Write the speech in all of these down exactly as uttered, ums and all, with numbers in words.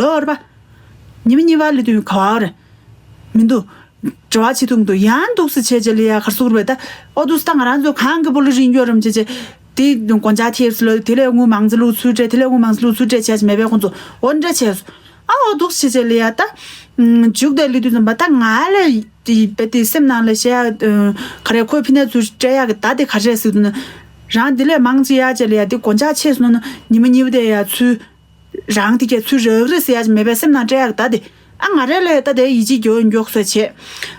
ཡོད་རེད་པ། ཉི་མ་གཉིས་པ་ལ་དུས་ག་བ་རེད། མི་འདུག་འབྲེལ་བ་བྱེད་ཐུབ་འདུག་ཡང་འདུག་སེ་བྱས་བྱས་ལ་ཡ་གར་སོང་རེད་པས། ད་ཨོ་འདུག་སེ་ད་ང་རང་ཚོ་གང་གི་སྤོ་ལོ་རིན་འགྱོ་རམ་བྱས་བྱས། དེ་སྒོ་ལྕགས་ཐེབས་སུ་ལ་དེ་ལས་དངུལ་མང་ཙམ་བླུགས་ཚུར་སྤྲད། དེ་ལས་དངུལ་མང་ཙམ་བླུགས་ཚུར་སྤྲད་བྱས་བྱས་མེད་པའི་ཁོང་ཚོ་འོ་འདྲ་བྱས་སོང་། ཨ་ཨོ་འདུག་སེ་བྱས་བྱས་ལ་ཡ་ད། མཇུག་དེ་ལ་དུས་ཙམ་པ་ད་ང་ལ་དེ་བས་དེ་སེམས་ནང་ལ་བཤད་ཡ། ག་རེ་ཁོས་ཕི་ནས་ཚུར་སྤྲད་ཡ་གི་ད་དེ་ག་རེ་ཟེར་འདུག་ན། རང་དེ་ལས་མང་ཙམ་ཡ་བྱས་ལ་ཡ་དེ་སྒོ་ལྕགས་ཆེ་སོང་ན་ཉི་མ་གཉིས་པ་དེ་ཡ་ཚུར། རང་དེ་གས་ཚུར་རག་རེད་ཟེར་ཡ་ཅིག་མེད་པའི་སེམས་ནང་སྤྲད་ཡག་ད་དེ། ཨ་ང་རེ་ལ་ད་དེ་ཡིད་ཆེས་མགྱོགས་མགྱོགས་སོ་བྱས།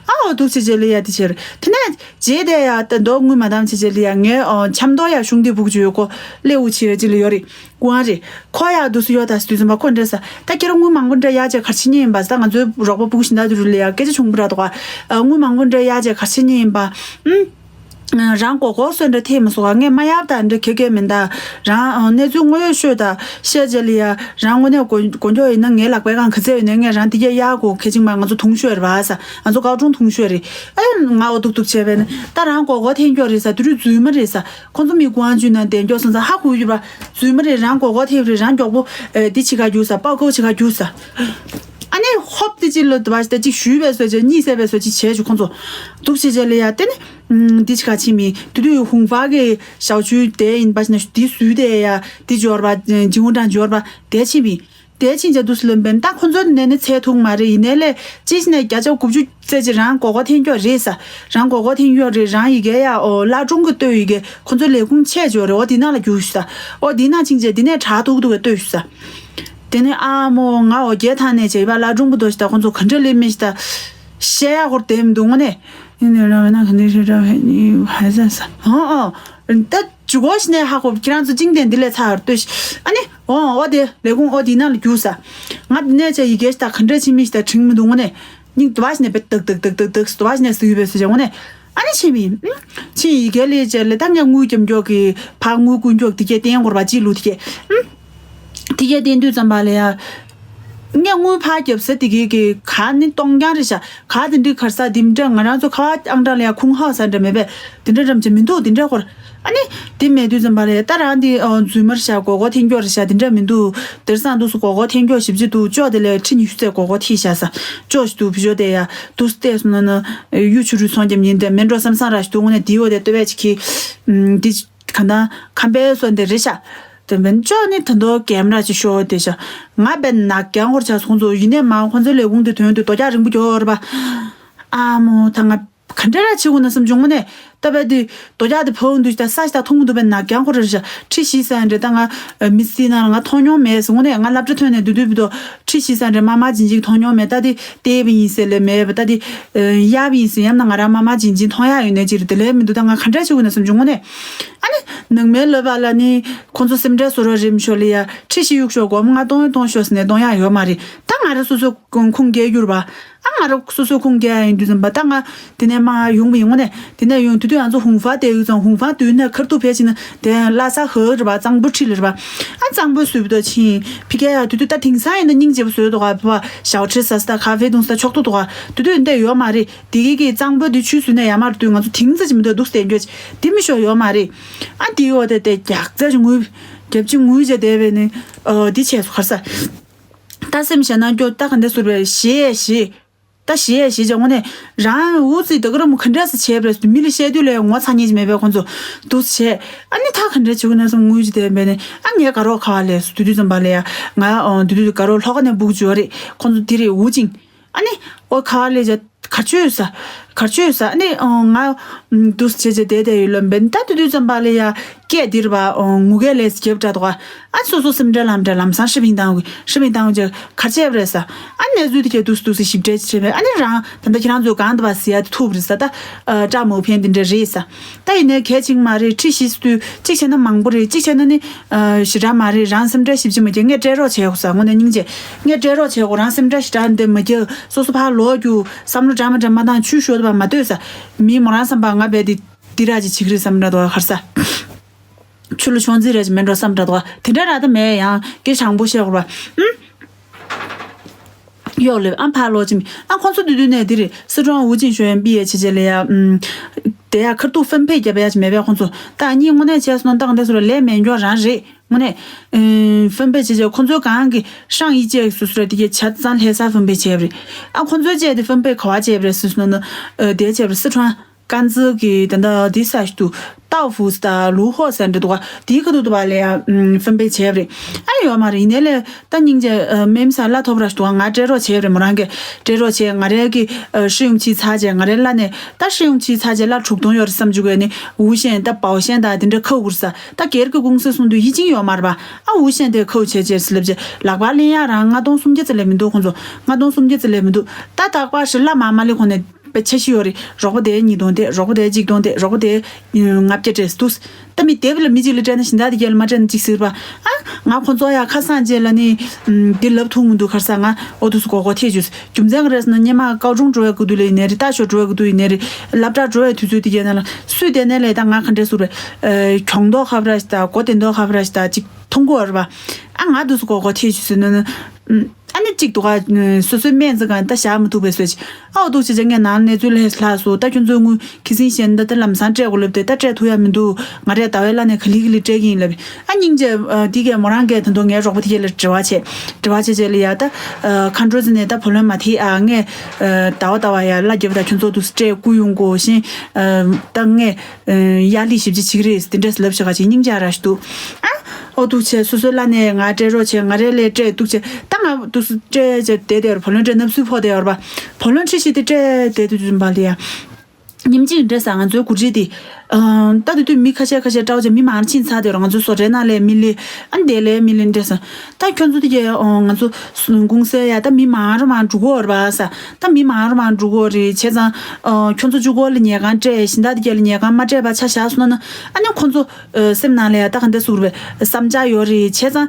ཨ་འོ་འདུག་སེ་བྱས་ལ་ཡ་དེ་བྱས་རེད། དེ་ནས་རྗེས་དེ་ཡ་ད་མདོ་དངུལ་མ་བཏང་བྱས་བྱས་ལ་ཡ་ངའི་ཨོ་ཆབ་མདོ་ཡ་གཞུང་འདི་སྦུག་ཅིག་ཡོད་གོ། སླེ་འུ་ཆི་ཡ་ཅིག་ལ་ཡོད་རེད། སྐུ་ཨང་རེད། ཁོ་ཡ་འདུག་སེ་ཡོད་ད་སེ་དུས་ཙམ་པ་ཁོ་འདྲ་ས། ད་ཁྱེད་རང་དངུལ་མང་པོ་འདྲ་ཡ་ཅིག་གར་ཕྱིན་ནི་ཡིན་པ་ས། ད་ང་ཚོའི་རོགས་པ་སྤུ་གུ་གཞན་དག་དེ་རུ་ལ་ཡ་སྐད་ཆ་ཆུང་པོ་ར་འདུག་ག་ཨ་དངུལ་མང་པོ་འདྲ་ཡ་ཅིག་གར་ཕྱིན་ནི་ཡིན་པ། ཨུམ། རང་མགོ་སྐོར་སོན་འདྲ་ཐེབས་མ་སོང་བ། ངས་མ་ཡར་དང་འདྲ་ཁེ་ཁེ་མིན་ད། རང་གནས་ཚུལ་དངོས་ཡོད་ཤོད་ད་བཤད་རྗེས་ལ་ཡ། རང་དངོས་གནས་མགོ་མགོ་མགྱོགས་ཡིན་ན་ངའི་ལག་པའི་སྒང་ག་ཚད་ཡོད་ནས་ངས་རང་འདི་གས་གཡར་དགོས། ཁེ་ཆིང་མ་ང་ཚོ་དུང་ཤོས་རེད་བ་ས། ང་ཚོ་ཀའོ་ཀྲུང་དུང་ཤོས་རེད། ཨེ་ང་འོ་ཏུག་ཏུག་བྱས་པས་ན་ད་རང་མགོ་སྐོར་ཐེབས་མགྱོགས་རེད་ས། དེ་རུ་རྫུན་མ་རེད་ས། ཁོང་ཚོ་མི་དགོངས་བཅུ་ན་བསྡད་མགྱོགས་སོང་ས། ཧ་གོ་ཡོད་པ། རྫུན་མ་རེད། རང་མགོ་སྐོར་ཐེབས་རེད། རང་མགྱོགས་པོ་ཨེ་འདི་བྱེད་ག་རྒྱུག་ས། པའོ་ཀའོ་བྱེད་ག་རྒྱུག་ས། ཨ་ནི་ཧོབ་དེ་གཅིག་ལ་དུ་བ་ཞིག་ད་གཅིག་ཞུས་པས་སོ་ཅིག་གཉིད་སད་པས་སོ་ཅིག་བྱས་བྱུང་ཁོང་ཚོ། འདུག་བྱས་བྱས་ལ་ཡ་དེ་ནི། ཨུམ། འདི་ཅི་ག་ཕྱིན་མི། དེ་དུས་ཧུང་ཧྥ་གི་ཞའོ་ཆུའི་དེ་ཡིན་པ་ཞིག་ན་འདི་སུའི་དེ་ཡ། འདི་འབྱོར་བ་ཇིང་ཧུ་ཀྲང་འབྱོར་བ་དེ་ཕྱིན་མི། དེ་ཕྱིན་ཅ་འདུག་སེ་ལོན་པས་ད་ཁོང་ཚོ་ནས་ནི་ཚད་ཐུང་མ་རེད། ཡིན་ནའི་ལས་ཅི་ཞིག་ནས་བརྒྱ་ཆ་དགུ་བཅུ་ཙམ་ཅིག་རང་མགོ་སྐོར་ཐེབས་མགྱོགས་རེད་ས། རང་མགོ་སྐོར་ཐེབས་མགྱོགས་རེད། རང་ཡི་གེ་ཡ་ཨོ་བླ་སྒྲུང་གི་ལྟོས་ཡི་གེ་ཁོང་ཚོ་ལས་ཁུངས་ཆད་འབྱོར་རེད། ཨོ་འདི་ནང་ལ་རྒྱུགས་ཤིག་ས། ཨོ་འདི་ནང་ཕྱིན་ཅ་འདི་ནས་དྲག་ཐུག་ཐུག་གི་ལྟོས་ཤིག་ས། དེ་ནས་ཨ་མོ་ང་འོ་བརྒྱལ་ཐང་ནས་བྱས་པ་བླ་སྒྲུང་པོ་དོ་ཞིག་ད་ཁོང་ཚོ་ག་འདྲ་ལས་མི་ཞིག་ད། བཤད་ཡག་ཧོར་དེ་མི་འདུག་དངོས་གནས། ཡིན་ནའི་ར་བས་ན་ག་འདྲ་ཞིག་ར་བས་ནི་ཧ་ཟ་ས། ཨོ་ཨོ། ད་ཇུ་གོ་ཞིག་ནས་ཧ་གོ་ཁྱེད་རང་ཚོ་ཅིང་དེ་འདི་ལས་ཚར་ལྟོས་ཤིག་ཨ་ནི་ཨོ་ཨོ་དེ་ལས་ཁུངས་ཨོ་དེ་ནང་ལ་རྒྱུགས་ས། ང་འདི་ནས་བྱས་ཡི་གེ་ཞིག་ད་ག་འདྲ་ཕྱིན་མི་ཞིག་ད་དྲན་མི་འདུག་དངོས་གནས། སྙིང་དུ་བ་ཞིག་ནས་བེད་ཏག་ཏག་ཏག་ཏག་ཏག་དུ་བ་ཞིག་ནས་ཟིག་ཡོད་པའི་སུ་བྱ་དངོས་གནས། ཨ་ནི་ཕྱིན་པའི། ཕྱིན་ཡི་གེ་ལས་བྱས་ལས་ད་ངས་དངུལ་རྒྱབ་མགྱོགས་ཀྱི་ཕ་དངུལ་ཀུན་མགྱོགས་དེ་གས་བསྟན་དགོས་པ་ཅི་ལུགས་དེ་གས། དེ་གས་བསྟན་དུས་ཙམ་པ་ལ་ཡ། ངས་དངུལ་ཕར་རྒྱབ་ས་དེ་གས་ཀྱི་ག་ནི་གཏོང་རྐྱང་རེད་ཤག་ག་དེ་འདྲའི་གར་ས་དེ་འདྲ་ང་རང་ཚོ་ཁ་བ་ཨང་གྲངས་ལ་ཡ་ཁུངས་ཧ་ས་འདྲ་མེད་པས་དེ་འདྲ་འདྲ་མ་ཅིག་མི་འདུག་དེ་འདྲ་སྐོར། ཨ་ནི། དེ་མེད་དུས་ཙམ་པ་ལ་ཡ་ད་རང་དེ་རྫུན་མ་རེད་ཤག་མགོ་སྐོར་ཐེབས་མགྱོགས་རེད་ཤག་དེ་འདྲ་མི་འདུག་དེར་སང་འདུག་སུ་མགོ་སྐོར་ཐེབས་མགྱོགས་ཞིབ་ཅིག་འདུག་ཅོག་དེ་ལས་ཁྲི་ཉི་ཤུ་ཙམ་མགོ་སྐོར་ཐེབས་ཤག་ས། ཅོག་ཞིག་འདུག་བུ་ཅོག་དེ་ཡ་འདུག་སུ་བལྟས་སོང་ན་ན། གཡུ་ཆུ་རུའི་ཚོང་རྒྱབ་ཉིན་དེ་མེད་འགྲོ་བསམ་བསམ་ར་ཞིག་འདུག་དངོས་གནས་དེའི་འོག་དེ་ལྟོས་བས་ཅིག་གིས། འདི། ག་ད། ཁམས་པའི་སོན་དེ་རེད་ཤག་དེ་མེད་ཅོག་ནི་ད་མདོ་གེམ་ར་ཅིག་ཤོར་དེ་ཤག་ང་བས་ནག་རྐྱང་ཧོར་ཆགས་སོང་ཚོ་ཡིན་ནས་མ་ཁོང་ཚོའི་ལས་ཁུངས་དེ་དོན་དུ་རྡོ་རྒྱག་རིང་པོ་རྒྱོབ་ར་པ། ཨ་མོ་ད་ང་ག་འདྲ་ར་བྱེད་དགོས་ན་བསམ་བྱུང་། དངོས་གནས་ལྟ་བས་དེ་རྡོ་རྒྱག་དེ་ཕོག་འདུག་ད་ས་ཞིག་ད་མཐོང་གི་འདུག་པས་ནག་རྐྱང་ཁོ་རེ་རེ་ཁྲི་བཞི་ཟེར་འདྲ་ད་ང་མི་སྲིད་ན་ང་མཐོང་མྱོང་མེད་ཟེར། དངོས་གནས་ང་སློབ་གྲྭ་ཐོན་ནས་དུས་དུས་བུ་དོ་ཁྲི་བཞི་ཟེར་འདྲ་དམར་དམར་ལྗིང་ལྗིང་མཐོང་མྱོང་མེད། ད་དེ་བལྟས་པ་ཡིན་ཟེར་ལས་མེད་པ་ད་དེ་གཡར་བ་ཡིན་ཟེར། ཡང་ན་ང་རང་དམར་དམར་ལྗིང་ལྗིང་མཐོང་ཡག་ཡོད་ནས་ཅིག་རེད། དེ་ལས་མི་འདུག་ད་ང་ག་འདྲ་བྱེད་དགོས་ན་བསམ་བྱུང་། དངོས་གནས་ཨ་ནི་ནང་མའི་ལོ་པ་ལ་ནི་ཁོང་ཚོ་སེམས་ཁྲལ་བཟོ་རོགས་རེམ་ཤོག་ལ་ཡ་ཁྲི་བཞི་གཡུག་ཤོག་སྒོར་མོ་ལྔ་གཏོང་གཏོང་ཤོག་ཟེར་ནས་གཏོང་ཡག་ཡོད་མ་རེད། ད་ང་རང་སོ་སོ་ཁུངས་སྐྱེལ་རྒྱུ་རེད་པ། ཨ་ང་རང་སོ་སོའི་ཁུངས་སྐྱེལ་ཡ་ཡིན་དུས་ཙམ་པ་ད་ང་དེ་ནས་མར་ཡོང་བ་ཡིན། དངོས་གནས་དེ་ནས་ཡོང་དུས་དུས་ང་ཚོ་ཧུང་ཧྥ་དེ་ཡོད་ཙང་ཧུང་ཧྥ་དུས་ནས་ཁར་ཐུག་ཕེབས་ཕྱིན་ན་དེ་ལྷ་ས་ཧོ་རེད་པ། གཙང་པོ་ཁྲི་ལ་རེད་པ། ཨ་གཙང་པོ་བཟོས་པ་དོ་ཕྱིན་ཕི་ཀ་ཡ་དུས་དུས་ད་དེང་སང་ཡིན་ན་སྙིང་རྗེ་པོ་བཟོས་འདུག་ག་བ་ཞའོ་ཁྲི་ཟ་ས་ད་ཁ་ཧྥེ་འཐུང་ས་ད་ཆོག་ཏུ་འདུག་ག་དུས་དུས་འདི་ཡོད་མ་རེད། དེ་གི་གི་གཙང་པོ་དེ་ཆུ་བཟོས་ནས་ཡར་མར་དུས་ང་ཚོ་དེང་ཙམ་ཅིག་མི་འདུག་འདུག་སྟེ་འགྱོ་དེ་མི་ཤོར་ཡོད་མ་རེད། ཨ་དེ་ཡོད་དེ་དེ་རྒྱག་རྩ་ཅིག་ངུས་རྒྱབ་ཅིག་ངུས་བྱས་བསྡད་པས་ནི་ཨ་དེ་བྱས་སོ་གར་ས། ད་སེམས་ཞེད་སྣང་སྐྱོ་ད་ག་འདྲ་ཟུར་བའི་ཞེད་ཞེད། ད་ཞེད་ཞེད་ཅེས་དངོས་གནས་རང་འུ་ཚོས་ད་ག་རང་མོ་ག་འདྲ་སེ་བྱས་པ་རེད། མི་ལ་བཤད་དུས་ལས་ངོ་ཚ་ཉེས་ཅིག་མེད་པའི་ཁོང་ཚོ་འདུག་སེ་བྱས། ཨ་ནི་ད་ག་འདྲ་བྱེད་དགོས་ན་བསམ་ངུས་ཅིག་བསྡད་པས་ནི་ཨ་ངའི་དགའ་རོགས་ཁ་བ་ལས་སུ་དུས་དུས་ཙམ་པ་ལ་ཡ་ང་ཨོ་དུས་དུས་དགའ་རོགས་ལྷོ་ཁ་ནས་སྦུག་བྱོས་རེད། ཁོང་ཚོ་དེ་རེད་འུ་ཅིང་། ཨ་ནི་ཨོ་ཁ་བ་ལས་ཅ་གར་ཆོས་ས། གར་ཆོས་ས་ཨ་ནི་ཨོ་ང་འདུག་སེ་བྱས་བྱས་བསྡད་བསྡད་ཡོད་ལབ་པས་ནི་ད་དུས་དུས་ཙམ་པ་ལ་ཡ། སྐད་འདིར་བ་ངུ་སྐད་ལས་རྒྱབ་འདྲ་འདུག་ཨ་སོ་སོ་སེམས་ཁྲལ་ལམ་འདྲ་ལམ་སང་ཧྲི་ཕིང་བཏང་ཧྲི་ཕིང་བཏང་ཅེས་ག་ཆེབ་རེད་ས། ཨ་གནས་ཚུལ་དེ་གས་འདུག་འདུག་སེ་ཞིབ་ཕྲ་ཅིག་བྱས་པས་ཨ་ནི་རང་ད་ལྟ་ཁྱེད་རང་ཚོས་གང་འདུག་བ་ཟེར་ཡ་དེ་ཐུབ་རེད་ས། ད་སྐྲ་མོ་ཕན་དེ་འདྲ་རེད་ས། ད་ཡིན་ནའི་གལ་ཆེན་མ་རེད། ཁྲི་བཞི་སུ་དུས་གཅིག་བྱས་ན་མང་པོ་རེད། གཅིག་བྱས་ན་ནི་ཞེ་དྲག་མ་རེད། རང་སེམས་ཁྲལ་ཞིབ་ཅིག་མ་བྱས་ངས་སྤྲད་རོགས་བྱས་ཧུ་ས་དངོས་གནས་སྙིང་རྗེ། ངས་སྤྲད་རོགས་བྱས་ཧུ་རང་སེམས་ཁྲལ་ཞེ་དྲག་འདི་མ་བྱེད། སོ་སོ་ཕར་ལོག་རྒྱུ་བསམ་བློ་འདྲ་མ་འདྲ་མ་བཏང་ཆུ་ཤོར་དུ་བ་མ་ལྟོས་ས། མི་མོ་རང་བསམ་པ་ང་བས་དེ། འདི་ར་ཅིག་བྱེད་ཀྱི་རེད་བསམ་འདྲ་འདུག་ག་གར་ས། ཆུ་ལ་ཤོང་རྩིས་ར་ཅིག་མེད་འགྲོ་བསམ་འདྲ་འདུག་ག་དེ་འདྲ་ར་ད་མེད་ཡང་སྐད་དྲང་པོ་བཤད་དགོས་པ། ཨུམ། གཡོག་ལེབ་ཨ་ཕར་ལོག་ཅིག་མི་ཨ་ཁོང་ཚོ་དུས་དུས་ནས་འདི་རེད། སི་ཁྲོན་ཝུ་ཅིན་ཞོ་ཡན་པི་ཡའི་བྱས་རྗེས་ལ་ཡ། ཨུམ། དེ་ཡ་ཁར་ཐུག་ཕན་པོ་རྒྱབ་ཡ་ཅིག་མེད་པས་ཁོང་ཚོ། ད་གཉིས་དངོས་གནས་བྱས་སོང་ན་ད་ག་འདྲ་ཟེར་ར་ལས་མེད་འགྱོ་རང་རེད། དངོས་གནས། ཨེ། ཕན་པོ་བྱེད་བྱེད་ཁོང་ཚོའི་གང་གི་ཧྲང་ཡི་ཅེག་སུ་སུ་ར་དེ་གའི་བྱ་ཙང་ལྷ་ས་ཕན་པོ་བྱས་པ་རེད། ཨ་ཁོང་ཚོའི་ཅེག་དེ་ཕན་པོ་ག་བ་བྱས་པ་རེད་ཟེར་སོང་ན། ཨ་དེ་བྱས་པ་རེད། སི་ཁྲོན་ཀན་ཛི་གི་ད་ད་དེ་ས་ཞིག་ཏུ་ཏའོ་ཧྥུ་ས་ད་ལུའུ་ཧོ་ས་འདྲ་འདུག་ག་དེའི་ཁ་ཐུག་ཏུ་བ་ལས་ཡ་ཨམ་ཕན་པོ་བྱས་པ་རེད། ཨ་ཡོད་མ་རེད། ཡིན་ནའི་ལས། ད་སྙིང་རྗེ། ཨ་མེམ་ས་གླ་ཐོབ་ར་ཞིག་འདུག་ང་སྤྲད་རོགས་བྱས་རེད། མོ་རང་གིས་སྤྲད་རོགས་བྱས། ང་རའི་གི་ཨ་ཧྲི་ཡུང་ཆི་ཚ་བྱས། ང་རའི་གླ་ནས་ད་ཧྲི་ཡུང་ཆི་ཚ་བྱས་གླ་དྲུག་སྟོང་ཡོད་རེད་བསམ་བཅུག་གས་ནི་ཝུ་ཤན་ད་པའོ་ཤན་ད་དེ་འདྲ་ཁ་དགུར་ས། ད་སྒེར་གི་ཀུང་སི་སོང་དུས་ཡིད་ཆེས་ཡོད་མ་རེད་པ། ཨ་ཝུ་ཤན་དེ་ཁ་བྱས་བྱས་སི་ལབ་བྱས་ལག་པ་ལེན་ཡ་རང་ལྔ་སྟོང་སུམ་བརྒྱ་ཙམ་ལས་མི་འདུག་ཁོང་ཚོ་ལྔ་སྟོང་སུམ་བརྒྱ་ཙམ་ལས་མི་འདུག་ད་རྟག་པར་ཧྲི་གླ་མ་མ་ལེན་གོང་ནས། པའི་ཆ་ཤི་ཡོད་རེད། རོགས་པ་དེ་ཉིས་སྟོང་སྟེ། རོགས་པ་དེ་གཅིག་སྟོང་སྟེ། རོགས་པ་དེ་ལྔ་བརྒྱ་སྤྲད་འདུག་ད་མི་དེ་བ་ལ་མི་གཅིག་ལ་སྤྲད་ན་གཞན་དག་དེ་གྱད་ལ་མ་སྤྲད་ན་གཅིག་ཟེར་བ། ཨ་ང་ཁོང་ཚོ་ཡ་ཁ་སང་རྗེས་ལ་ནི་འདི་ལབ་ཐུབ་མི་འདུག་ཁར་ས་ང་ཨོ་དུ་སུ་གོ་གོ་ཐེ་ཇུས་རྒྱུ་མཚན་ག་རེ་ཟེར་ན། སྔོན་མ་ཀའོ་ཀྲུང་འགྲོ་བའི་སྐབས་དུས་ལ་ཡིན་ནའི་རེད། ཏ་ཤོ་འགྲོ་བའི་སྐབས་དུས་ཡིན་ནའི་རེད། སློབ་གྲྭ་འགྲོ་བའི་དུས་ཚོད་དེ་གྱད་ནང་ལ་སུས་དེ་ནས་ལས་ད་ང་ག་འདྲས་སུ་རེད། གྱོང་མདོག་ཁ་བ་ར་ཞིག་ད་གོ་དེ་མདོག་ཁ་བ་ར་ཞིག་ད་གཅིག་མཐོང་གི་ཡོད་རེད་པ། ཨ་ང་དུ་སུ་གོ་གོ་ཐེ་ཇུས་ཟེར་ན་ནི། ཨ་ནི་གཅིག་འདུག་ག་སོ་སོའི་སྨན་རྩིས་ཁང་ད་བཞག་མི་ཐུབ་པའི་སོ་ཅིག་ཨའོ་འདུག་བྱས་བྱས་ངས་ནང་གནས་ཚུལ་ལས་ལྷག་སོ། ད་ཁྱོད་ཚོའི་དངུལ་ཁི་སིང་གཞན་ད་ད་ལམ་སང་སྤྲད་དགོས་ལབ་དེ་ད་སྤྲད་ཐུབ་ཡ་མི་འདུག་ང་རས་ཟླ་བའི་གླ་ནས་ག་ལི་ག་ལི་སྤྲད་ཀྱི་ཡིན་ལབ། ཨ་སྙིང་རྗེ། འདི་གས་མོ་རང་གས་ད་དུང་ངའི་རོགས་པ་དེ་གས་ལ་དྲི་བ་བྱས། དྲི་བ་བྱས་བྱས་ལ་ཡ་ད་ཁ་འགྲོ་ཟིན་ནས་ད་བུ་ལོན་མ་ཐེ་ཨ་ངས་ཟླ་བ་ཟླ་བ་ཡ་གླ་རྒྱབ་ད་ཁྱོད་ཚོ་འདུག་སྤྲད་བསྐུར་ཡོང་དགོས་ཤིང་། ད་ངས་ཡར་ལི་ཞིབ་ཅིག་བྱེད་ཀྱི་རེད། དེ་འདྲས་ལབ་བྱེད་ག་ཅིག་སྙིང་རྗེ་ར་ཞིག་འདུག་ཨ། ཨོ་འདུག་བྱས་སོ་སོའི་གླ་ནས་ང་སྤྲད་རོགས་བྱས། ང་རས་ལས་སྤྲད་འདུག་བྱས་ད་ང་འདུག་སེ་སྤྲད་བྱས་བསྡད་བསྡད་བ་བུ་ལོན་སྤྲད་ནབ་སུས་ཕོག་བསྡད་ཡོད་རེད་པ། བུ་ལོན་ཁྲི་ཤི་དེ་སྤྲད་བསྡད་དུས་ཙམ་པ་ལ་ཡ། ཉིན་གཅིག་འདྲ་ས་ང་ཚོའི་འགོ་ཁྲིད་དེ། ད་དེ་དུས་མི་ཁ་ཤས་ཁ་ཤས་སྤྲད་བྱས་མི་མང་ཕྱིན་ཚར་དེ་ར་ང་ཚོའི་བཟོ་གྲྭའི་ནང་ལས་མི་ལས་ཨ་འདས་ལས་མི་ལས་འདྲ་ས། ད་ཁྱོད་ཚོ་དེ་གས་ང་ཚོ་ཀུང་སི་ཡ་ད་མི་མང་རུ་མང་འགྲོ་གི་ཡོད་རེད་པ་ས། ད་མི་མང་རུ་མང་འགྲོ་གི་ཡོད་རེད་བྱས་ཙང་། ཁྱོད་ཚོ་གཅིག་པོ་ལ་ཉལ་ཁང་སྤྲད་གཞན་དག་དེ་གས་ལ་ཉལ་ཁང་མ་སྤྲད་པ་ཆ་བཞག་སོང་ན་ཨ་ནི་ཁོང་ཚོ། སེམས་ནང་ལ་ཡ་ད་ག་འདྲ་ཟུར་བའི་བསམ་འཆར་ཡོད་རེད་བྱས་ཙང་།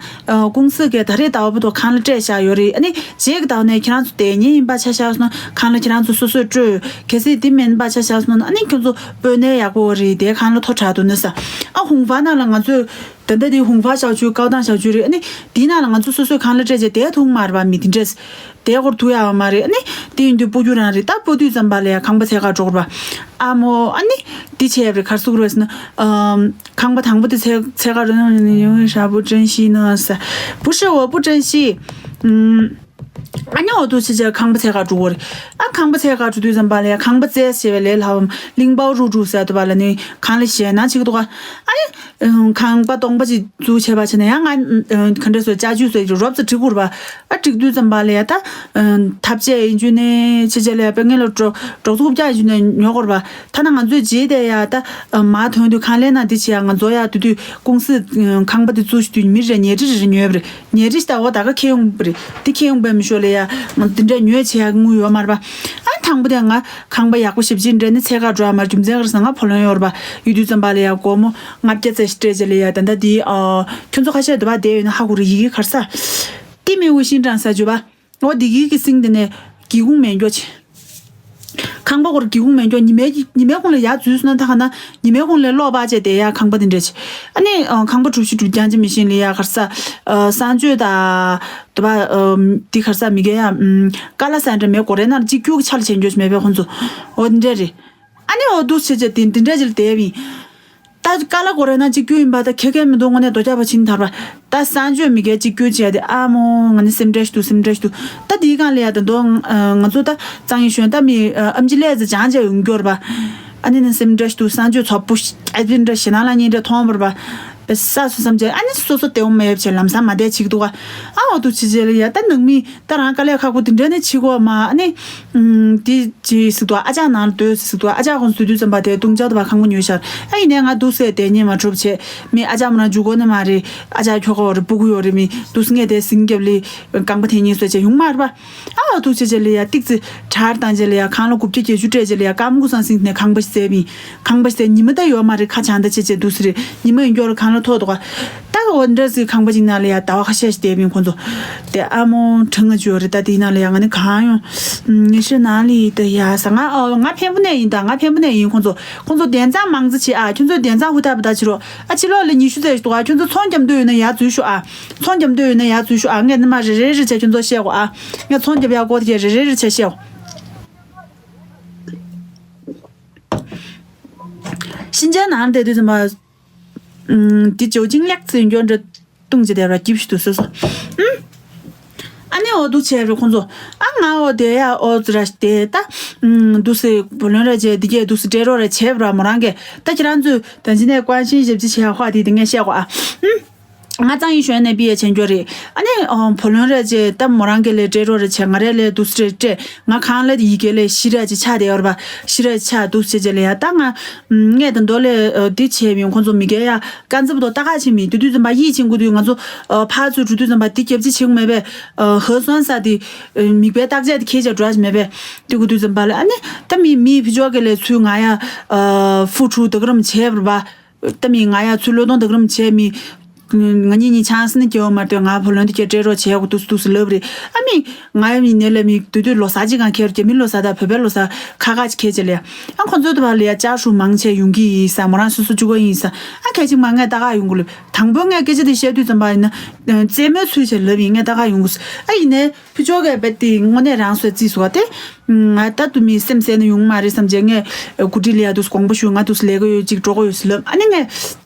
ཀུང་སི་གས་ད་རེས་ཟླ་བ་བར་དུ་ཁང་གླ་སྤྲད་བཞག་ཡོད་རེད། ཨ་ནི་རྗེས་ཀྱི་ཟླ་བ་ནས་ཁྱེད་རང་ཚོ་དེ་ཉིན་ཡིན་པ་ཆ་བཞག་སོང་ན་ཁང་གླ་ཁྱེད་རང་ཚོ་སོ་སོས་སྤྲོད། གལ་སྲིད་དེ་མིན་པ་ཆ་བཞག་སོང་ན་ཨ་ནི་ཁྱོད་ཚོ་དཔོན་གནས་ཡག་པོ་རེད། དེ་ཁང་གླ་མཐོ་དྲགས་འདུག་ནི་ས། ཨ་ཧུང་ཧྥ་ནང་ལ་ང་ཚོས་ད་ལྟ་དེ་ཧུང་ཧྥ་ཞག་ཆུ་ཀའོ་ཏང་ཞག་ཆུ་རེད། ཨ་ནི་དེའི་ནང་ལ་ང་ཚོ་སོ་སོས་ཁང་གླ་སྤྲད་བྱས་དེ་ཐུག་མ་རེད་པ། མི་དེ་འདྲས་དེ་སྐོར་ཐུག་ཡག་མ་རེད། ཨ་ནི་དེ་ཡིན་དུས་སྤོ་རྒྱུ་རང་རེད། ད་སྤོ་དུས་ཙམ་པ་ལ་ཡ་ཁང་པ་ཚད་ཁ་འགྲོ་དགོས་པ། ཨ་མོ་ཨ་ནི་འདི་བྱས་པ་རེད། གར་སུག་རོས་ན། ཁང་པ་དང་པོ་དེ་ཚད་ཚད་ཁ་རུ་ཡོང་ཧྲ་བུ་ཀྲན་ཤི་ན་ས། བུ་ཧྲི་འོ་བུ་ཀྲན་ཤི། ཨ་ནི་འོ་དུ་ཆེ་ཆེ་ཁང་པ་ཚད་ཁ་འགྲོ་གོ་རེད། ཨ་ཁང་པ་ཚད་ཁ་འགྲོ་དུས་ཙམ་པ་ལ་ཡ་ཁང་པ་རྩེ་ཞེས་པའི་ལས་ལྷ་བམ་གླིང་པའོ་རུ་ཀྲུ་ཟེར་དུ་བ་ལ་ནི་ཁང་ལ་ཞེད་སྣང་བྱེད་ཀྱི་འདུག་ཨ་ནི་ཁང་པ་སྟོང་པ་ཅིག་འཛུགས་བྱས་པ་བྱས་ན་ཡང་ང་ག་འདྲ་སོ་ཅ་ཅུ་སོ་རོབ་ཙམ་བྲིས་དགོས་རེད་པ། ཨ་བྲིས་དུས་ཙམ་པ་ལ་ཡ་ད་ཐབ་ཆས་ཡིན་རྒྱུ་ནས་ཆེ་ཆེ་ལ་ཡ་དཔེ་ངན་ལ་འགྲོ་འགྲོ་ཚུགས་རྒྱག་ཡིན་རྒྱུ་ནས་ཉོ་དགོས་རེད་པ། ཐ་ན་ང་ཚོའི་རྗེས་དེ་ཡ་ད་མ་ཐོན་དུས་ཁང་ལས་ན་འདི་བྱས་ཡ་ང་ཚོ་ཡ་དུས་དུས་ཀུང་སི་ཁང་པ་འདི་བཙུགས་ཤི་དུས་མི་རེ་ཉལ་ཁྲི་རེ་རེ་ཉོས་པ་རེད། ཉལ་ཁྲི་ཞིག་ད་འོ་ད་ག་ཁེ་ཡོང་པ་རེད། འདི་ཁེ་ཡོང་པའི་མི་ཤོ་ལ་ཡ་ང་འདི་འདྲ་ཉོས་བྱས་ཡ་དངུལ་ཡོད་མ་རེད་པ། ཨ་དང་པོ་དེ་ང་ཁང་པ་ཡག་པོ་ཞེ་པོ་ཅིག་འདྲ་ནི་ཚད་ཁ་འགྲོ་ཡ་མ་རེད། རྒྱུ་མཚན་ག་རེ་ཟེར་ང་བུ་ལོན་ཡོད་རེད་པ། ཡོད་དུས་ཙམ་པ་ལ་ཡ་སྒོར་མོ་ལྔ་བརྒྱ་ཙམ་ཞིག་སྤྲད་བྱས་ལ་ཡ་ད་ལྟ་འདི་ཁྱོད་ཚོ་ཁ་ཤས་འདི་པ་བསྡད་ཡོད་ན་ཧ་གོ་རེད། ཡི་གེ་གར་ས་ཏི་མེ་ཝི་ཤིན་ཀྲང་ས་བརྗོད་པ། འོ་འདི་གི་གི་སིང་དེ་ནས་སྒེའུ་ཁུང་མེད་འགྱོ་ཆེ། ཁང་པ་སྐོར་སྒེའུ་ཁུང་མེད་འགྱོ། ཉི་མའི་ཉི་མའི་ཁོང་ལ་ཡར་འཛུལ་སོང་ན་ད་ག་ན་ཉི་མའི་ཁོང་ལ་གློག་སྤར་བྱས་བསྡད་ཡ་ཁང་པ་དེ་འདྲ་ཆེ། ཨ་ནི་ཁང་པ་གྲུ་བཞི་གྲུ་རྐྱང་ཅི་མི་ཤེས་ལ་ཡ་གར་ས་གསང་སྤྱོད་ད་དུ་བ་འདི་གར་ས་མི་ག་ཡ་ཀ་ལ་ས་འདྲ་མེད་སྒོ་རའི་ནང་ལ་གཅིག་གྱུར་གྱི་ཆ་ལ་བྱེད་འགྱོ་ཆེ་མེད་པའི་ཁོང་ཚོ་འོ་འདི་འདྲ་རེད། ཨ་ནི་འོ་འདུག་བྱས་བྱས་དེ་འདི་འདྲ་ཅིག་ལ་བསྡད་པ་ཡིན། ད་ཀ་ལ་གོ་རེ་ན་གཅིག་རྒྱུ་ཡིན་པ་ད་ཁེ་ཁེ་མི་འདུག་དངོས་གནས་རྡོ་རྒྱག་པ་ཕྱིན་ཐར་པ། ད་གསང་སྤྱོད་མི་སྒེར་གཅིག་རྒྱུ་བྱས་ཏེ་ཨ་མོ་ང་ནི་སེམས་ཁྲལ་ཞིག་འདུག་སེམས་ཁྲལ་ཞིག་འདུག་ད་དེའི་སྒང་ལ་ཡ་ད་དོ་ང་ཚོ་ད་གཙང་ཡིན་ཞོན་ད་མི་ཨམ་ཆི་ལས་ཟེར་བྱང་བྱས་ཡོང་རྒྱུ་རེད་པ། ཨ་ནི་ནི་སེམས་ཁྲལ་ཞིག་འདུག་གསང་སྤྱོད་ཚོགས་པོ་ཨ་ཙི་འདྲ་ཞེ་ནང་ལ་ཉིན་འདྲ་མཐོང་བར་པ། པེ་ས་སུ་བསམ་བྱས་ཨ་ནི་སོ་སོ་དེ་འོ་མ་ཡབ་བྱས་ལམ་སང་མ་བསྡད་ཅིག་འདུག་ཨ་འོ་འདུག་ཅི་བྱས་ལ་ཡ་ད་ནང་མི། ད་རང་དཀའ་ལས་ཁག་པོ་དེ་འདྲ་ནི་བྱེད་དགོས་མ་ཨ་ནི། ཨུམ། དེ་ཅི་ཟིག་ཏུ་ཨ་ཅག་ནང་ལ་སྡོད་ཟིག་ཏུ་ཨ་ཅག་ཁོང་ཚོ་དུས་ཙམ་པ་དེ་ལྟུང་བྱ་དུ་བ་ཁང་པ་ཉོས་ཤར་ཨ་ཡིན་ནའི་ང་འདུག་སེ་དེ་ཉིན་མ་གྲུབ་བྱས་མི་ཨ་ཅག་མོ་རང་འཇུག་གོ་ནི་མ་རེད། ཨ་ཅག་ཁྱོ་ག་རེ་སྤུ་གུ་ཡོད་རེད་མི་འདུག་སེ་ངས་དེ་སིང་རྒྱབ་ལི་རྐང་པ་དེ་ཉིན་སོ་བྱས་ཡོང་མ་རེད་པ། ཨ་འོ་འདུག་བྱས་བྱས་ལ་ཡ་ཏིག་ཙི་གྲར་བཏང་བྱས་ལ་ཡ་ཁང་ལ་དགུ་བརྒྱ་བརྒྱད་ཅུ་སྤྲད་བྱས་ལ་ཡ་ཀ་མུ་གུ་སང་སིང་ནས་ཁང་པ་ཞིག་བཙལ་བ་ཡིན། ཁང་པ་ཞིག་དེ་ཉི་མ་ད་ཡོད་མ་རེད། ཁ་བྱང་ད་བྱས་བྱས་འདུག་སེ་རེད། ཉི་མ་ཡིན་སྐྱོར་ཁང་ལ་ཐོག་འདུག་ག་ད་འོ་འདྲ་ཟིག་ཁང་པ་ཅིག་ནང་ལ་ཡ་ཟླ་བ་ཁ་ཤས་ཤིག་བསྡད་པ་ཡིན་ཁོང་ཚོ། དེ་ཨ་མོ་ཁྲི་ང་ཅོ་རེད། ད་དེའི་ནང་ལ་ཡ་ང་ནི་གང་ཡོང་། ཉི་ཤུ་ནང་ལ་ཡི་ད་ཡ་ས་ང་ཨ་ང་འཕན་པོ་ནས་ཡིན། ད་ང་འཕན་པོ་ནས་ཡིན། ཁོང་ཚོ་ཁོང་ཚོ་དན་ཚང་མང་ཙི་བྱེད་ཨ། ཁྱོད་ཚོ་དན་ཚང་ཧུ་ཐག་པ་ད་བྱེད་རོགས་ཨ། ཕྱི་ལོགས་ལ་ཉི་ཤུ་ཙམ་ཞིག་འདུག་ཨ། ཁྱོད་ཚོ་ཚོང་རྒྱབ་འདོད་ཡོད་ན་ཡར་འཛུལ་ཤོག་ཨ། ཚོང་རྒྱབ་འདོད་ཡོད་ན་ཡར་འཛུལ་ཤོག་ཨ། ངས་ནི་མ་རེ་རེ་རེ་བྱས་ཁྱོད་ཚོ་བཤད་གོ་ཨ། ངས་ཚོང་རྒྱབ་ཡག་སྐོར་དེ་རེ་རེ་རེ་བྱས་བཤད་གོ། ཤིན་ཅང་ནང་བསྡད་དུས་ཙམ་པ། ཨུམ། འདི་ཇོ་ཅིང་ལེགས་ཚོས་འགྱོ་འདྲ་བཏུང་བྱས་བསྡད་པ་སྐྱིབས་ཤིག་ཏུ་སོ་སོ། ཨུམ། ཨ་ནི་འོ་འདུག་བྱས་རེད་ཁོང་ཚོ། ཨ་ང་འོ་དེ་ཡ་འོ་ཙི་ར་དེ་ད། ཨུམ། འདུག་སེ་བུ་ལོན་ར་བྱས་འདི་གས་འདུག་སེ་སྤྲད་རོགས་ར་བྱས་པ་ར་མོ་རང་གས་ད་ཁྱེད་རང་ཚོས་ད་ཅི་ནས་ཀོན་ཤིན་ཞབས་ཕྱི་བྱས་ཧ་དེ་དེ་ངས་བཤད་གོ་ཨ། ཨུམ། ང་གཙང་ཡིན་གཞོན་ནས་པི་ཡ་བྱེད་འགྱོ་རེད། ཨ་ནི་ཨོ་བུ་ལོན་ར་བྱས་ད་མོ་རང་གས་ལས་སྤྲད་རོགས་ར་བྱས་ང་རས་ལས་འདུག་སེ་སྤྲད་ང་གང་ལ་ཡི་གེ་ལས་ཤི་ར་ཅིག་ཆགས་བསྡད་ཡོད་ར་པ་ཤི་ར་ཆགས་འདུག་སེ་བྱས་ལས་ཡ་ད་ང་ངས་ད་མདོ་ལས་འདི་བྱས་མིན་ཁོང་ཚོ་མི་སྒེར་ཡ་དཀར་མཛེས་པོ་ཏོ་ལྟ་ག་ཕྱིན་མི་དུས་དུས་ཙམ་པ་ཡིད་ཆེན་དགོས་དུས་ང་ཚོ་ཕར་ཚུར་འགྲོ་དུས་ཙམ་པ་འདི་རྒྱབ་ཅི་བྱེད་དགོས་མེད་པས་ཧ་སོན་ས་དེ་མིག་པའི་བརྟག་དཔྱད་དེ་ཁྱེད་ཅག་འགྲོ་ཡ་མེད་པས་དེ་དགོས་དུས་ཙམ་པ་ལ་ཨ་ནི་ད་མི་མི་ཕི་ཅོག་གི་ལས་ཚུལ་ང་ཡ་ཧྥུ་ཁྲུ་དག་རམ་བྱས་པ་ར་པ། ད་མི་ང་ཡ་ཚུར་བློས་གཏོང་དག་རམ་བྱས་མི། ང་གཉིས་གཉིས་ཆང་སི་ནི་སྐྱེ་བ་མ་སྟོན་ང་བུ་ལོན་དུ་སྐྱེ་སྤྲད་རོགས་བྱས་གོ་འདུག་འདུག་ལབ་རེད། ཨ་མི། ང་ཡ་མི་ནས་ལས་མི་དུས་དུས་ལོ་གསར་ཅིག་གང་ཁྱེར་རྒྱ་མི་ལོ་གསར་དང་བོད་པའི་ལོ་གསར་ཁ་ཁ་ཅིག་ཁྱེར་བྱས་ལས། ཨ་ཁོང་ཚོའི་དུ་བ་ལ་ཡ་ཅག་ཧྲུ་མང་ཆེ་ཡོང་གི་ཡིན་ས་མོ་རང་སོ་སོ་བཅུ་ག་ཡིན་ས། ཨ་ཁ་ཅིག་མ་ངས་ལྟ་ག་ཡོང་གི་ལབ་དང་པོ་ངས་སྐད་ཆ་དེ་བཤད་དུས་ཙམ་པ་ཡིན་ན། རྩེད་མོའི་ཚུལ་བྱས་ལབ་ཡིན་ངས་ལྟ་ག་ཡོང་གི་ཨ་ཡིན་ནས། ཕུ་ཅོ་གས་བེད་དེ་དངོས་གནས་རང་སོའི་རྩིས་སུ་བ་སྟེ། ང་ད་དུ་མི་སེམས་གསལ་ན་ཡོང་མ་རེད་བསམ་བྱས་ངས་གུ་ཁྲི་ལ་ཡ་དུས་དགོངས་པ་ཞུ་ང་དུས་ལས་ཀ་ཡོད་ཅིག་འགྲོ་གི་ཡོད་ཟེར་ལབ་ཨ་ནི་ངས།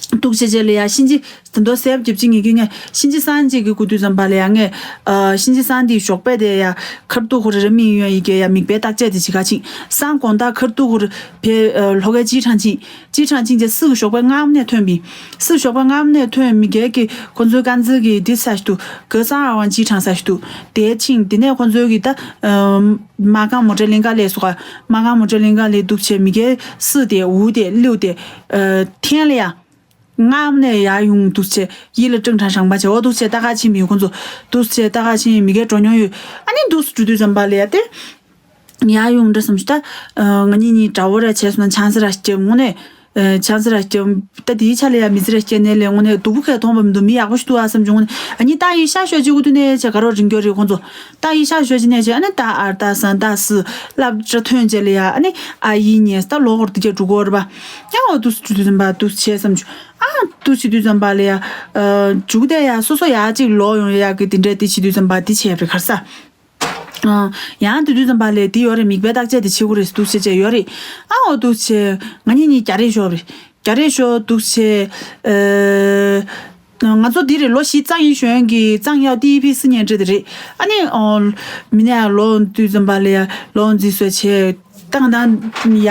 འདུག་བྱས་བྱས་ལ་ཡ་གཤིན་རྗེ་ད་དུང་སེབ་རྒྱབ་ཅིག་ངེད་ཀྱི་ངས་གཤིན་རྗེ་སང་གཅིག་གི་སྐུ་དུས་ཙམ་པ་ལ་ཡ་ངས། གཤིན་རྗེ་སང་དེའི་ཞོགས་པ་དེ་ཡ་ཁར་ཏུ་ཧུར་ར་མི་ཡོན་ཡི་གེ་ཡ་མིག་པའི་བརྟག་དཔྱད་དེ་བྱེད་ག་ཅིག་སང་དགོང་དག་ཁར་ཏུ་ཧུར་བེ་ལྷོ་ཁའི་ཅི་གྲང་ཅིག་ཅི་གྲང་ཅིག་ཅེས་སུ་གི་ཞོགས་པའི་སྔ་མོ་ནས་ཐོན་པའི། སུ་གི་ཞོགས་པའི་སྔ་མོ་ནས་ཐོན་མི་སྒེར་གྱི་ཁོ་ཚོའི་དཀར་མཛེས་ཀྱི་འདི་ས་ཞིག་ཏུ་ག་སང་ཨ་ཝང་ཅི་གྲང་ས་ཞིག་ཏུ་དེའི་ཆིང་དེ་ནས་ཁོ་ཚོའི་གི་ད་མ་གང་མོ་ཊ་ལིང་ག་ལས་སུ་ག་མ་གང་མོ་ཊ་ལིང་ག་ལས་འདུག་བྱས་མི་སྒེར་སུ་དེ་འུ་དེ་ལིའུ་དེ་ཐན་ལ་ཡ་སྔ་མོ་ནས་ཡར་ཡོང་འདུག་བྱས་ཡིད་ལ་ཀྲང་གྲང་ཧྲང་པ་བྱས་འོ་འདུག་བྱས་ལྟ་ག་ཕྱིན་མི་ཁོ་ཚོ་འདུག་བྱས་ལྟ་ག་ཕྱིན་མི་སྒེར་འགྲོ་མྱོང་ཡོད་ཨ་ནི་འདུག་འགྲོ་དུས་ཙམ་པ་ལ་ཡ་དེ། ཡ་ཡོང་འདྲ་བསམ་ཞིག་ད། ང་གཉིས་གཉིས་དགྲ་བོ་ར་བྱས་སོང་ན་ཆང་ས་ར་སྐྱེ་དངོས་ནས། ཆང་ས་ར་སྐྱེ་ད་དེའི་ཆ་ལ་ཡ་མི་ཚེ་ར་སྐྱེ་ནས་ལས་དངོས་ནས་སྡུག་པོ་ཁས་མཐོང་བ་མི་འདུག་མི་ཡག་པོ་ཞིག་འདུག་ཨ་བསམ་བྱུང་ངོ་ནས་ཨ་ནི་ད་ཡི་ཤ་ཤོད་ཅིག་གུ་དུ་ནས་བྱས་ག་རོ་རིང་སྐྱོ་རེད་ཁོང་ཚོ་ད་ཡི་ཤ་ཤོད་ཅིག་ནས་བྱས་ཨ་ནི་ད་ཨར་ད་སང་ད་སི་སླབ་ཅ་ཐོན་བྱས་ལ་ཡ་ཨ་ནི་ཨ་ཡི་ཉེས་ད་ལོ་འཁོར་དེ་གས་འགྲོ་གོ་རེད་པ་ཡང་འོ་དུ་སུ་དུ་ཙམ་པ་དུ་བྱས་བསམ་བྱུང་ཨ་དུ་སི་དུ་ཙམ་པ་ལ་ཡ་འཇུག་དེ་ཡ་སོ་སོ་ཡ་གཅིག་ལོག་ཡོང་ཡ་གི་དེ་འདྲས་དེ་བྱེད་དུས་ཙམ་པ་དེ་བྱས་པ་རེད་ག་རེ་ཟ། ཡང་དུས་དུས་ཙམ་པ་ལས་དེ་ཡོད་རེད་མིག་དཔེ་བརྟག་དཔྱད་དེ་བྱེད་དགོས་རེད་འདུག་བྱེད་བྱེད་ཡོད་རེད། ཨ་འོ་འདུག་བྱེད་ང་གཉིས་གཉིས་རྒྱ་རེད་ཤོར་རེད། རྒྱ་རེད་ཤོར་འདུག་བྱེད། ང་ཚོ་འདི་རེད་ལོ་བཞི་གཙང་ཡིན་གཞོན་གྱི་གཙང་ཡག་ཏི་ཕི་སི་ཉན་འདྲེ་དེ་རེད། ཨ་ནི་ཨོ། མི་ནས་ལོ་དུས་ཙམ་པ་ལ་ཡ་ལོ་འཛིན་བཟོས་བྱེད། ཏང་ཏང་ཡ་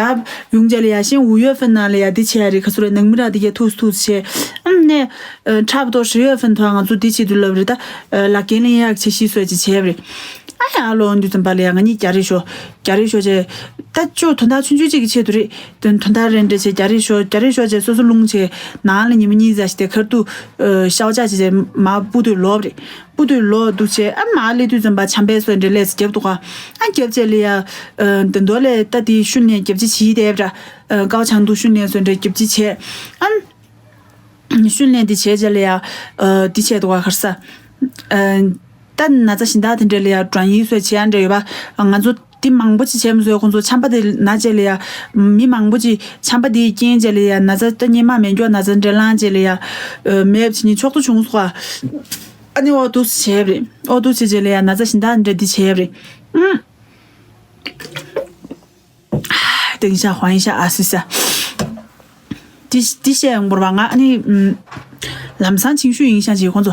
ཡོང་རྒྱ་ལ་ཡ་ཤེན་ཝུ་ཡོད་ཕན་ན་ལ་ཡ་འདི་བྱེད་ཡ་རེད་ཁ་སུ་རེད་ནང་མི་ར་འདི་ག་ཐུག་ཐུག་བྱེད། ཨམ་ནས་ཁྲབ་ཏོ་ཧྲི་ཡོད་ཕན་ཐོག་ང་ཚོ་འདི་བྱེད་དུ་ལབ་རེད་ད། ལག་གྱེན་ལེན་ཡག་བྱེད་ཤི་སོད་ཅིག་བྱས་པ་རེད། ཨ་ཡ་ལོ་འདི་ཙམ་པ་ལ་ཡ་ང་གཉིས་རྒྱ་རེ་ཤོ། རྒྱ་རེ་ཤོ་བྱས། ད་ཅོ་དོན་དག་ཆུང་ཆུང་ཅིག་གི་ཆེད་དུ་རེད། དོན་དོན་དག་རེ་འདྲ་བྱས་རྒྱ་རེ་ཤོ་རྒྱ་རེ་ཤོ་བྱས་སོ་སོ་རླུང་བྱས། ནང་ལ་ཉི་མ་གཉིས་ཙམ་ཞིག་དེ་ཁར་དུ། ཤའོ་ཅག་ཅིག་བྱས་མ་སྤུ་དུས་ལོབ་རེད། སྤུ་དུས་ལོ་འདུག་བྱས་ཨ་མ་ལི་དུས་ཙམ་པ་ཆམ་པའི་སོད་འདྲ་ལས་སུ་རྒྱབ་འདུག་ག་ཨ་རྒྱབ་བྱས་ལ་ཡ། དེ་འདོ་ལས་ད་དེ་ཤུན་ནས་རྒྱབ་ཅི་བྱིས་དེ་བྲ། ཀའོ་ཆང་དུ་ཤུན་ནས་སོད་འདྲ་རྒྱབ་ཅི་བྱས། ཨ། ཤུན་ལན་འདི་བྱས་རྗེས་ལ་ཡ། འདི་བྱས་འདུག་ག་ག་རེ་ཟ། ད་ན་ཚ་གཞན་དག་དེ་འདྲ་ལ་ཡ་དྲན་ཡིག་སོགས་བྱེད་ཡ་འདྲ་ཡོད་པ། ང་ཚོ་འདི་མང་པོ་ཅིག་བྱས་མ་སོང་ཁོང་ཚོ་ཆམ་པ་དེ་ན་རྗེས་ལ་ཡ། མི་མང་པོ་ཅིག་ཆམ་པ་དེའི་རྐྱེན་རྗེས་ལ་ཡ་ན་ཚ་ད་སྙེ་མ་མེད་མགྱོགས་ན་ཚ་འདྲ་ལངས་རྗེས་ལ་ཡ། མེད་པ་བྱེད་ཉིན་ཆོག་ཏུ་བྱུང་སོང་ཨ། ཨ་ནི་ཨོ་ཏུ་བྱས་པ་རེད། ཨོ་ཏུ་བྱས་རྗེས་ལ་ཡ་ན་ཚ་གཞན་དག་འདྲ་འདི་བྱས་པ་རེད། ཨུམ། 等一下，缓一下啊，试一下。的的确，我吧，俺你嗯，ལམ་སང་情绪影响བྱེད་ཁོང་ཚོ།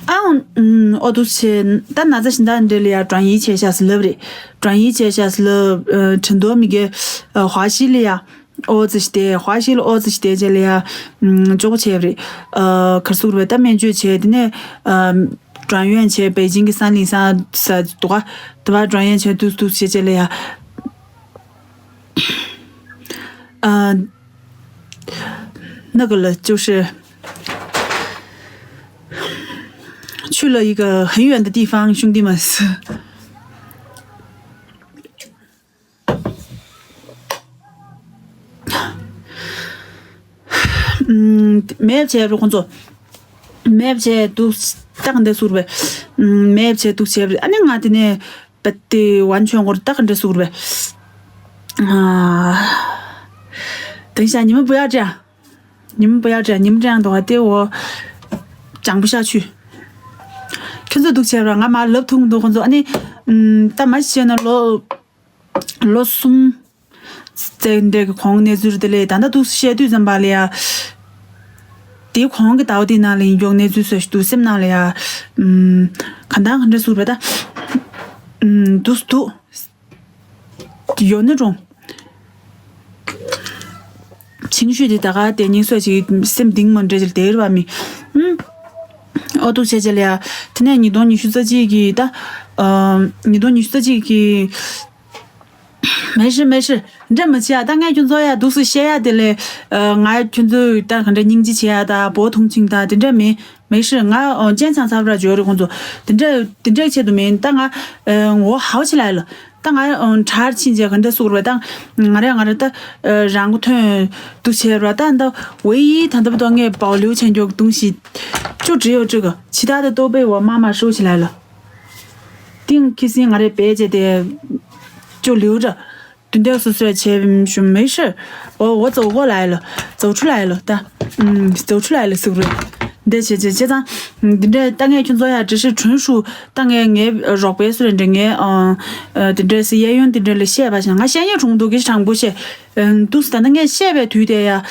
ཨང་ཨོ་དུ་ཆེ་ད་ན་ཚ་ཞིག་འདྲ་འདྲ་ལ་ཡ་转移བྱས་ཤག་ཟེར་ལབ་རེད། 转移བྱས་ཤག་ཟེར་ལབ། ཁྲིན་ཏུའུ་མི་གེ་ཧྭ་ཤི་ལ་ཡ་ཨོ་ཙི་ཞིག་དེ་ཧྭ་ཤི་ལ་ཨོ་ཙི་ཞིག་དེ་རྗེས་ལ་ཡ་ཅོག་བྱས་རེད། གར་སུག་རེད་ད་སྨན་བཅོས་བྱས་དེ་ནས། 转院 བྱས་北京གི་三零三ས་འདུག་ག་དེ་བ་转院 བྱས་ཏུས་ཏུས་བྱས་བྱས་ལ་ཡ། 呃，那个了，就是去了一个很远的地方，兄弟们。 ཨུམ། མེབ་བྱས་རུ་ཁོང་ཚོ། མེབ་བྱས་འདུག་སྟེ་འདི་ཟུར་བས། ཨུམ། མེབ་བྱས་འདུག་བྱས་རུ་ཨ་ནི་ང་དེ་ནས་བད་དེ་完全 སྐོར་ད་འདི་ཟུར་བས། ཨ། 等一下，你们不要这样，你们不要这样，你们这样的话，对我讲不下去。 ཁྱོད་ཚོ་འདུག་བྱས་རུ་ང་མ་ལབ་ཐུང་འདུག་ཁོང་ཚོ་ཨ་ནི། ཨུམ། ད་མ་བྱས་ན་ལོ། ལོ་གསུམ། ཙེ་འདྲ་གི་གོང་གནས་ཚུལ་དེ་ལས་ད་ལྟ་འདུག་སེ་བཤད་དུས་ཙམ་པ་ལ་ཡ། དེའི་གོང་གི་ཟླ་བ་དེའི་ནང་ལ་ཡིན་མགྱོགས་གནས་ཚུལ་སོགས་ཤིག་འདུག་སེམས་ནང་ལ་ཡ། ཨུམ། ག་འདྲ་ག་འདྲ་ཟུར་བ་ད། ཨུམ། འདུག་སེ་འདུག་ཡོད་ན་རུང་། ཆིང་ཤུས་དེ་ད་ག་དེ་ཉིན་སོགས་ཅིག་སེམས་གཏིང་མ་འདྲ་ཅིག་དེ་རུ་བ་མི། ཨུམ། ཨོ་འདུག་བྱས་བྱས་ལ་ཡ། དེ་ནས་ཉིས་སྟོང་ཉི་ཤུ་རྩ་གཅིག་གི་ད། ཨ། ཉིས་སྟོང་ཉི་ཤུ་རྩ་གཅིག་གི། མེ་ཤི་མེ་ཤི། འདྲ་མ་བྱེད་ཡ། ད་ངས་ཁྱོད་ཚོ་ཡ་འདུག་སེ་བཤད་ཡ་དེ་ལས། ཨ། ང་ཁྱོད་ཚོ་ད་ག་འདྲ་སྙིང་རྗེ་བྱེད་ཡ་ད་བོ་མཐོང་ཆུང་ད་དེ་འདྲ་མིན། མེ་ཤི། ང་ཨོ་སྤྱན་ཆང་ཚ་བར་འཇོག་རེ་ཁོང་ཚོ། དེ་འདྲ་དེ་འདྲ་ཆེད་དུ་མིན། ད་ང་ཨ་ངོ་ཧའོ་ཆི་ལ་ཡ་ལ། ད་ང་ཨ་གྲར་ཕྱིན་རྗེས་ག་འདྲ་སུ་ར་བ་ད། ང་རེ་ང་རེ་ད་ཨ་རང་གི་ཐོན་འདུག་བྱས་ར། ད་ད་ཝེ་ཡི་ད་ད་བ་ད་ངས་བའོ་ལིའུ་ཆེན་མཆོག་གི་དུང་ཞིག་ཅུ་བྲིས་ཡོད་ཅིག་གི་ཇི་ལྟར་ད་ཏོ་པེ་བ་མ་མ་ཧྲུའུ་ཆི་ལ་ཡ་ལ། ཏིང་ཁི་སིན་ང་རེ་བེད་ཅེ་དེ་ཅོ་ལིའུ་ར། དུན་ཏེ་སོ་སོས་བྱས་ཞུ་མེ་ཤི། འོ་འོ་ཙོ་གོ་ལ་ཡ་ལ། ཙོ་ཁྲུ་ལ་ཡ་ལ་ད། ཙོ་ཁྲུ་ལ་ཡ་ལ་སུག་རུ། འདི་བྱས་བྱས་བྱས་ཙང་། འདི་འདྲའི་ད་ངས་ཁྱོད་ཚོ་ཡ་འདྲི་ཤི་དྲུན་ཧྲུ། ད་ངས་ངའི་རོགས་པའི་སུ་རེ་འདྲ་ངའི་ཨ། འདི་འདྲའི་སི་གཡས་གཡོན་འདི་འདྲ་ལ་བཤད་པ་བཞིན་ང་བཤད་ཉེས་གྲོང་འདུག་གི་དྲང་པོ་བཤད། འདུག་སི་ད་ནི་ངས་བཤད་པའི་དུས་དེ་ཡ།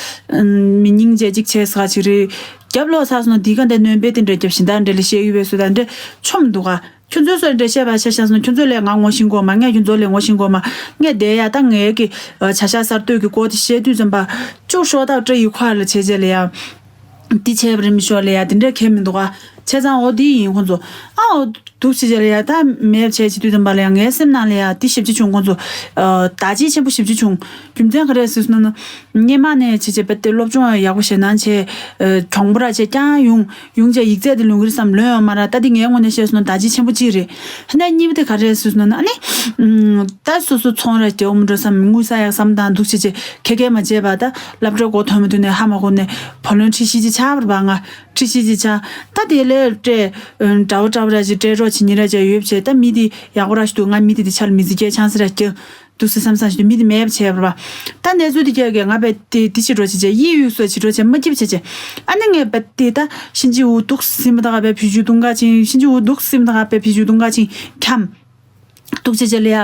མི་སྙིང་རྗེ་གཅིག་བྱས་ས་ག་ཅིག་རེད། རྒྱབ་ལོག་ཚར་སོང་ན་འདི་ག་འདྲ་སྣོན་པའི་དེ་འདྲ་རྒྱབ་བཞིན་ད་འདྲ་ལ་བཤད་ཡོད་པའི་སུ་ད་འདྲ་ཆོམ་འདུག་ག་ཁྱོད་ཚོའི་སོ་འདྲ་བཤད་པ་ཤ་ཤ་སོང་། ཁྱོད་ཚོ་ལས་ང་ངོ་ཤེས་གོ་མ། ངས་ཁྱོད་ཚོ་ལས་ངོ་ཤེས་གོ་མ། ངས་བསྡད་ཡ་ད་ངའི་གི་བྱ་ཤ་གསར་གཏོད་ཀྱི་སྐོར་དེ་བཤད་དུས་ཙམ་པ་ཅུག་ཤོག་ཐག་སྤྲ་ཡི་ཁ་ལ་བྱས་བྱས་ལ་ཡ། འདི་བྱས་པ་རིམ་ཤོག་ལ་ཡ་དེ་འདྲ་གལ་མི་འདུག་ག་བྱས་ཙང་འོ་འདི་ཡིན་ཁོང་ཚོ། ཨ་འོ་འདུག་བྱས་བྱས་ལ་ཡ་ད་མེད་བྱས་བྱེད་དུས་ཙམ་པ་ལ་ཡ་ངའི་སེམས་ནང་ལ་ཡ་འདི་ཞེ་པོ་ཅིག་བྱུང་ཁོང་ཚོ། ཨ་བརྡ་ཆད་ཆེན་པོ་ཞེ་པོ་ཅིག་བྱུང་། རྒྱུ་མཚན་ག་རེ་ཟེར་སོང་ན། སྔོན་མ་ནས་བྱས་བྱས་པ་དེ་སློབ་སྦྱོང་ཡག་པོ་བྱེད་ན་བྱས། ཨ་གྱོང་པོ་ར་བྱས་ཀྱང་ཡོང་། ཡོང་བྱས་ཡིག་ཚད་དེ་ལོན་གི་རེད་བསམ་ལོན་ཡོད་མ་ར། ད་དེ་ངའི་ངོས་ནས་བཤད་སོང་ན་བརྡ་ཆད་ཆེན་པོ་གཅིག་རེད། ཧ་ན་གཉིས་པ་དེ་ག་རེ་ཟེར་སོང་ན་ཨ་ནི། ཨམ། ད་སོ་སོ་ཚོང་ར་རྒྱག་འོ་མི་འགྲོ་བསམ་དངུལ་ས་ཡག་བསམ་དང་འདུག་བྱས་བྱས་ཁེ་ཁེ་མ་བྱས་པ་ད་སློབ་གྲྭ་འགོ་ཐོན་མི་དུས་ནས་ཧ་མ་གོ་ནས་བུ་ལོན་ཁྲི་བཞི་ཅིག་ཆགས་པ་རེད་པ། ང་ཁྲི་བཞི་ཅིག་ཆགས། ད་དེ་ལས་སྤྲད། ཨམ། འདྲ་བོ་འདྲ་བོ་ར་ཅིག་སྤྲད་རོགས་བྱེད་ཉིན་ར་ཅིག་ཡོད་བྱས་ད་མི་དེ་ཡག་པོ་ར་ཞིག་འདུག་ང་མི་དེ་དེ་ཆ་ལ་མི་ཚེ་སྐྱེལ་ཆང་སི་ར་སྐྱེལ། འདུག་སེ་བསམ་བསམ་ཞིག་ཏུ་མི་དེ་མེད་པ་བྱས་པ་རེད་པ། ད་གནས་ཚུལ་དེ་རྒྱག་གི་ང་པས་དེ་དེ་ཕྱི་འགྲོ་བྱེད་བྱས་ཡིད་གཡུག་སོ་ཕྱི་འགྲོ་བྱས་མ་སྐྱིབས་བྱས་བྱས། ཨ་ནི་ངས་པས་དེ་ད་ཤིན་ཅི་འུ་འདུག་སེ་མི་ད་ག་པས་བི་ཇུ་དུང་ག་ཅིང་ཤིན་ཅི་འུ་འདུག་སེ་མི་ད་ག་པས་བི་ཇུ་དུང་ག་ཅིང་འཁྱམ། འདུག་བྱས་བྱས་ལ་ཡ།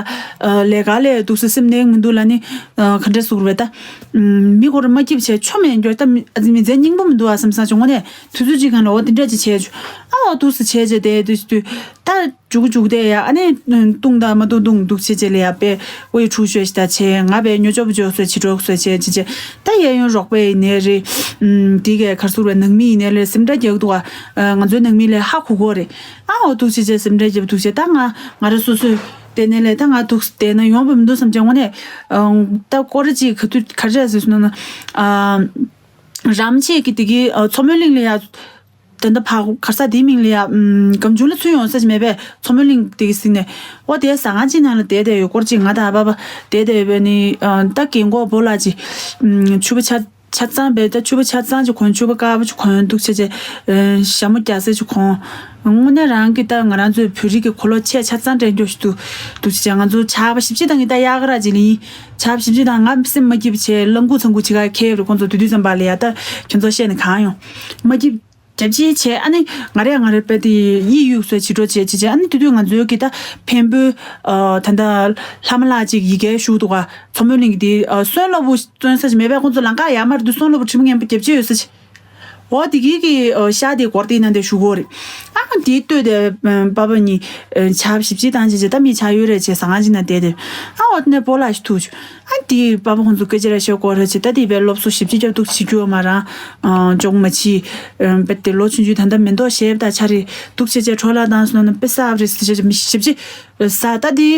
ལས་ཀ་ལས་འདུག་སེ་སེམས་གནས་མི་འདུག་ལ་ནི། ག་འདྲ་སུ་རེད་པས་ད། མི་གོ་ར་མ་སྐྱིབས་བྱས་ཆོ་མེད་འགྱོ་ད་མི་ཨ་ཙི་མི་ཚེ་སྙིང་པོ་མི་འདུག་ཨ་བསམ་བསམ་བྱུང་ངོ་ནས་དུས་ཚོད་ཅིག་གང་ལ་འོ་དེ་འདྲ་ཅིག་བྱས་བྱུང་། ཨ་འོ་འདུག་སེ་བྱས་བྱས་དེ་དུས་དུས་ད། མཇུག་མཇུག་དེ་ཡ་ཨ་ནི་ཏུང་ད་མ་ཏུང་ཏུང་འདུག་བྱེད་བྱེད་ལ་ཡ་པས་ཝེ་ཁྲུ་ཤོད་ཤི་ད་བྱེད་ང་པས་ཉོ་ཅོབ་ཅོ་སོད་ཕྱི་གྲོགས་སོད་བྱེད་བྱེད་བྱེད་ད་གཡས་གཡོན་རོགས་པས་ཡིན་ནའི་རེད། ཨུམ། དེ་གའི་གར་སུར་བའི་ནང་མི་ཡིན་ནའི་ལས་སེམས་ཁྲལ་རྒྱག་འདུག་ཨ། ང་ཚོའི་ནང་མི་ལས་ཧ་གོ་གོ་རེད། ཨ་འོ་འདུག་བྱེད་བྱེད་སེམས་ཁྲལ་རྒྱབ་འདུག་བྱེད་ད་ང་ང་ར་སོ་སོས་དེ་ནས་ལས་ད་ང་འདུག་དེ་ན་ཡོང་བ་མི་འདུག་བསམ་བྱས་ངོ་ནས། ད་སྐོར་ཅིག་ག་དུས་ག་རེ་ཟེར་སོང་ན། ཨ། རམ་ཆེ་གི་དེ་གི་མཚོ་མོ་གླིང་ལ་ཡ། ད་ལྟ་ཕ་གར་ས་དེའི་མིང་ལ་ཡ། ཨམ། སྒམ་ཆུང་ལ་ཚུར་ཡོང་ས་ཅིག་མེད་པས་མཚོ་མོ་གླིང་དེ་གི་ཟིན་ནས། ཨོ་དེའི་ཟ་ཁང་ཅིག་ནང་ལ་བསྡད་བསྡད་ཡོད་སྐོར་ཅིག་ང་དང་ཨ་ཕ་ཕ་བསྡད་བསྡད་ཡོད་པས་ནི། ཨ། ད་རྒན་གོག་བོ་ལགས་ཅིག་ཨམ། ཕྱུ་པ་ཆ་ཆ་ཚང་བས་ད་ཕྱུ་པ་ཆ་ཚང་ཅིག་གོན་ཕྱུ་པ་དཀར་པོ་ཅིག་གོན་འདུག་བྱས་བྱས། ཨ། ཞྭ་མོ་རྒྱ་སེར་ཅིག་གོན། དངོས་གནས་རང་གི་ད་ང་རང་ཚོའི་བོད་རིགས་ཀྱི་གོ་ལོག་ཆས་ཆ་ཚང་སྤྲད་རྒྱུ་ཞིག་འདུག་འདུག་བྱས་བྱས་ང་ཚོ་ཆར་པ་བཞི་བཅུ་དང་གི་ད་དབྱར་ཁ་ར་ཅིག་ལ་ཡིན། ཆར་པ་བཞི་བཅུ་དང་ང་སེམས་མ་སྐྱིད་པ་བྱས་གླང་གུག་ཚང་གུག་ཅིག་ག་ཁྱེར་རེ་ཁོང་ཚོ་དུས་དུས་ཙམ་པ་ལ་ཡ་ད་ཁྱོད་ཚོ་བཤད་ནས་གང་ཡོང་། མ་སྐྱིད། རྒྱབ་ཅིག་བྱས་ཨ་ནི་ང་རེ་ང་རེ་པས་དེ་ཡིད་གཡུག་སོ་ཕྱི་འགྲོ་བྱས་བྱས་བྱས་ཨ་ནི་དེ་དུས་ང་ཚོའི་གི་ད་འཕན་པོའི་ཨ་ད་ལྟ་ལྷ་མ་ལགས་ཅིག་ཡི་གེ་ཞུགས་འདུག་ག་མཚོ་མོ་གླིང་གི་དེ་ཨ་སོན་སློབ་བུ་སོན་ས་ཅིག་མེད་པས་ཁོང་ཚོ་ལམ་ཁ་ཡར་མར་དུ་སོན་སློབ་བུ་དྲི་མ་ངན་པ་རྒྱབ་ཅིག་ཡོད་ས་ཅིག་འོ་དེ་གི་གི་ཨ་ཤ་དེ་སྐོར་དེ་ན་དེ་ཞུ་གོ་རེད། ཨ་དེ་ལྟོས་དེ་པ་པ་གཉིས་ཆར་ཞིབ་ཅིག་བཏང་བྱས་བྱས་ད་མི་ཆ་ཡོད་རེད་བྱས་ཟ་ཁང་ཅིག་ན་བསྡད་དེ་ཨ་འོ་དེ་ནས་སྤོ་ལགས་ཤིག་ཐུག་བྱུང་། ཨ་དེའི་པ་ཕ་ཁོང་ཚོ་སྐད་ཆ་ར་བཤད་སྐོར་ར་བྱེད་ད་དེའི་པའི་སློབ་གསོ་ཞིབ་ཅིག་རྒྱབ་འདུག་བྱེད་རྒྱུ་མ་རང་ཅོག་མ་བྱེད། པ་དེ་ལོ་ཆུང་ཆུང་ད་ལྟ་མེ་ཏོག་བཞད་ད་ཆ་རེ་འདུག་བྱེད་བྱེད་འཕྲོ་བརླག་བཏང་སོང་ན་དཔེ་གསར་རེ་ཟེར་བྱེད་ཞིབ་ཅིག་ཟ་ད་དེ་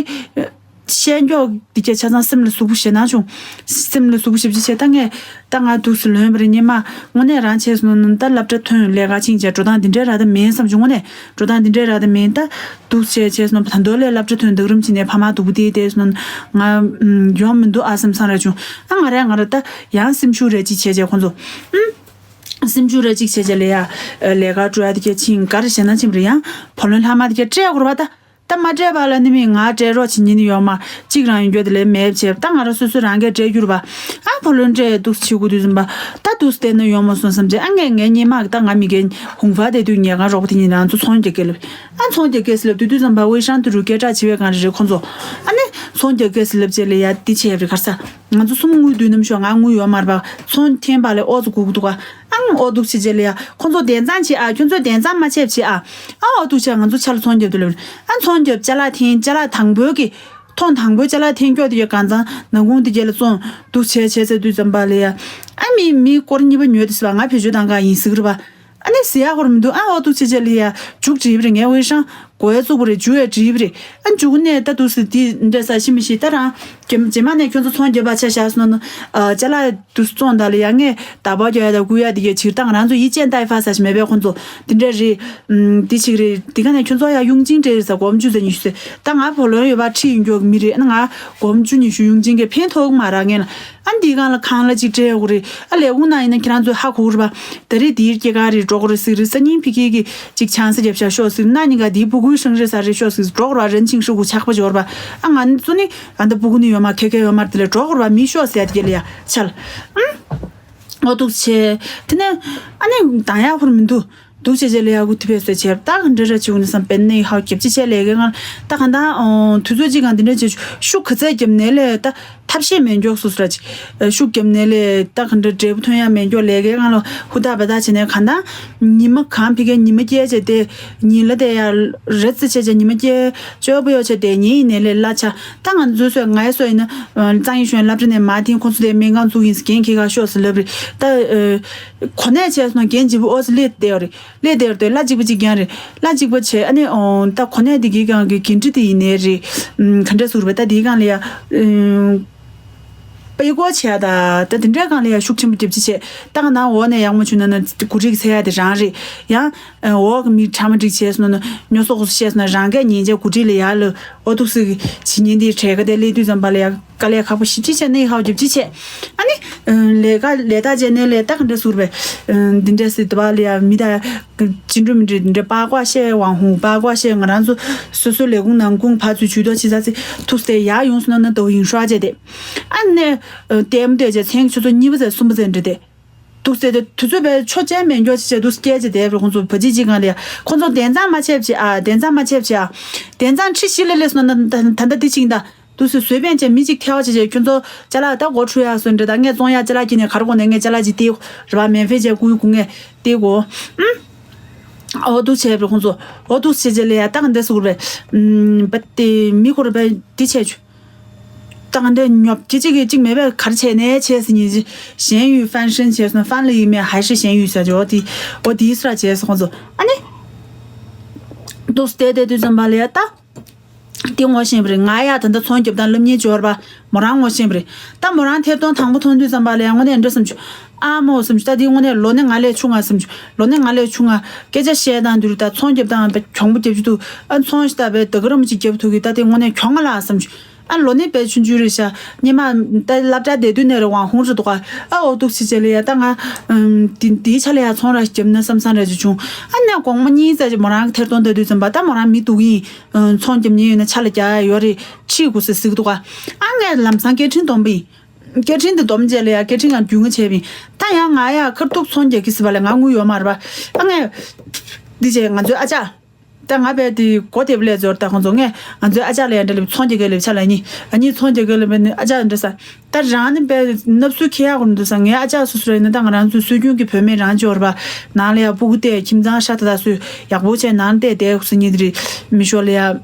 བཤད་མགྱོགས་དེ་གྱད་ཆ་ཚང་སེམས་ལ་ཟུག་པོ་ཞེ་ན་བྱུང་། སེམས་ལ་ཟུག་པོ་ཞིབ་ཅིག་བྱེད་ད་ངས་ད་ང་འདུག་སེ་ལོན་པ་རེད་སྙེ་མ་དངོས་གནས་རང་བྱས་སོང་ན་ད་སློབ་གྲྭ་ཐོན་ལས་ཀ་ཕྱིན་བྱས་འགྲོ་སྟངས་དེ་འདྲའི་ར་ད་མིན་བསམ་བྱུང་དངོས་གནས་འགྲོ་སྟངས་དེ་འདྲའི་ར་ད་མིན་ད། འདུག་བྱས་བྱས་སོང་ད་མདོ་ལས་སློབ་གྲྭ་ཐོན་འདུག་རིམ་ཕྱིན་ནས་ཕ་མ་སྡུག་པོ་དེ་དེ་སོང་ང་ཡོང་མི་འདུག་ཨ་བསམ་བསམ་ར་བྱུང་ཨ་ང་རེ་ང་རེ་ད་ཡང་སེམས་ཤུགས་རེ་ཅིག་བྱས་བྱས་ཁོང་ཚོ་ཨུམ། སེམས་ཤུགས་རེ་ཅིག་བྱས་བྱས་ལས་ཡ་ལས་ཀ་འགྲོ་ཡ་དེ་གྱད་ཕྱིན་ག་རེ་བྱས་ན་ཕྱིན་པ་རེད་ཡང་བུ་ལོན་ལྷག་མ་དེ་གྱད་སྤྲད་དགོས་རེད་པ་ད། ད་མ་སྤྲད་པ་ལ་ནི་མི་ང་སྤྲད་རོགས་བྱེད་ཉིན་ནི་ཡོད་མ་གཅིག་རང་ཡོད་རྒྱུ་དེ་ལས་མེད་བྱས་ད་ང་ར་སོ་སོ་རང་གིས་སྤྲད་རྒྱུ་རེད་པ། ཨ་བུ་ལོན་སྤྲད་འདུག་བྱེད་དགོས་དུས་ཙམ་པ་ད་འདུག་བལྟས་ན་ཡོང་མ་སོང་བསམ་བྱས་ཨ་ངས་ངའི་སྙེ་མ་གི་ད་ང་མི་རྒན་ཧུང་ཧྥ་དེ་དུས་ངས་ང་རོགས་པ་དེ་གཉིས་རང་ཚོ་ཚོང་རྒྱག་གི་ལབ། ཨ་ཚོང་རྒྱག་གི་ལབ་དུས་དུས་ཙམ་པ་ཝེ་ཧྲང་དུ་རུ་སྐད་གྲགས་ཆེ་བའི་གང་རེད་རེད་ཁོང་ཚོ། ཨ་ནི་ ཚོང་རྒྱག་གི་ཟེར་ལབ་རྗེས་ལ་ཡ་འདི་བྱས་པ་རེད། ག་རེ་ཟ། ང་ཚོ་གསུམ་དངུལ་བསྡུས་ནམ་ཤོག་ང་དངུལ་ཡོད་མ་རེད་པ། ཚོང་འཐེན་པ་ལས་ཨོ་ཙི་སྒུག་གི་འདུག་ག་ཨང་ཨོ་འདུག་བྱས་རྗེས་ལ་ཡ་ཁོང་ཚོ་དན་རྩང་བྱེད་ཨ། ཁྱོད་ཚོ་དན་རྩང་མ་བྱེད་བྱེད་ཨ། ཨ་ཨོ་འདུག་བྱས་ང་ཚོ་ཆ་ལ་ཚོང་རྒྱབ་དུས་ལ་ཨ་ཚོང་རྒྱབ་ཅ་ལག་འཐེན་ཅ་ལག་དང་པོའི་གི་ཐོག་དང་པོའི་ཅ་ལག་འཐེན་སྐྱོག་དེ་ཡོད་གང་ཚང་ནང་ཁུང་དེ་རྗེས་ལ་བཙོང་འདུག་བྱས་བྱས་ཚར་དུས་ཙམ་པ་ལ་ཡ། ཨ་མི་མི་སྐོར་གཉིས་པ་ཉོས་དུས་ཟེར་བ་ང་བེད་སྤྱོད་བཏང་ག་ཡིན་ཟེར་གི་རེད་པ། ཨ་ནི་ཟེར་ཡག་ཧོར་མི་འདུག་ཨ་ཨོ་འདུག་བྱས་བྱས་ལ་ཡ་མཇུག་བསྒྲིལ་བ་རེད། ངའི་ཝེ་ཤང་གོ་ཡ་བཙུགས་པ་རེད། མཇུག་ཡ་བསྒྲིལ་བ་རེད། ཨ་མཇུག་ནས་ད་འདུག་སེ་དེ་འདྲ་ས་ཤི་མི་ཤི་ད་རང་རྗེས་མ་ནས་ཁྱོད་ཚོ་ཚོང་རྒྱབ་པ་ཆ་བཞག་སོང་ན་ཨ་ཅ་ལག་འདུག་སེ་བཙོང་ད་ལ་ཡ་ངས་ད་བ་རྒྱག་ཡ་ད་སྐུལ་ཡ་དེ་གའི་ཕྱིར་ད་ང་རང་ཚོ་ཡི་ཅན་ཏའི་ཧྥ་ས་ཤི་མེད་པའི་ཁོང་ཚོ་དེ་འདྲ་རེད། ཨམ། འདི་ཞིག་རེད། དེ་ག་ནས་ཁྱོད་ཚོ་ཡ་ཡུང་ཅིང་སྤྲད་རེད་ས་སྒོར་མོ་བཅུ་ཙམ་ཉི་ཤུ་ཙམ། ད་ང་བུ་ལོན་ཡོད་པ་ཁྲིད་ཡོང་རྒྱུ་མི་རེད། ཨ་ནི་ང་སྒོར་མོ་བཅུ་ཉི་ཤུ་ཡུང་ཅིང་གི་ཕན་ཐོགས་མ་རག་ངེས་ལ། ཨ་འདི་གང་ལ་ཁང་གླ་གཅིག་སྤྲད་དགོས་རེད། ཨ་ལས་ཁུངས་ནང་ཡིན་ན་ཁྱེད་རང་ཚོས་ཧ་གོ་གི་རེད་པ། ད་རེས་འདིའི་སྐྱེས་སྐར་རེད་འགྲོ་གི་རེད་ཟེར་རེད། སང་ཉིན་ཕ་གི་གི་གཅིག་ཆང་ས་རྒྱབ་ཤག་ཤོག་ཟེར། གནངས་ཉིན་ག་འདིའི་ཕྲུ་གུའི་སྲུང་རེས་ས་རེད་ཤོག་ཟེར་འགྲོ་གི་རེད་པ། རན་ཆིང་ཧྲི་གུ་ཆག་པ་འབྱོར་པ། ཨ་ང་ཚོ་ནི་ཨ་ད་ཕྲུ་གུ་ནི་ཡོད་མ་ཁེ་ཁེ་ཡོད་མ་དེ་ལས་འགྲོ་གི་རེད་པ། མི་ཤོག་ཟེར་ཡ་དེ་ག་ལ་ཡ་ཆལ། ཨ་འོ་འདུག་བྱས། དེ་ནས་ཨ་ནི་དང་ཡ་ཧུར་མི་འདུག་འདུག་བྱས་བྱས་ལ་ཡ་གུ་དེ་བས་སོས་བྱས་ད་ག་འདྲ་ར་བྱུང་ནས་སམ་པན་ནི་ཧའོ་རྒྱབ་ཅི་བྱས་ལས་ཀའི་ངང་ད་ག་ད་དུས་ཚོད་ཅིག་གང་འདི་འདྲ་བྱས་ཤུགས་ག་ཚད་རྒྱབ་ནས་ལས་ད་ཐབས་ཤེས་མེད་མགྱོགས་སུ་སུ་ར་ཅིག་ཤུགས་རྒྱབ་ནས་ལས་ད་ག་འདྲ་འབྲས་བུ་ཐོན་ཡ་མེད་མགྱོགས་ལས་ཀའི་ངང་ལ་ཧུ་ད་བ་ད་བྱས་ནས་ག་ད་ཉི་མ་གང་ཕི་ཀའི་ཉི་མ་སྐྱེལ་བྱས་ཏེ་ཉིན་ལ་དེ་ཡ་རེ་རྩི་བྱས་བྱས་ཉི་མ་སྐྱེལ་བཅོལ་པོ་ཡོད་བྱས་ཏེ་ཉིན་ཡིན་ནས་ལས་གླ་ཆ་ད་ང་ཚོའི་སོས་ངའི་སོས་ཡིན་ན་གཙང་ཡིན་ཤོད་སློབ་གྲྭ་ནས་མ་ཐིན་ཁོང་ཚོ་དེ་སྨན་ཁང་ཚུགས་ཡིན་ཟེར་འགན་འཁྱེར་ག་ཤོག་ཟེར་ལབ་རེད་ད། གོ་གནས་བྱས་སོང་འགན་ལྗིད་པོ་ཨོ་ཙི་སླེབས་བསྡད་ཡོད་རེད། སླེབས་བསྡད་ཡོད་རེད། གླ་གཅིག་པ་གཅིག་རྐྱང་རེད། གླ་གཅིག་པ་བྱས་ཨ་ནི་ཨོ་ད་གོ་གནས་འདི་གའི་སྒང་གི་འགན་འཁྲི་དེ་ཡིན་ནའི་རེད། ཨམ། ག་འདྲ་ཟུར་བས་ད་འདིའི་སྒང་ལ་ཡ། ཨམ། དཔེ་སྐོར་བྱས་ད་ད་དེ་འདྲའི་སྒང་ལ་ཡ་ཤུགས་ཆེན་པོ་རྒྱབ་ཅི་བྱས་ད་ག་ནང་འོག་ནས་ཡག་མོ་བྱུང་ན་ན་འགོ་ཁྲིད་ཀྱི་ཚད་ཡ་དེ་རང་རེད། ཡང་འོག་གི་མི་གྲ་མ་འགྲིག་བྱས་སོང་ན་ན་ཉོ་སོག་གོ་བཤད་སོང་ན་རང་སྐད་ཉན་བྱས་འགོ་ཁྲིད་ལ་ཡ་ལ་ཨོ་ཐུག་སི་གི་བྱེད་ཉན་དེ་གྲས་ཀ་དེ་སླེབས་དུས་ཙམ་པ་ལ་ཡ། དཀའ་ལས་ཁག་པོ་ཞེ་པོ་ཅིག་བྱས་ནས་ཧའོ་རྒྱབ་ཅི་བྱས། ཨ་ནི། ལས་ཀ་ལས་ད་བྱས་ནས་ལས་ད་ག་འདྲ་ཟུར་བས། འདི་འདྲ་སི་དུ་བ་ལ་ཡ་མི་ད། ཅི་འགྲོ་མི་འགྲོ་འདི་འདྲ་པ་ཀོ་ཤེ་ཝང་ཧུང་པ་ཀོ་ཤེ་ང་རང་ཚོ་སོ་སོའི་ལས་ཁུངས་ནང་ཁུངས་ཕར་ཚུར་ཇུས་གཏོགས་བྱེད་ས་ཚེ་ཐུགས་སེ་ཡག་ཡོང་སོང་ན་ན་དོ་ཡིན་ཧྲ་བྱས་ཏེ། ཨ་ནི། ལྟད་མོ་ལྟས་བྱས་མཚན་གྱི་ཆུ་ཚོད་གཉིས་པ་ཚེ་གསུམ་པ་ཚེ་འདྲ་སྟེ། ཐུགས་སེ་དེ་དུས་ཚོད་བས་ཆོ་ཅན་མེད་འགྱོ་ཅི་བྱས་དུས་སྐད་ཅེ་དེ་བས་ཁོང་ཚོ་བ་ཅི་ཅི་གང་ལས་ཁོང་ཚོ་དན་ཚང་མ་ཆེབ་ཅེ་ཨ་དན་ཚང་མ་ཆེབ་ཅེ་ཨ། དན་ཚང་ཁྲི་བཞི་ལས་ལས་སོང་ན་ད་ད་ད་འདི་ཅིག་ད། དུས་སུ་བཟོས་པན་ཅན་མི་གཅིག་ཐལ་བ་བྱེད་བྱེད་ཁྱོད་ཚོ་ཅ་ལག་ད་སྒོ་འཁྲུ་ཡག་སོན་འདྲ་ད་ངས་བཙོང་ཡག་ཅ་ལག་ཀྱི་ནས་གར་གོ་ནས་ངས་ཅ་ལག་ཅིག་སྟེར་རེ་བ་མེད་ཕེ་བྱས་ཀུ་ཡུ་ཀུ་ངས་སྟེར་གོ་ཨུམ། ཨོ་འདུག་བྱས་པས་ཁོང་ཚོ་ཨོ་འདུག་བྱས་བྱས་ལས་ཡ་ད་ག་འདྲ་སུ་གུར་བས་ཨུམ་བ་དེ་མི་ཁོ་ར་བས་འདི་བྱས་ཆུ། ད་ག་འདྲ་ཉོབ་ཀྱི་གཅིག་གིས་གཅིག་མེད་པས་གར་བྱས་ནས་བྱས་ཟིན་ཡིན་གཞན་ཡུལ་ཧྥན་ཧྲན་བྱས་སོང་ཧྥན་ལ་ཡིན་མེད་ཧའི་ཧྲི་གཞན་ཡུལ་ཟེར་གྱི་ཨོ་དེ་ཨོ་དེའི་སྲ་བྱས་སོང་ཁོང་ཚོ་ཨ་ནི། འདུག་བལྟས་བལྟས་དུས་ཙམ་པ་ལ་ཡ་ད། དེ་ངོ་ཤེས་པ་རེད། ང་ཡ་ད་ལྟ་ཚོང་རྒྱབ་སྟངས་སློབ་གཉེར་འབྱོར་བ་མོ་རང་ངོ་ཤེས་པ་རེད། ད་མོ་རང་ཐེར་གཏོང་དང་པོ་མཐོང་དུས་ཙམ་པ་ལ་ཡང་དངོས་གནས་འདྲ་བསམ་བྱུང་། ཨ་མོ་བསམ་བྱུང་། ད་དེ་དངོས་གནས་ལོ་ནི་ང་ལས་ཆུང་ང་བསམ་བྱུང་། ལོ་ནི་ང་ལས་ཆུང་ང་སྐད་ཆ་བཤད་སྟངས་དུས་ད་ཚོང་རྒྱབ་སྟངས་དཔེ་གྱོང་པོ་རྒྱབ་ཀྱི་འདུག་ཨ་ཚོང་ཞིག་ད་དཔེ་ད་ག་རམ་ཅིག་རྒྱབ་ཐུབ་ཀྱི་ད་དེ་དངོས་གནས་གྱོང་ང་ལ་བསམ་བྱུང་། ཨ་ལོ་ནི་དཔེ་ཆུང་ཆུང་རེད་ཤག་སྙེ་མ་ད་སློབ་གྲྭ་བསྡད་དུས་ནས་རེད་དབང་ཧུང་རེད་འདུག་ག་ཨ་འོ་འདུག་སི་ཅེ་ལ་ཡ་ད་ང་དེ་དེའི་ཆ་ལ་ཡ་ཚོང་ར་རྒྱབ་ན་བསམ་བསམ་ར་ཅིག་བྱུང་། ཨ་ནས་དགོང་མོ་གཉིས་ཙམ་ཅིག་མོ་རང་གི་ཐེར་གཏོང་ལྟ་དུས་ཙམ་པ་ད་མོ་རང་མི་འདུག་ཡིན། ཚོང་རྒྱབ་མཁན་ཡོད་ན་ཆ་ལ་རྒྱག་ཡ་ཡོད་རེད། ཁྲིད་དགོས་ཟེར་ཟེར་གི་འདུག་ག་ཨ་ངས་ལམ་སང་སྐད་འཕྲིན་སྡོམ་པ་ཡིན། སྐད་འཕྲིན་དེ་སྡོམ་རྗེས་ལ་ཡ་སྐད་འཕྲིན་ཡང་རྒྱུས་མངའ་བྱས་པ་ཡིན། ད་ཡང་ང་ཡ་ཁ་ཐུག་ཚོང་རྒྱག་གི་ཟེར་བ་ལ་ང་དངུལ་ཡོད་མ་རེད་པ། ཨ་ངས། འདི་བྱས་ང་ཚོའི་ཨ་ཅག་ད་ང་བས་དེ་གོ་དེབ་ལས་ཚོར་ད་ཁོང་ཚོ་ངས་ང་ཚོའི་ཨ་ཅག་ལ་ཡ་འདྲ་ལབ་ཚོང་རྒྱག་གི་ལབ་ཆ་ལ་ཉི་ཨ་ཉི་ཚོང་རྒྱག་གི་ལབ་ནི་ཨ་ཅག་འདྲ་ས། ད་རང་ནི་བས་ནབ་སུ་ཁེ་ཡག་གོ་འདུག་ས། ངའི་ཨ་ཅག་སུ་སུ་རེད་ན་ད་ང་རང་ཚོའི་སྲོལ་རྒྱུན་གྱི་བུད་མེད་རང་འབྱོར་བ་ནང་ལ་ཡ་སྤུ་གུ་བལྟས་ཁྱིམ་ཚང་ཧྲ་ད་ད་སུས་ཡག་པོ་བྱས་ནང་བལྟས་བསྡད་ཁུ་སུ་ཉིད་རེད་མི་ཤོར་ལ་ཡ། བྱ་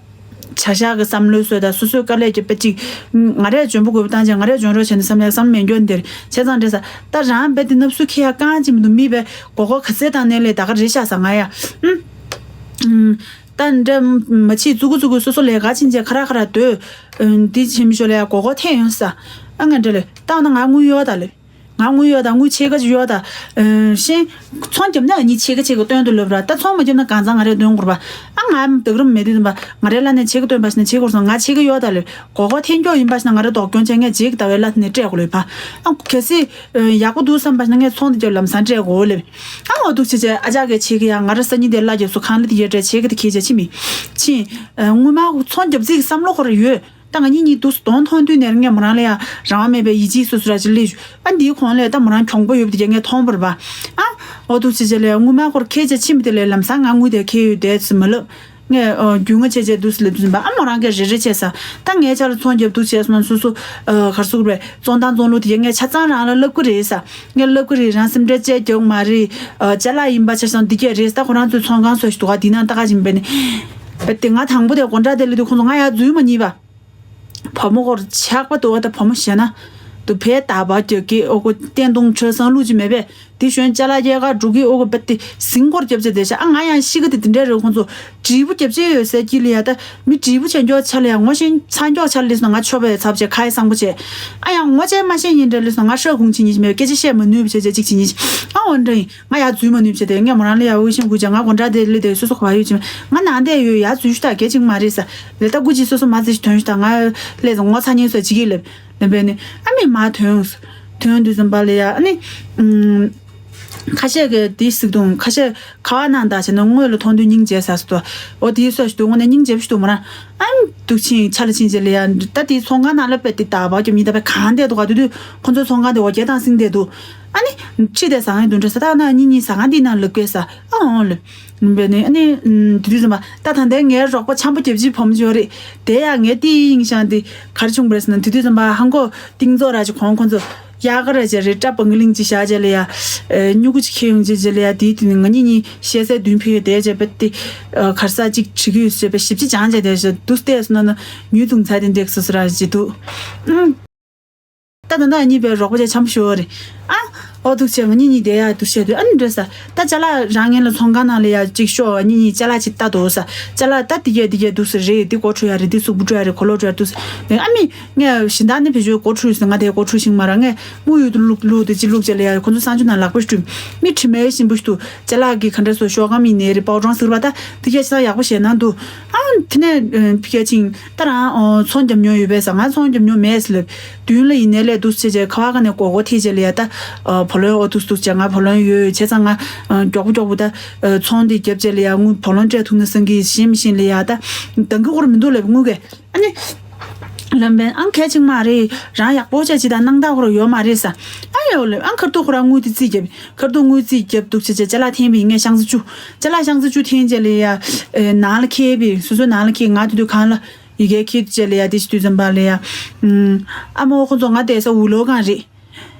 བཞག་གི་བསམ་བློའི་སྲོལ་དང་སོ་སོའི་དཀའ་ལས་ཀྱི་དཔེ་གཅིག་ང་རས་འཇོན་པོ་དགོས་པ་བཏང་བྱས་ང་རས་འཇོན་རོགས་བྱས་ནས་བསམ་ཡག་བསམ་མེད་འགྱོ་འདིར་བྱས་ཙང་འདྲ་ས། ད་རང་བས་དེ་ནབ་སུ་ཁེ་ཡག་རྐང་ཅིག་མི་འདུག་མི་བས་མགོ་སྐོར་ག་ཚད་བཏང་ནས་ལས་ད་ག་རེད་ཤག་ས་ང་ཡ། ཨུམ། ད་འདྲ་མ་ཕྱི་ཙུ་གུ་ཙུ་གུ་སོ་སོ་ལས་ཀ་ཕྱིན་བྱས་ཁ་ར་ཁ་ར་སྡོད། འདི་ཕྱིན་མི་ཤོ་ལས་མགོ་སྐོར་ཐེན་ཡོང་ས། ཨ་ང་འདྲ་ལས་ད་འོ་ན་ང་དངུལ་ཡོད་ད་ལས། ང་དངུལ་ཡོད་ད་དངུལ་ཕྱེད་ཀ་ཅིག་ཡོད་ད། ཤེས། ཚོང་རྒྱབ་ན་ཨ་ནི་ཕྱེད་ཀ་ཕྱེད་ཀ་སྟོན་དུ་ལོབ་ར་ད་ཚོང་མ་རྒྱབ་ན་གང་ཚང་ང་རེ་སྟོན་དགོས་ར་པ། ཨ་ང་དག་རུམ་མེད་དུས་དུམ་པ་ང་རེ་ལ་ནས་ཕྱེད་ཀ་སྟོན་པ་ཞིག་ན་ཕྱེད་ཀ་སོང་ང་ཕྱེད་ཀ་ཡོད་ད་ལོས་མགོ་སྐོར་ཐེན་སྐྱོ་ཡིན་པ་ཞིག་ན་ང་རེ་དོགས་སྐྱོན་ཆེ་ངས་ཅིག་ད་བའི་ལ་ནས་སྤྲད་དགོས་ལོས་པ། ཨ་གལ་སྲིད་ཡག་པོ་འདུག་བསམ་པ་ཞིག་ན་ངས་ཚོང་དུ་རྒྱབ་ལམ་སང་སྤྲད་དགོས་ལོས། ཨ་འོ་འདུག་ཆེ་ཆེ་ཨ་ཅག་གི་ཕྱེད་ཀ་ཡང་ང་རེ་སང་ཉིན་དེ་ལ་རྒྱབ་སུ་ཁང་ལ་དེ་ཡོད་སྤྲད་ཕྱེད་ཀ་དེ་ཁྱེད་ཅག་ཕྱིན་མི་ཕྱིན། སྔོན་མ་ཚོང་རྒྱབ་རྩིས་ཀྱི་བསམ་བློ་ཁོ་ར་ཡོད། ད་ང་གཉིས་གཉིས་འདུག་གདོང་མཐོང་དུས་ནས་ངས་མོ་རང་ལ་ཡང་རང་དབང་མེད་པའི་ཡིད་ཆེས་སོ་སོ་ར་ཅིག་སླེབས་བྱུང་། ཨ་འདིའི་གོང་ལས་ད་མོ་རང་གྱོང་པོ་ཡོད་པ་དེ་ངས་མཐོང་བ་རེད་པ། ཨ་འོ་འདུག་ཅེས་བྱས་ལས་དངུལ་མ་སྐོར་ཁྱེད་ཅག་ཕྱིན་པ་དེ་ལས་ལམ་སང་ང་དངུལ་དེ་ཁྱེད་ཡོད་བསྡད་ཟེར་མ་ལབ། ངས་ཨ་རྒྱུས་མངའ་བྱས་བྱས་འདུག་སེ་སླེབས་ཟིན་པ། ཨ་མོ་རང་གིས་རེ་རེ་བྱས་ས། ད་ངའི་ཆ་ལ་ཚོང་རྒྱབ་འདུག་བྱས་སོང་ན་སོ་སོ་ཨ་གར་སུག་རེད། བཙོན་ཐང་བཙོན་ལུགས་དེ་ངས་ཆ་ཚང་རང་ལ་ལབ་ཀྱི་རེད་ས། ངས་ལབ་ཀྱི་རེད། རང་སེམས་ཁྲལ་བཅས་རྒྱག་མ་རེད། ཨ་ཅ་ལག་ཡིན་པ་ཆ་ཚང་འདི་གས་རེད། ད་ཁོ་རང་ཚོའི་ཚོང་ཁང་སོགས་ཞིག་འདུག་ག་འདི་ནང་ལྟ་ག་ཅིག་འབད་ནི། བས་དེ་ང་དང་པོ་དེ་དགོང་དྲ་དེ་ལ་དུས་ཁོང་ཚོ་ང་ཡར་འཛུལ་མ་ཉེས་པ། བུ་མོ་སྐོར་ཆགས་པ་འདུག་ག་ད་བུ་མོ་ཞེ་ན། དུ་བས་ད་བ་རྒྱག་གི་ཨོ་གོ་བསྟན་དུང་ཁྲོད་སང་ལུགས་ཅིག་མེད་པས། དེ་གཞོན་ཅ་ལག་རྒྱལ་ཁ་འགྲོ་གི་ཨོ་གོ་བས་དེ་ཟིང་སྐོར་རྒྱབ་ཆེ་དེ་ཤ། ཨ་ང་ཡང་ཤི་གི་དེ་དེ་འདྲ་རེད། ཁོང་ཚོ་བྲིས་པོ་རྒྱབ་ཆེ་ཡོད་ཟེར་གྱི་ལ་ཡ། ད་མི་བྲིས་པོ་བྱས་མགྱོགས་ཆ་ལ་ཡ་ངོ་ཤེས་ཚ་མགྱོགས་ཆ་ལ་ལུས་སོང་ང་ཆོ་བས་ཚབ་བྱས་ཁ་ཡི་སང་པོ་བྱས། ཨ་ཡང་ངོ་ཆེ་མ་ཤེས་ཡིན་འདྲ་ལུས་སོང་ང་ཧྲ་གུང་ཆི་ཉིས་མེད་སྐད་ཆ་བཤད་མ་ནུས་པ་བྱས་བྱས་གཅིག་ཆི་ཉིས། ཨ་འོ་འདྲ་ཡིན། ང་ཡར་འཛུལ་མ་ནུས་བྱས་དེ་ངས་མོ་རང་ལ་ཡར་འུ་ཤིང་དགུ་བྱས། ང་དགོང་དྲ་དེ་ལི་དེ་སོ་སོ་ག་བ་ཡོད་ཅིམ་ང་ནང་དེ་ཡོད། ཡར་འཛུལ་ཞུ་ད་གལ་ཅིག་མ་རེད་ས། ལས་ད་དགུ་ཅིག་སོ་སོ་མ་རྩིས་ཤིག་ཐོན་ཞུ་ད་ང་ལས་ངོ་ཚ་ཉེས་སོ་ཅིག་གིས་ལབ་ལབ་པས་ནི་ཨ་མི་མ་ཐོན། ཐོན་དུས་ཙམ་པ་ལ་ཡ་ཨ་ནི་ཁ་ཤས་ཀྱི་དེ་སིག་དུང་ཁ་ཤས་ཁ་བ་ནང་ད་བྱས་ན་དངོས་ལ་མཐོང་དུས་སྙིང་རྗེ་ས་སུ་ཏོ། འོ་དེ་སོ་ཞིག་དུ་དངོས་གནས་སྙིང་རྗེ་པོ་ཞིག་འདུག་མོ་རང་ཨ་མི་འདུག་ཕྱིན་ཆ་ལ་ཕྱིན་རྗེས་ལ་ཡ་ད་དེ་ཚོང་ཁང་ནང་ལ་བས་དེ་ད་བ་ཀྱོ་མི་ད་བས་གང་བསྡད་འདུག་ག་དུས་དུས་ཁོང་ཚོའི་ཚོང་ཁང་དེ་འོ་བརྒྱད་དང་སིང་བསྡད་འདུག་ཨ་ནི་ཁྲི་དེ་ཟ་ཁང་འདུག་འདྲ་ས། ད་ན་གཉིས་གཉིས་ཟ་ཁང་འདི་ནང་ལབ་དགོས་ས། ཨ་འོང་ལེ། འབད་ནི་ཨ་ནི་དེ་དུས་ཙམ་པ་ད་ད་ལྟའི་ངའི་རོགས་པ་འཆམ་པོ་རྒྱབ་ཅིག་བུ་མོ་ཅིག་ཡོད་རེད། དེ་ཡང་ངའི་ཏི་ཡིང་ཤང་དེ་ག་རེ་བྱུང་བ་རེད་ཟེར་ན་དེ་དུས་ཙམ་པ་ཧང་གོ་ཏིང་ཙོ་ར་ཅིག་ཁོང་ཁོང་ཚོ་ཡག་ག་ར་ཅིག་རེད། ཏྲ་བང་གི་ལིང་ཅིག་བཞག་བྱས་ལ་ཡ་སྨྱུ་གུ་ཅིག་ཁྱེར་ཡོང་བྱས་བྱས་ལ་ཡ་དེའི་དུས་ནས་ང་གཉིས་གཉིས་ཤེས་སའི་མདུན་ཕི་ག་དེ་བྱས་པ་དེ་གར་ས་ཅིག་བྲིས་ཀྱི་ཡོད་ཟེར་བའི་ཞིབ་ཅིག་སྦྱངས་བྱས་དེ་བྱས་དུས་བལྟས་སོང་ན་ན་ཉུལ་འདུག་ཚ་དེ་འདེགས་སོ་སོ་ར་ཅིག་འདུག་ད་ད་ལྟ་གཉིས་པའི་རོགས་པ་ཅག་འཆམ་ཤོར་རེད། ཨ། ཨོ་འདུག་བྱས་ང་གཉིས་གཉིས་བསྡད་ཡ་འདུག་བྱས་དུས་ཨ་ནི་འདྲ་ས། ད་ཅ་ལག་རང་ངན་ལ་ཚོང་ཁང་ནང་ལ་ཡ་གཅིག་ཤོག་ཨ་གཉིས་གཉིས་ཅ་ལག་ཅིག་ལྟ་འདུག་ས། ཅ་ལག་ད་འདི་གས་འདི་གས་འདུག་ས་རེད། འདི་སྒོ་འཁྲུ་ཡ་རེད། འདི་གཟུགས་པོ་འཁྲུ་ཡ་རེད། གོས་ལོག་འཁྲུ་ཡ་འདུག་ས། ཨ་མི་ངས་གཞན་དག་ནི་བེད་སྤྱོད་སྒོ་འཁྲུ་ཡོད་ས། ང་དེ་སྒོ་འཁྲུ་ཤིང་མ་ར་ངས་དངུལ་ཡོད་དུ་བླུག་བླུག་དེ་ཅི་བླུག་བྱས་ལ་ཡ་ཁོ་ཚོ་གསང་སྤྱོད་ནང་ལག་པ་བསྐྲུན། མི་དྲི་མེད་ཞིམ་པོ་ཞིག་འདུག་ཅ་ལག་གི་ག་འདྲ་སོ་ཤོག་གམ་ཡིན་ནའི་རེད། པའོ་ཀྲོང་ཟེར་བ་ད་འདི་གས་ཅི་ད་ཡག་པོ་བྱས་ན་འདུག་ཨ་དེ་ནས་ཕི་ག་ཅིང་ད་རང་ཚོང་རྒྱབ་མྱོང་ཡོད་པས་ས། ང་ཚོང་རྒྱབ་མྱོང་མེད་ཟེར་ལབ། མདུན་ལ་ཡིན་ནའི་ལས་འདུག་བྱས་བྱས་ཁ་བ་ག་ནས་སྒོར་སྒོར་ཐེ་བྱས་ལ་ཡ་ད། བུ་ལོན་ཨོ་འདུག་འདུག་བྱས་ང་བུ་ལོན་ཡོད་ཡོད་བྱས་ཙང་ང་མགྱོགས་པོ་མགྱོགས་པོ་ད། ཚོང་འདི་རྒྱབ་བྱས་ལ་ཡ་དངུལ་བུ་ལོན་སྤྲད་ཐུབ་ན་བསམ་གི་ཤེས་མི་ཤེས་ལ་ཡ་ད། འདང་གི་སྐོར་མི་འདུག་ལབ་དངུལ་གས་ཨ་ནི། ལམ་བན་ཨང་གལ་ཆེན་མ་རེད། རང་ཡག་པོ་བྱས་ཅི་ད་སྣང་དག་ཁོ་ར་ཡོད་མ་རེད་ས། ཨ་ཡོད་ལབ་ཨང་ཁར་ཐུག་ཁོ་ར་དངུལ་དེ་རྩིས་རྒྱབ། ཁར་ཐུག་དངུལ་རྩིས་རྒྱབ་འདུག་བྱས་བྱས་ཅ་ལག་འཐེན་པའི་ངས་ཤང་ཙི་བཅུ། ཅ་ལག་ཤང་ཙི་བཅུ་འཐེན་བྱས་ལ་ཡ། ནང་ལ་འཁྱེར་པའི་སོ་སོའི་ནང་ལ་འཁྱེར་ང་དེ་དུས་གང་ལ། ཡི་གེ་ཁྱེར་བྱས་ལ་ཡ་དེ་ཤི་དུས་ཙམ་པ་ལ་ཡ། ཨ་མོ་ཁོ་ཚོ་ང་བསྡད་ས་འུ་ལོ་གང་རེད།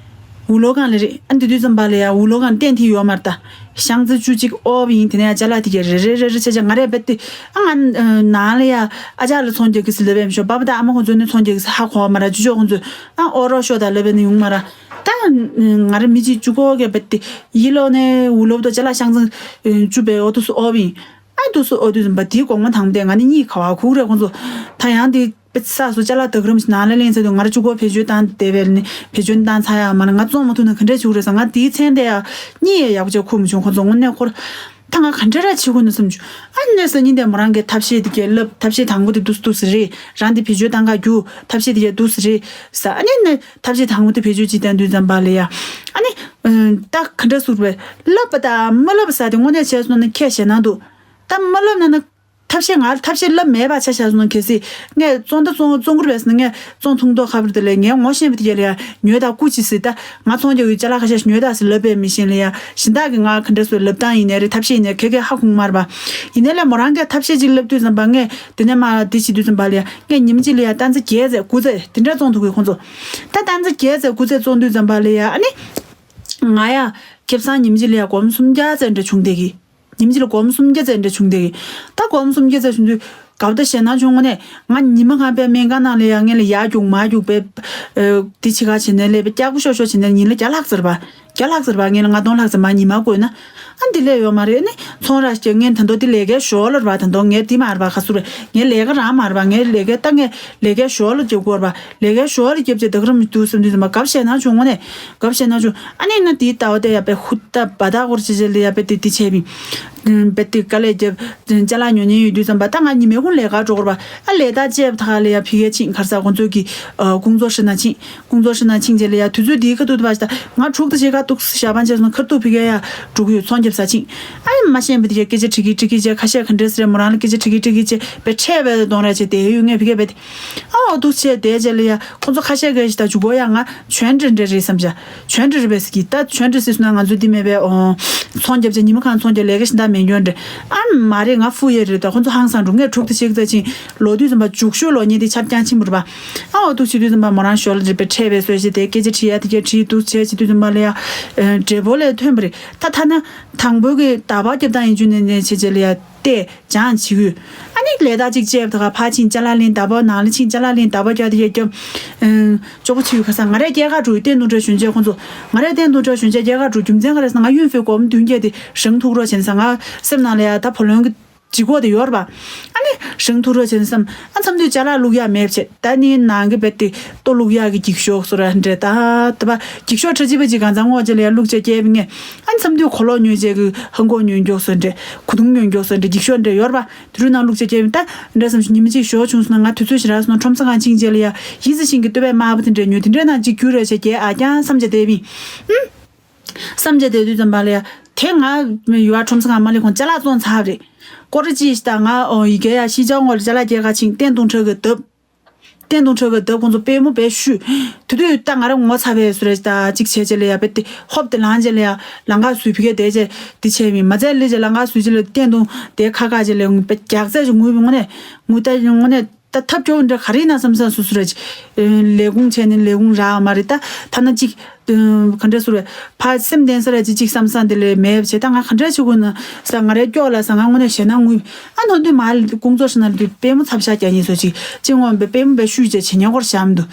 འུ་ལོ་གང་ལ་རེད། ཨ་འདི་དུས་ཙམ་པ་ལ་ཡ་འུ་ལོ་གང་གཏན་ཐི་ཡོད་མ་རེད་ད། ཤང་ཙི་བཅུ་གཅིག་ཨོབ་ཡིན། དེ་ནས་ཅ་ལག་དེ་གས་རེ་རེ་རེ་རེ་བྱས་བྱས་ང་རས་རྦད་དེ། ཨ་ང་ནང་ལ་ཡ་ཨ་ཅག་ལ་ཚོང་རྒྱག་གི་ཟེར་ལབ་པའི་མི་ཤོག་པ་པ་ད་ཨ་མ་ཁོ་ཚོ་ནི་ཚོང་རྒྱག་གི་ཟེར་ཧ་གོ་བ་མ་ར་ཅུ་ཅོ་ཁོ་ཚོ། ཨ་ཨོ་རོགས་ཤོག་ད་ལབ་པའི་ནི་ཡོང་མ་ར། ད་ང་ར་མི་གཅིག་བཅུ་གོ་གས་རྦད་དེ་ཡིད་ལོག་ནས་འུ་ལོ་ད་ཅ་ལག་ཤང་ཙི་བཅུ་པའི་ཨོ་དུ་སུ་ཨོབ་ཡིན། ཨ་དུ་སུ་ཨོ་དུ་ཙམ་པ་དེའི་གོང་མ་དང་པོ་དེ་ང་ནི་གཉིད་ཁ་བ་ཁུག་རེད་ཁོ་ཚོ། ད་ཡང་དེ། པེ་ས་སུ་ཅ་ལག་དག་རིམ་ཞིག་ནང་ལ་ལེན་ཚེ་དུ་ང་ར་གཅིག་པོ་བེད་སྤྱོད་བཏང་བསྡད་པས་ནི་བེད་སྤྱོད་བཏང་ཚར་ཡ་མ་ན་ང་བཙོང་མ་ཐུབ་ན་ག་འདྲས་བྱུག་རེད་ཟེར། ང་དེའི་མཚན་དེ་ཡ་གཉིད་ཡ་ཡག་པོ་ཅིག་ཁུག་མི་བྱུང་ཁོ་ཚོ་དངོས་གནས་ཁོ་ར་ད་ང་ག་འདྲས་ར་བྱེད་དགོས་ན་བསམ་བྱུང་། ཨ་ནི་སང་ཉིན་དེ་མོ་རང་གི་ཐབས་ཤེས་དེ་གས་ལབ། ཐབས་ཤེས་དང་པོ་དེ་འདུག་སེ་འདུག་སེ་རེད། རང་དེ་བེད་སྤྱོད་བཏང་ག་རྒྱུ་ཐབས་ཤེས་དེ་གས་འདུག་སེ་རེད་ཟེར། ཨ་ནི་ནི་ཐབས་ཤེས་དང་པོ་དེ་བེད་སྤྱོད་ཅིག་བཏང་དུས་ཙམ་པ་ལ་ཡ་ཨ་ནི་ད་ག་འདྲས་ཟུར་བས་ལབ་པ་དང་མ་ལབ་པ་ཟེར་དེ་དངོས་གནས་བྱས་སོང་ན་ཁྱད་ཞེ་ན་འདུག་ད་མ་ལབ་ན་ན། ཐབས་ཤེས་ང་ལ་ཐབས་ཤེས་ལབ་མེད་པ་ཆ་བཞག་སོང་ན་གལ་སྲིད་ངས་བཙོང་ད་བཙོང་བཙོང་གུར་བས་སོང་ན་ངས་བཙོང་ཐུང་ཐོག་ཁ་པར་དེ་ལས་ངས་ངོ་ཤེས་པ་དེ་གས་ལ་ཡ་ཉོས་དང་སྐུ་ཅི་སྲིད་ད་ང་ཚོང་རྒྱག་ཡུལ་ཅ་ལག་ཁ་ཤས་ཤིག་ཉོས་དང་སྲིད་ལབ་པས་མི་ཤེས་ལ་ཡ་གཞན་དག་གི་ང་ག་འདྲ་སོ་ལབ་སྟངས་ཡིན་ནའི་རེད། ཐབས་ཤེས་ཡིན་ནའི་ག་གས་ཧ་གོ་མ་རེད་པ། ཡིན་ནའི་ལས་མོ་རང་གིས་ཐབས་ཤེས་ཅིག་ལབ་དུས་ཙམ་པ་ངས་དེ་ནས་མ་དེ་བྱེད་དུས་ཙམ་པ་ལ་ཡ་ངས་ཉིན་གཅིག་ལ་ཡ་སྟན་ཚ་བརྒྱད་ཙམ་དགུ་ཙམ་དེ་འདྲ་བཙོང་ཐུབ་གི་ཁོང་ཚོ། ད་སྟན་ཚ་བརྒྱད་ཙམ་དགུ་ཙམ་བཙོང་དུས་ཙམ་པ་ལ་ཡ་ཨ་ནི་ང་ཡ་ཁེ་བཟང་ཉིན་གཅིག་ལ་ཡ་སྒོར་མོ་སུམ་བརྒྱ་ཙམ་འདྲ་བྱུང་བསྡད་གི་ཉིན་གཅིག་ལ་སྒོར་མོ་སུམ་བརྒྱ་ཙམ་འདྲ་བྱུང་བསྡད་ཀྱི། ད་སྒོར་མོ་སུམ་བརྒྱ་ཙམ་བྱུང་དུས་ག་བར་ད་ཞེད་སྣང་བྱུང་། དངོས་གནས་ང་ཉི་མ་གང་པའི་སྨན་ཁང་ནང་ལ་ཡ་ངས་ལ་ཡར་རྒྱུག་མར་རྒྱུག་པའི་འདི་བྱེད་ག་བྱེད་ནས་ལས་པའི་སྐྱག་པོ་ཤོར་ཤོར་བྱེད་ནས་ཉིན་ལ་བརྒྱ་ལྷག་ཙམ་རེད་པ། བརྒྱ་ལྷག་ཙམ་རེད་པ། ངས་ལ་ལྔ་སྟོང་ལྷག་ཙམ་མར་ཉི་མ་བགོས་ན། ཨ་འདི་ལས་ཡོད་མ་རེད། ཨ་ནི་ཚོང་ར་ཞིག་ངས་ད་དུང་འདི་ལས་ཀའི་ཞོར་ལ་རེད་པ། ད་དུང་ངས་འདི་མ་རེད་པ། ག་ཟེར་རེད། ངའི་ལས་ཀ་རང་མ་རེད་པ། ངའི་ལས་ཀའི་ད་ངས་ལས་ཀའི་ཞོར་ལ་རྒྱབ་དགོས་རེད་པ། ལས་ཀའི་ཞོར་ལ་རྒྱབ་བྱས་ད་ག་རང་མི་འདུག་བསམ་དུས་ཙམ་པ་ག་བར་ཞེད་སྣང་བྱུང་། དངོས་གནས་ག་བར་ཞེད་སྣང་བྱུང་། ཨ་ནི་ན་དེའི་ལྟ་བ་དེ་ཡ་པའི་ཧུ་ད་བ་ད་སྐོར་ཅི་ཅི་ལ་ཡ་པའི་དེ་དེ་བྱས་པའི། བེད་དེ་དཀའ་ལས་རྒྱབ། ཅ་ལག་ཉོ་ཉེན་ཡོད་དུས་ཙམ་པ་ད་ང་ཉི་མའི་ཁུངས་ལས་ཀར་འགྲོ་དགོས་པ། ཨ་ལས་ད་བཅད་པ་ད་ལ་ཡ་ཕི་གའི་ཕྱིན་གར་ས་ཁོང་ཚོས་ཀྱི་ཨ་ཁོང་ཚོ་ཧྲི་ན་ཕྱིན། ཁོང་ཚོ་ཧྲི་ན་ཕྱིན་རྗེས་ལ་ཡ་དུས་ཚོད་དེའི་ཁ་ཐུག་ད་བ་ད་ང་དྲུག་ད་ཞེ་ཁ་ཐུག་ཞག་པན་བཅད་སོང་། ཁར་ཐུག་ཕི་གའི་ཡ་འགྲོ་གི་ཡོད། ཚོང་རྒྱག་ས་ཆིང་། ཨ་ནི་མ་ཤེས་པ་དེ་ག་སྐད་ཆ་དྲི་གི་དྲི་གི་བྱས། ཁ་ཤས་ག་འདྲས་ཟེར་མོ་རང་ལ་སྐད་ཆ་དྲི་གི་དྲི་གི་བྱས་པའི་ཁྲལ་བས་གཏོང་ར་བྱས་དེ་ཡོད་ངས་ཕི་གས་བས་དེ། ཨ་འོ་འདུག་བྱས་དེ་བྱས་ལ་ཡ་ཁོང་ཚོ་ཁ་ཤས་གས་ཞིག་ད་འཇུག་གོ་ཡ་ང་བྱོན་འདྲ་འདྲ་རེད་བསམ་བྱ། བྱོན་འདྲ་རེད་པས་ཀྱི་ད་བྱོན་འདྲ་ཟེར་སོང་ན་ང་ཚོ་འདི་མེད་པས། ཨོ་ཚོང་རྒྱབ་བྱས་ཉི་མ་གང་ཚོང་རྒྱབ་ལས་ཀ་ཞིག་ད་མེད་འགྱོ་འདྲ། ཨ་མ་རེད་ང་ཧྥུ་ཡེ་རེད། ད་ཁོང་ཚོ་ཧང་སང་འགྲོ་ངས་དྲུག་དེ་ཤེག་ད་ཅིང་ལོ་དུས་ཙམ་པ་འཇུག་ཤོག་ལོ་ཉེ་དེ་ཆབ་རྐྱང་ཕྱིན་པ་རེད་པ། ཨ་འོ་འདུག་བྱེད་དུས་ཙམ་པ་མོ་རང་ཞོར་ལ་རེད་པས་ཁྲལ་བས་སོས་ཞེས་དེ་སྐད་ཆ་དྲིས་ཡ་དེ་གས་དྲིས་འདུག་བྱས་བྱེད་དུས་ཙམ་པ་ལ་ཡ། འབྲས་བུ་ལས་ཐོན་པ་རེད། ད་ཐ་ན་དང་པོའི་གི་ད་བག་རྒྱབ་སྟངས་ཡིན་རྒྱུ་ནས་ནས་བྱས་བྱས་ལ་ཡ་བལྟས་སྦྱང་བྱེད་དགོས། ཨ་ནི་ལས་ད་ཅིག་བཅས་ད་ག་ཕར་ཕྱིན་ཅ་ལག་ལེན་ད་བག་ནང་ལ་ཕྱིན་ཅ་ལག་ལེན་ད་བག་རྒྱབ་དེ་རྒྱབ་རྒྱབ། ཅོག་པོ་ཚུད་ཁ་སང་ང་རས་སྐྱེལ་ཁ་འགྲོ་ཡི་བསྟན་དུང་ཁྲ་གཞོན་ཆས་ཁོང་ཚོ། ང་རས་བསྟན་དུང་ཁྲ་གཞོན་ཆས་སྐྱེལ་ཁ་འགྲོ་རྒྱུ་མཚན་ག་རེ་ཟེར་ན་ང་ཡུན་ཧྥེ་སྒོར་མོ་བདུན་བརྒྱ་དེ་རང་ཐུག་རོགས་བྱས་ན་ས་ང་སེམས་ནང་ལ་ཡ་ད་བུ་ལོན་གི་ལྗིད་ཁོག་དེ་ཡོད་རེད་པ། ཨ་ནི་རང་ཐུག་རོགས་བྱས་ན་བསམ། ཨ་མཚམས་དུས་ཅ་ལག་བླུག་ཡག་མེད་བྱས་ད་ནི་ནང་གི་བེད་དེ་ལྟོ་བླུག་ཡག་གི་འགྱིག་ཤོག་སོ་ར་འདྲེ་ད་ད་པ་འགྱིག་ཤོག་ཁྲ་ཅི་པ་ཅི་གང་ཚང་ངོ་ཅི་ལ་ཡ་བླུག་བྱས་སྐྱེལ་བ་ངས། ཨ་མཚམས་དུས་གོ་ལོག་ཉོས་བྱས་གི་ཧང་གོ་ཉོས་མགྱོགས་སོ་འདྲེ་གུ་དུང་ཉོས་མགྱོགས་སོ་འདྲེ་འགྱིག་ཤོག་འདྲེ་ཡོད་རེད་པ། དེ་རུ་ནང་བླུག་བྱས་སྐྱེལ་བ་ད་འདྲ་བསམ་ཞིག་ཉི་མ་གཅིག་ཞོགས་བྱུང་སོང་ན་ང་དུས་ཚོད་ཞིག་རག་སོང་ན་ཁྲོམ་ས་གང་ཕྱིན་བྱས་ལ་ཡ་ཡིད་ཆེས་ཤིང་གི་བསྟོད་པའི་དམར་པོ་དེ་འདྲེ་ཉོས་དེ་འདྲེ་ནང་གཅིག་རྒྱུ་རེ་བྱས་སྐྱེལ་ཨ་ཀྱང་བསམ་བྱས་བསྡད་པ་ཡིན། ཨུམ། བསམ་བྱས་བསྡད་དུས་ཙམ་པ་ལ་ཡ། དེ་ང་ཡུལ་བ་ཁྲོམ་ས་ཁང་མ་ལི་ཁོང་ཅ་ལག་བཙོང་ཚར་རེད། སྐོར་ར་ཅི་ཞིག་དང་ང་ཨོ་ཡི་གེ་ཡ་ཤི་ཅའོ་ངོ་ལ་ཅ་ལག་སྐྱེལ་ག་ཕྱིན་བསྟན་དུང་ཁྲ་གི་བརྡབ། བསྟན་དུང་ཁྲ་གི་བརྡབ་ཁོང་ཚོ་པད་མོ་བས་བཤུས། དེ་དུས་ད་ང་རང་ངོ་ཚ་བས་སུ་རེད་ད་ཅིག་བྱས་བྱས་ལ་ཡ་བེད་དེ་ཧོབ་དེ་ལངས་བྱས་ལ་ཡ་ལང་ཀ་སུས་ཕི་གེ་བསྡད་བྱས་དེ་བྱས་མི་མ་ཚད་ལི་བྱས་ལང་ཀ་སུས་བྱས་ལ་བསྟན་དུང་དེ་ཁ་ཁ་བྱས་ལ་བེད་རྒྱག་ཚད་ཅིག་ངུས་པའི་ངོ་ནས་ངུས་ད་ངོ་ནས། ད་ཐབས་སྐྱོ་བོ་འདྲ་ག་རེ་ཡིན་ན་བསམ་བསམ་སུ་སུ་རེད། ལས་ཁུངས་བྱས་ནས་ལས་ཁུངས་རག་མ་རེད་ད་ཐ་ན་གཅིག་ག་འདྲ་སུ་རེད། ཕ་སེམས་ལྡན་ས་རེད་ཅིག་ཅིག་བསམ་བསམ་དེ་ལས་མེད་བྱས་ད་ང་ག་འདྲ་བྱེད་དགོས་ན་ས་ང་རེ་སྐྱོ་ལ་ས་ང་དངོས་གནས་ཞེད་སྣང་ངུས་ཨ་ནོ་དུས་མ་ལ་དུས་ཀུང་ཙོ་ཧྲི་ན་ལ་དུས་པད་མོ་ཚབ་ཤ་རྒྱག་ཉེན་སོ་ཅིག་ཅིག་ངོ་བའི་པད་མོ་བའི་ཤུལ་བྱས་བྱེད་ཉེན་སྐོར་བཞག་མི་འདུག་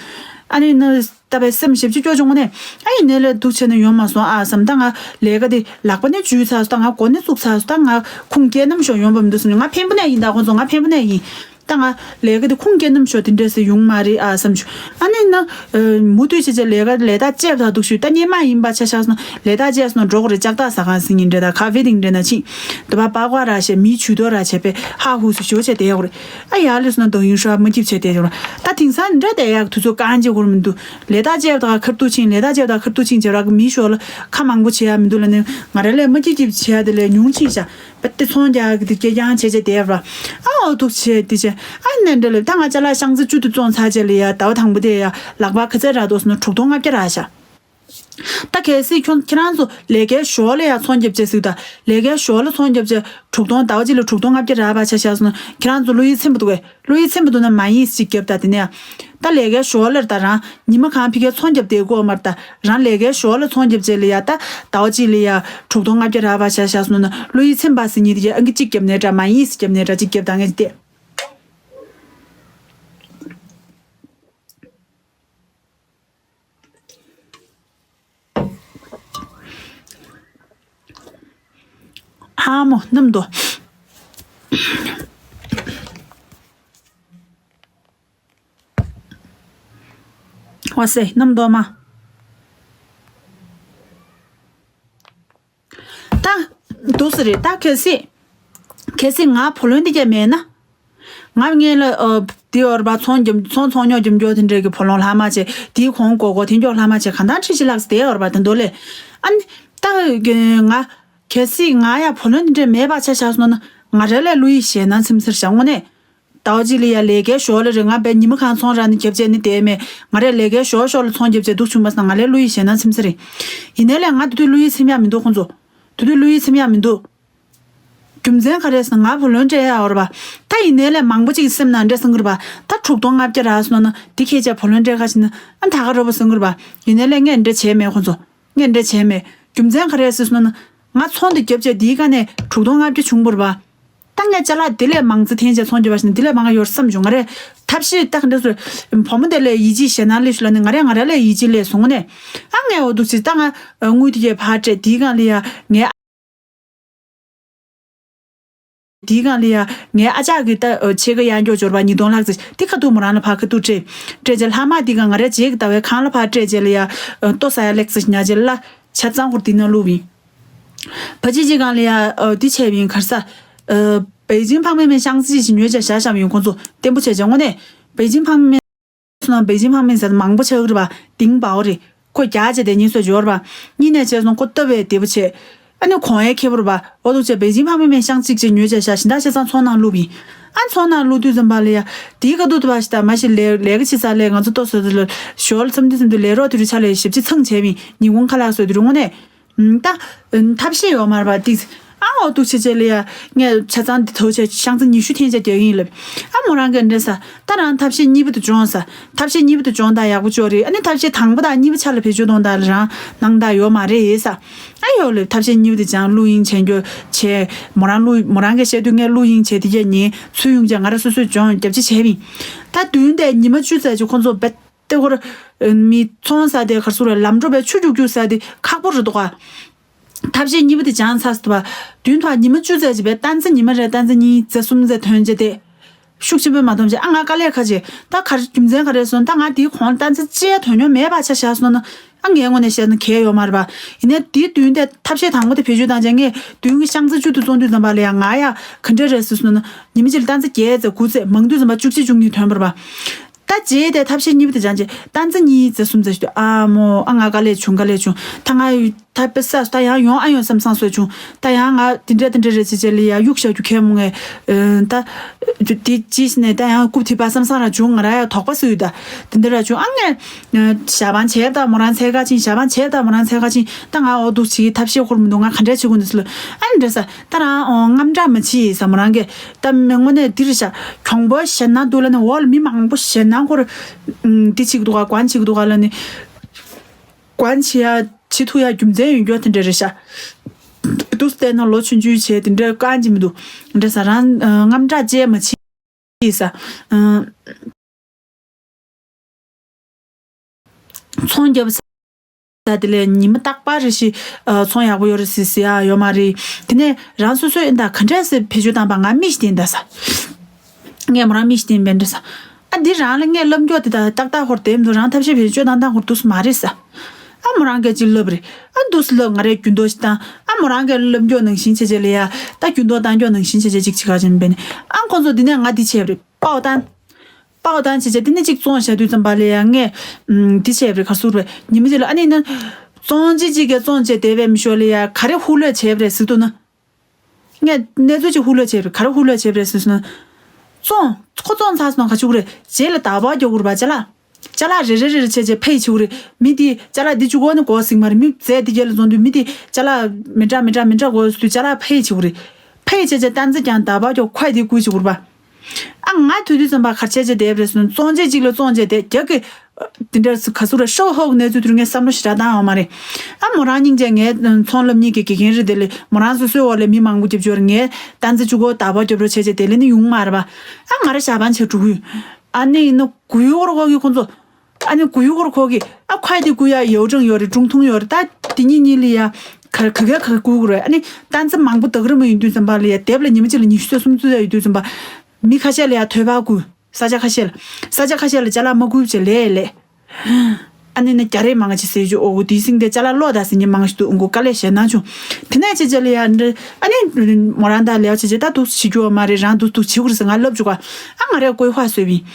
ཨ་ནི་ན་ད་བའི་སེམས་ཞབས་ཕྱི་སྐྱོ་བྱུང་ངོ་ནས་ཨ་ཡིན་ནའི་ལས་སྡུག་བྱས་ན་ཡོང་མ་སོང་ཨ་བསམ་ད་ང་ལས་ཀ་དེ་ལག་པ་ནས་འཇུས་ཚར་སོང་ད་ང་གོ་ནས་བཙུགས་ཚར་སོང་ད་ང་ཁུངས་སྐྱེལ་ནམ་ཞོག་ཡོང་བ་མི་འདུག་སོང་ང་འཕན་པོ་ནས་ཡིན་ད་ཁོང་ཚོ་ང་འཕན་པོ་ནས་ཡིན། ད་ང་ལས་ཀ་དེ་ཁུངས་སྐྱེལ་ནམ་ཞོག་དེ་འདྲས་སེ་ཡོང་མ་རེད་ཨ་བསམ་བྱུང་། ཨ་ནི་ན་མུ་མཐུད་བྱས་བྱས་ལས་ཀ་ལས་ད་ལྕེབ་ད་འདུག་ཞུས་ད་སྙེ་མ་ཡིན་པ་ཆ་བཞག་སོང་ལས་ད་ལྕེབ་སོང་འགྲོ་དགོས་རེད་ལྕགས་ཐག་ཟ་ཁང་ཟིན་ཡིན་འདྲ་ད་ཁ་ཧྥེ་དེང་འདྲ་ན་ཕྱིན་དུ་བ་པགས་པ་ར་བྱས་མིའི་ཇུས་གཏོགས་ར་བྱས་པས་ཧ་ཧུ་སུ་ཞོ་བྱས་བསྡད་ཡོད་རེད། ཨ་ཡར་ལས་སོང་ན་དོ་ཡིན་ཧྲ་མ་སྐྱིབ་བྱས་བསྡད་ཡོད་རེད། ད་དེང་སང་འདྲ་བསྡད་ཡག་དུས་ཚོད་རྐང་རྗེས་ཁུར་མི་འདུག་ལས་ད་ལྕེབ་ད་ཁར་ཏུ་ཕྱིན་ལས་ད་ལྕེབ་ད་ཁར་ཏུ་ཕྱིན་བྱས་ར་གི་མིའི་ཞོ་ལ་ཁ་མང་པོ་བྱེད་ཡ་མི་འདུག་ལ་ནི་ང་རེ་ལས་མ་སྐྱིབ་སྐྱིབ་བྱེད་ཡ་དེ་ལས་ཉུང་ཕྱིན་ཤག་བ་དེ་ཚོང་རྒྱག་གི་དེ་སྐྱེ་རྐྱང་བྱེད་བྱེད་དེ་བ། ཨ་འོ་ཐུག་བྱེད་དེ་བྱེད། ཨ་ནེ་འདྲ་ལེབ་ད་ང་ཅ་ལག་ཤང་ཙི་བཅུ་དེ་བཙོང་ཚར་བྱེད་ལེ་ཡ་ཟླ་བ་དང་པོ་དེ་ཡ་ལག་པ་ག་ཚད་རག་འདུག་སོང་ན་དྲུག་སྟོང་ལྔ་བརྒྱ་རག་ཤག་ད་གལ་སྲིད་ཁྱོད་ཁྱེད་རང་ཚོ་ལས་ཀའི་ཞོར་ལ་ཡ་ཚོང་རྒྱབ་བྱེད་ཟིག་ད་ལས་ཀའི་ཞོར་ལ་ཚོང་རྒྱབ་བྱེད་དྲུག་སྟོང་ཟླ་བ་གཅིག་ལ་དྲུག་སྟོང་ལྔ་བརྒྱ་རག་པ་ཆ་བཞག་སོང་ན་ཁྱེད་རང་ཚོ་བློ་ཡིད་ཚིམ་པོ་འདུག་གས། བློ་ཡིད་ཚིམ་པ་འདུག་ན་མ་ཡིན་ཞིག་རྒྱབ་ད་དེ་ནས་ད་ལས་ཀའི་ཞོར་ལ་ད་རང་ཉི་མ་གང་ཕི་ཁའི་ཚོང་རྒྱབ་བསྡད་དགོས་མར་ད་རང་ལས་ཀའི་ཞོར་ལ་ཚོང་རྒྱབ་བྱེད་ལ་ཡ་ད་ཟླ་བ་གཅིག་ལ་ཡ་དྲུག་སྟོང་ལྔ་བརྒྱ་རག་པ་ཆ་བཞག་སོང་ན་བློ་ཡིད་ཚིམ་པ་ཟིན་ཉིད་དེ་ཨང་ཀི་གཅིག་རྒྱབ་ནས་འདྲ་མ་ཡིན་ཞིག་རྒྱབ་ནས་འདྲ་གཅིག་རྒྱབ་ད་ངས་བལྟས། ཧ་མོ་སྣུམ་དོ། ཝ་སེ་སྣུམ་དོ་མ། ད་འདུག་སེ་རེད་ད་གལ་སྲིད། གལ་སྲིད་ང་བུ་ལོན་འདི་རྒྱབ་མེད་ན། ང་ངས་ལ་ཨ་དེ་ཡོར་བ་ཚོང་རྒྱབ་ཚོང་ཚོང་ཉོ་རྒྱབ་མགྱོགས་དེ་འདྲས་ཀྱི་བུ་ལོན་ལྷག་མ་བྱས་དེའི་གོང་གོ་གོ་དེ་མགྱོགས་ལྷག་མ་བྱས་གང་ལྟར་ཁྲི་ཕྱི་ལགས་སེ་དེ་ཡོར་བ་དེ་འདོད་ལེ། ཨ་ནི་ད་ང་གལ་སྲིད་ང་ཡ་བུ་ལོན་འདི་འདྲས་མེད་པ་ཆ་བཞག་སོང་ན་ང་རེ་ལས་བློ་ཡིད་ཞེད་སྣང་ཚིམ་སེར་བྱ་དངོས་གནས། ཟླ་བ་གཅིག་ལ་ཡ་ལས་ཀའི་ཞོར་ལ་རེད་ང་བས་ཉི་མ་གང་ཚོང་རག་ནི་རྒྱབ་བྱས་ནི་དེ་མེད་ང་རེ་ལས་ཀའི་ཞོར་ཞོར་ལ་ཚོང་རྒྱབ་བྱས་འདུག་བྱུང་བ་སོང་ན་ང་ལས་བློ་ཡིད་ཞེད་སྣང་ཚིམ་སེ་རེད། ཡིན་ནའི་ལས་ང་དེ་དུས་བློ་ཡིད་ཚིམ་ཡ་མི་འདུག་ཁོང་ཚོ། དེ་དུས་བློ་ཡིད་ཚིམ་ཡ་མི་འདུག་རྒྱུ་མཚན་ག་རེ་ཟེར་ན་ང་བུ་ལོན་སྤྲད་ཡ་ཡོད་རེད་པ། ད་ཡིན་ནའི་ལས་མང་པོ་ཅིག་སེམས་ནང་འདྲ་བསམ་གི་རེད་པ། ད་དྲུག་སྟོང་ལྔ་བརྒྱ་རག་སོང་ན་འདི་ཁྱེད་ཅག་བུ་ལོན་སྤྲད་ཁ་ཕྱིན་ན་ཨ་ད་ག་རེད་པ་བསམ་གི་རེད་པ། ཡིན་ནའི་ལས་ངས་འདྲ་བྱས་མེད་ཁོང་ཚོ། ངས་འདྲ་བྱས་མེད། རྒྱུ་མཚན་ག་རེ་ཟེར་སོང་ན་ང་ཚོང་འདི་རྒྱབ་བྱས་འདིའི་ཀ་ནས་དྲུག་སྟོང་ལྔ་བརྒྱ་བྱུང་བ་རེད་པ། ད་ངས་ཅ་ལག་འདི་ལས་མང་ཙི་འཐེན་བྱས་ཚོང་རྒྱབ་པ་ཞིག་ན་འདི་ལས་མང་ང་ཡོད་བསམ་བྱུང་ང་རེ། ཐབས་ཤེས་ད་ག་འདྲ་ཟེར། བུ་མོ་དེ་ལས་ཡིད་ཆེས་ཞེད་སྣང་སླེབས་ཤུལ་ལ་ནི་ང་རེ་ང་རེ་ལས་ཡིད་ཆེས་སླེབས་སོང་ནས། ཨ་ངས་འོ་འདུག་སེ་ད་ང་དངུལ་དེ་གས་ཕར་སྤྲད་འདིའི་སྒང་ལ་ཡ་ངས། འདིའི་སྒང་ལ་ཡ་ངའི་ཨ་ཅག་གི་ད་ཕྱེད་ཀ་གཡར་མགྱོགས་འབྱོར་པ་ཉིས་སྟོང་ལྷག་ཙམ་དེ་ཁ་ཐུག་མོ་རང་ལ་ཕར་ཁ་ཐུག་སྤྲད། སྤྲད་རྗེས་ལྷག་མ་འདི་ག་ང་རེ་རྗེས་ཀྱི་ཟླ་བའི་ཁང་ལ་ཕར་སྤྲད་རྗེས་ལ་ཡ་ལྟོ་ཟ་ཡ་ལེགས་ཙམ་ཉར་རྗེས་ལ་ཆ་ཚང་ཧུར་འདི་ན་བླུགས་ཡིན། བ་ཅི་ཅི་གང་ལ་ཡ་འདི་བྱས་པ་ཡིན་གར་ས། པེ་ཅིང་ཕང་མེན་མེན་ཤང་ཙི་ཞིག་ཉོས་བྱས་བཞག་བཞག་པ་ཡིན་ཁོང་ཚོ་བརྟན་པོ་བྱས་བྱས་དངོས་གནས་པེ་ཅིང་ཕང་མེན། སོང་ན་པེ་ཅིང་ཕང་མེན་ཟེར་མང་པོ་ཆགས་ཀྱི་རེད་པ། ཏིང་པའོ་རེད། ཁོ་རྒྱ་ཆེ་དེ་གཉིས་སུ་འབྱོར་པ། གཉིས་ནས་བྱས་སོང་ཁོ་སྟབས་བདེ་པོ་བྱས། ཨ་ནི་གོང་ཡའི་ཁེ་པོར་བ་འོ་དུ་ཆ་པེ་ཅིན་ཕ་མེ་མེ་ཤང་གཅིག་ཅེ་ཉོས་ཆ་ཤ་ཤིན་ད་ཤ་ཚང་ཚོང་ནང་བླུགས་པིན། ཨ་ཚོང་ནང་བླུགས་དུས་ཙམ་པ་ལ་ཡ་དེའི་ཀ་ཏུ་དུ་བ་ཤི་ད་མ་ཤི་ལས་ལས་ཀ་ཆི་ས་ལས་ང་ཚོ་ཏོ་སོ་དུ་ལ་ཞོལ་ཙམ་དུ་ཙམ་དུ་ལས་རོགས་དུ་རུ་ཆ་ལས་ཞབས་ཕྱི་ཚང་བྱས་པིན་ཉིན་གུང་ཁ་ལག་སོ་དུ་རུ་དངོས་གནས། ད་ཐབས་ཤེས་ཡོད་མ་རེད་པ་ཏིག་ཨ་འོ་འདུག་བྱས་བྱས་ལ་ཡ། ངས་ཆ་ཚང་འདི་ཐོག་ཆ་ཤང་ཙི་ཉི་ཤུ་ཐེན་ཆ་རྒྱག་གིན་ལབ། ཨ་མོ་རང་གིས་འདྲེ་ས། ད་རང་ཐབས་ཤེས་གཉིས་པ་དུ་སྦྱོང་ས། ཐབས་ཤེས་གཉིས་པ་དུ་སྦྱོང་ད་ཡག་པོ་ཅོ་རེད། ཨ་ནི་ཐབས་ཤེས་དང་པོ་དང་གཉིས་པ་ཆ་ལ་བེད་སྤྱོད་གཏོང་ད་ལ་རང་གནང་ད་ཡོད་མ་རེད་ས། ཨ་ཡོད་ལབ། ཐབས་ཤེས་གཉིས་པ་དུ་སྦྱང་བླུག་ཡིན་བྱས་འགྱོ་བྱས། མོ་རང་བླུག་མོ་རང་གིས་བཤད་དུས་ངས་བླུག་ཡིན་བྱས་དེ་རྒྱ་ཉིན་ཚུར་ཡོང་བྱས་ང་ར་སོ་སོས་སྦྱོང་རྒྱབ་ཅི་བྱས་པིན། ད་དུས་འདས་ཉི་མ་བཅུ་ཙམ་ཅིག་ཁོང་ཚོ་བེད། ཏེ་ཁོར། མི་ཚོང་ས་དེ་གར་སུ་ར་ལམ་འགྲོ་བའི་ཆུ་རྒྱུག་རྒྱུག་ས་དེ་ཁག་པོ་རེད་འདུག་ག་ཐབས་ཤེས་གཉིས་པ་དེ་སྦྱངས་ཚར་སོང་བ། བདུན་ཐོག་ཉི་མ་བཅུ་ཙམ་ཅིག་བས་ཏན་ཙི་ཉི་མ་རེ་ཏན་ཙི་གཉིས་ཙེ་གསུམ་ཙེ་ཐོན་རྗེས་དེ། ཤུགས་ཆེན་པོས་མ་ཐོན་རྗེས་ཨ་ང་དཀའ་ལས་ཁག་ཅིག་ད་གར་རྒྱུ་མཚན་ག་རེ་སོང་ད་ང་དེའི་གོང་ཏན་ཙི་ཅེས་དོན་སྙོམས་མེད་པ་ཆ་བཞག་སོང་ན་ཨ་ངའི་ངོས་ནས་བཤད་ན་གལ་ཡོད་མ་རེད་པ། ཡིན་ནའི་དེའི་བདུན་དེ་ཐབས་ཤེས་དང་པོ་དེ་བེད་སྤྱོད་བཏང་རྗེས་ངས་བདུན་གྱི་ཤང་ཙི་བཅུ་དུ་བཙོང་དུས་ཙམ་པ་ལ་ཡང་ང་ཡ་ག་འདྲ་རེད་ཟེར་སོང་ན་ཉི་མ་གཅིག་ལ་ཏན་ཙི་བརྒྱད་ཙེ་དགུ་ཙེ་མང་དུས་ཙམ་པ་བཅུ་གཅིག་བཅུ་གཉིས་ཐོན་པ་རེད་པ། ད་རྗེས་དེ་ཐབས་ཤེས་གཉིས་པ་དེ་སྦྱངས་རྗེས་ཏན་ཙི་གཉིས་ཙེ་གསུམ་ཙེ་ཞུ་དུས་ཨ་མོ་ཨ་ང་དཀའ་ལས་བྱུང་དཀའ་ལས་བྱུང་ད་ང་ད་པེ་ས་ད་ཡང་ཡོང་ཨ་ཡོང་བསམ་བསམ་བཟོས་བྱུང་ད་ཡང་ང་དེ་འདྲ་དེ་འདྲ་རེད་ཅེས་བྱས་ལ་ཡ་གཡུག་བཞག་རྒྱུ་ཁས་མོ་ངས་ད་དེ་ཅིས་ནས་ད་ཡང་རྐུབ་ཐིབས་པ་བསམ་བསམ་ར་བྱུང་ང་ར་ཡ་དོགས་པ་སུ་ཡོད་ད་དེ་འདྲ་ར་བྱུང་ཨ་ངས་ཞབས་བང་བྱས་ད་མོ་རང་འཚོལ་ག་ཕྱིན་ཞབས་བང་བྱས་ད་མོ་རང་འཚོལ་ག་ཕྱིན་ད་ང་འོ་འདུག་བྱེད་ཐབས་ཤེས་ཁུར་མི་འདུག་ང་ག་འདྲ་བྱེད་དགོས་འདུག་ཟེར་ལ་ཨ་ནི་འདྲ་ས། ད་རང་ཨོ་རྔམ་སྐྲག་མ་བྱེད་ཟེར་མོ་རང་གིས་ད་མི་དངོས་གནས་འདིར་བཞག་གྱོང་པོ་ཞེད་སྣང་འདུག་ལ་ནི་འོག་ལ་མི་མང་པོ་ཞེད་སྣང་ཁོར་འདི་བྱེད་ཀྱི་འདུག་ག་གོན་བྱེད་ཀྱི་འདུག་ག་ལ་ནི་གོན་བྱེད་ཡ་བྱེད་ཐུབ་ཡ་རྒྱུ་མཚན་ཡོད་རྒྱུ་དེ་འདྲ་རེད་ཤག་འདུག་བལྟས་ན་ལོ་ཆུང་ཆུང་བྱས་དེ་འདྲ་གང་བྱེད་མི་འདུག་འདྲ་ས་རང་རྔམ་སྐྲག་ཅེས་མ་བྱེད་ས། ཚོང་རྒྱབ་ས་དེ་ལས་ཉི་མ་རྟག་པར་རེ་ཞིག་ཚོང་ཡག་པོ་ཡོད་རེད་ཟེར་ཟེར་ཡ་ཡོད་མ་རེད། དེ་ནས་རང་སོ་སོས་ཨེ་འདྲ་ག་འདྲས་སེ་བེད་སྤྱོད་བཏང་པ་ང་མི་ཞིག་དེ་འདྲ་ས། ངས་མོ་རང་མི་ཞིག་དེ་འབད་འདྲ་ས། ཨ་འདི་རང་ལ་ངས་ལབ་མགྱོགས་དེ་དག་ཏག་ཏག་ཧོར་དེབ་འདུག་རང་ཐབས་ཤེས་བེད་སྤྱོད་བཏང་སྟངས་ཧོར་འདུག་སུ་མ་རེད་ས། ཨ་མོ་རང་གིས་ཅིག་ལབ་རེད། ཨ་འདུག་སུ་ལབ་ང་རས་རྒྱུན་དོ་ཞིག་བཏང་ཨ་མོ་རང་གིས་ལབ་མགྱོགས་ནང་བཞིན་བྱེད་བྱེད་ལ་ཡ་ད་རྒྱུན་དོ་བཏང་མགྱོགས་ནང་བཞིན་བྱེད་བྱེད་ཅིག་ཅིག་ག་ཅིག་འབད་ནས་ཨ་ཁོང་ཚོ་འདི་ནས་ང་འདི་བྱས་པ་རེད་པའོ་བཏང་། པའོ་བཏང་བྱས་བྱས་དེ་ནས་གཅིག་བཙོང་བྱ་དུས་ཙམ་པ་ལ་ཡ་ངས་ཨམ་འདི་བྱས་པ་རེད་ག་ཟུར་བས་ཉི་མ་གཅིག་ལ་ཨ་ནི་ན་བཙོང་ཅི་གཅིག་གིས་བཙོང་བྱས་དེ་བས་མི་ཤོར་ལ་ཡ་ག་རེ་ཧུ་ལོས་བྱས་པ་རེད་ཟེར་འདུག་ན། ངས་གནས་ཚུལ་གཅིག་ཧུ་ལོས་བྱས་པ་རེད་ག་རེ་ཧུ་ལོས་བྱས་པ་རེད་ཟེར་སོང་ན། བཙོང་ཁོ་བཙོང་ཚར་སོང་ག་ཆུ་གུ་རེད་རྗེས་ལ་ད་བག་རྒྱག་དགོས་རེད་པ་ཅ་ལག་ཅ་ལག་རེ་རེ་རེ་རེ་བྱས་བྱས་ཕེ་ཡི་བྱེད་དགོས་རེད། མི་དེ་ཅ་ལག་འདི་བཅུག་གོ་ནི་གོ་ཟིག་མ་རེད། མི་རྫས་འདི་རྒྱལ་ལ་བཙོང་དུས་མི་དེ་ཅ་ལག་མི་འདྲ་མི་འདྲ་མི་འདྲ་གོ་ཟེར་དུས་ཅ་ལག་ཕེ་ཡི་བྱེད་དགོས་རེད། ཕེ་ཡི་བྱས་བྱས་ཏན་ཙི་ཀྱང་ད་བག་རྒྱག་ཁོས་དེ་བསྐུལ་བྱེད་དགོས་རེད་པ། ཨ་ང་དུས་དུས་ཙམ་པ་གར་བྱས་བྱས་བསྡད་པ་རེད་ཟེར་ན་བཙོང་བྱས་གཅིག་ལ་བཙོང་བྱས་བསྡད་རྒྱག་གི་དེ་འདྲ་ག་ཟུག་རེད་ཤོག་ཧོག་གནས་ཚུལ་དུས་ངས་བསམ་བློ་ཞེ་དྲག་བཏང་ཡོད་མ་རེད། ཨ་མོ་རང་སྙིང་རྗེ་ངའི་ཚོང་ལབ་མཁན་གྱི་དགེ་རྒན་རེད་དེ་ལས་མོ་རང་སོ་སོའི་འོག་ལས་མི་མང་པོ་རྒྱབ་སྐྱོར་ངས་ཏན་ཙི་བཅུག་གོ་ད་བག་རྒྱབ་རོགས་བྱས་བྱས་དེ་ལས་ནི་ཡོང་མ་རེད་པ། ཨ་ང་ར་ཞབས་བང་བྱས་འགྲོ་གི་ཡོད། ཨ་ནི་ཡིན་ན་གུ་ཡུ་གོར་གོ་གི་ཁོང་ཚོ། ཨ་ནི་གུ་ཡུ་གོར་གོ་གི་ཨ་ཁོས་དེ་གུ་ཡ་ཡའོ་ཀྲང་ཡོད་རེད་ཀྲུང་ཐུང་ཡོད་རེད་ད། དེ་གཉིས་གཉིས་ལ་ཡ་ག་ག་ག་ག་གུ་གུ་རེད། ཨ་ནི་ཏན་ཙི་མང་པོ་དག་རི་མོ་ཡིན་དུས་ཙམ་པ་ལ་ཡ་དེབ་ལ་ཉི་མ་གཅིག་ལ་ཉི་ཤུ་ཙམ་སུམ་ཅུ་ཙམ་ཡོད་དུས་ཙམ་པ། མི་ཁ་ཤས་ལ་ཡ་ཐོད་པ་གུ། ས་ཆ་ཁ་ཤས་ལ། ས་ཆ་ཁ་ཤས་ལ་ཅ་ལག་མ་གུ་བྱས་ལས་ལས། ཨ་ནི་ནི་རྒྱ་རེད་མང་ཆེ་ཟེར་རྒྱུ་ཨོ་དེའི་སེང་དེ་ཅ་ལག་ལོག་ད་ཟེར་མཁན་མང་ཞིག་འདུག་ཨོ་དཀའ་ལས་ཞེ་ན་བྱུང་། དེ་ནས་ཅི་བྱས་ལ་ཡ་འདྲི་ཨ་ནི་མོ་རང་ད་ལས་བྱས་བྱས་ད་འདུག་བྱེད་རྒྱུ་མ་རེད་རང་འདུག་འདུག་བྱེད་དགོས་རེད་ཟེར་ང་ལབ་བཅུག་ག་ཨ་ང་རས་བཀོད་ཧ་བཟོས་བིན།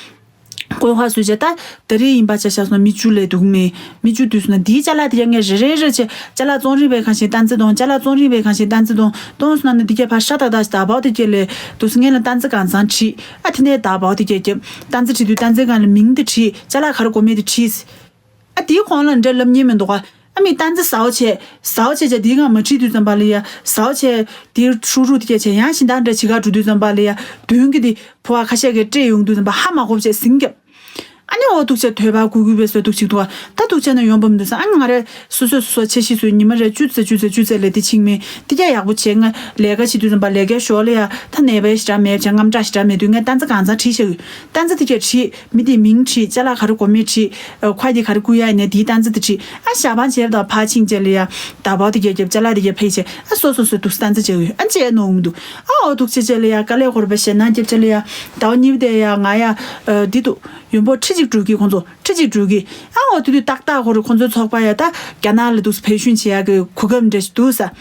བཀོད་ཧ་བཟོས་བྱས་ད་ད་རེས་ཡིན་པ་ཆ་བཞག་སོང་མི་བཅུ་ལས་འདུག་མི་མི་བཅུ་དུས་སོང་ན་འདིའི་ཅ་ལག་དེ་ཡ་ངས་རེ་རེ་རེ་བྱས་ཅ་ལག་བཙོང་རིན་པའི་ཁང་ཞིག་ཏན་ཙི་གཏོང་ཅ་ལག་བཙོང་རིན་པའི་ཁང་ཞིག་ཏན་ཙི་གཏོང་གཏོང་སོང་ན་ནི་འདི་གས་ཕར་ཤ་ཏག་ཏག་ཞིག་ད་བག་དེ་གས་ལས་འདུག་སེ་ངས་ལ་ཏན་ཙི་གང་ཚང་བྲིས། ཨ་དེ་ནས་ད་བག་དེ་གས་རྒྱབ་ཏན་ཙི་བྲིས་དུས་ཏན་ཙི་གང་ལ་མིང་དེ་བྲིས་ཅ་ལག་ག་རེ་དགོས་མེད་དེ་བྲིས། ཨ་དེའི་གོང་ལ་འདྲ་ལབ་མཁན་མི་འདུག་ག་ཨ་མི་ཏན་ཙི་ཟའོ་བྱས་ཟའོ་བྱས་བྱས་དེའི་སྒང་མ་བྲིས་དུས་ཙམ་པ་ལ་ཡ་ཟའོ་བྱས་དེའི་ཧྲུག་ཧྲུག་དེ་གས་བྱས་ཡང་གཞན་དག་འདྲ་བྱེད་ག་འགྲོ་དུས་ཙམ་པ་ལ་ཡ་མདུན་གྱི་དེ་ཕོ་བ་ཁ་ཤས་ཀྱིས་སྤྲད་ཡོང་དུས་ཙམ་པ་ཧ་མ་གོ་བྱས་ཟིང་རྒྱབ། ཨ་ནི་འོ་འདུག་བྱས་ཐོད་པ་གུ་གུ་བས་བཟོས་འདུག་བྱེད་འདུག་ག་ད་འདུག་བྱས་ན་ཡོང་པ་མི་འདུག་ས། ཨ་ནི་ང་རས་སོ་སོས་སོ་སོ་འཆར་གཞི་བཟོས་ཉི་མ་རེ་བཅུ་ཙམ་བཅུ་ཙམ་བཅུ་ཙམ་ལས་དེ་ཕྱིན་མེད་དེ་གས་ཡག་པོ་བྱས་ང་ལས་ཀ་བྱེད་དུས་ཙམ་པ་ལས་ཀའི་ཞོར་ལ་ཡ་ད་ནད་པའི་ཞེ་དྲག་མེད་བྱས་རྔམ་སྐྲག་ཞེ་དྲག་མེད་དུས་ངས་ཏན་ཙི་གང་ཚང་བྲིས་བཞག་ཡོད། ཏན་ཙི་དེ་གས་བྲིས། མི་དེའི་མིང་བྲིས། ཅ་ལག་ག་རེ་དགོས་མེད་བྲིས། ཨ་ཁོས་དེ་ག་རེ་བསྐུར་ཡ་ཡིན་ནའི་དེའི་ཏན་ཙི་དེ་བྲིས། ཨ་ཞག་པང་བྱས་པ་དང་ཕར་ཕྱིན་བྱས་ལ་ཡ། ད་བག་དེ་གས་རྒྱབ་ཅ་ལག་དེ་གས་ཕྱིས་བྱས། ཨ་སོ་སོ་སོ་འདུག་སེ་ཏན་ཙི་བྱས་ཡོད། ཨ་བྱས་ནོ་འོང་འདུག་ཨ་འོ་འདུག་བྱས་བྱས་ལ་ཡ་དཀའ་ལས་ཁོར་བའི་ཞེད་སྣང་རྒྱབ་བྱས་ལ་ཡ། ཟླ་བ་གཉིས་པ་དེ་ཡ་ང་ཡ། ཨ་འདི་འདུག་ཡོང་འབབ་ཁྲི་གཅིག་འགྲོ་གི་ཁོང་ཚོ་ཁྲི་གཅིག་འགྲོ་གི། ཨ་འོ་དེ་དུས་ཏག་ཏག་ཁོ་རེ་ཁོང་ཚོའི་ཚོགས་པ་ཡ་ད་རྒྱ་ནག་ལ་འདུག་སེ་བོད་གཞུང་བྱེད་ཡ་གི་གོ་སྐབས་འདྲ་ཞིག་འདུག་ས།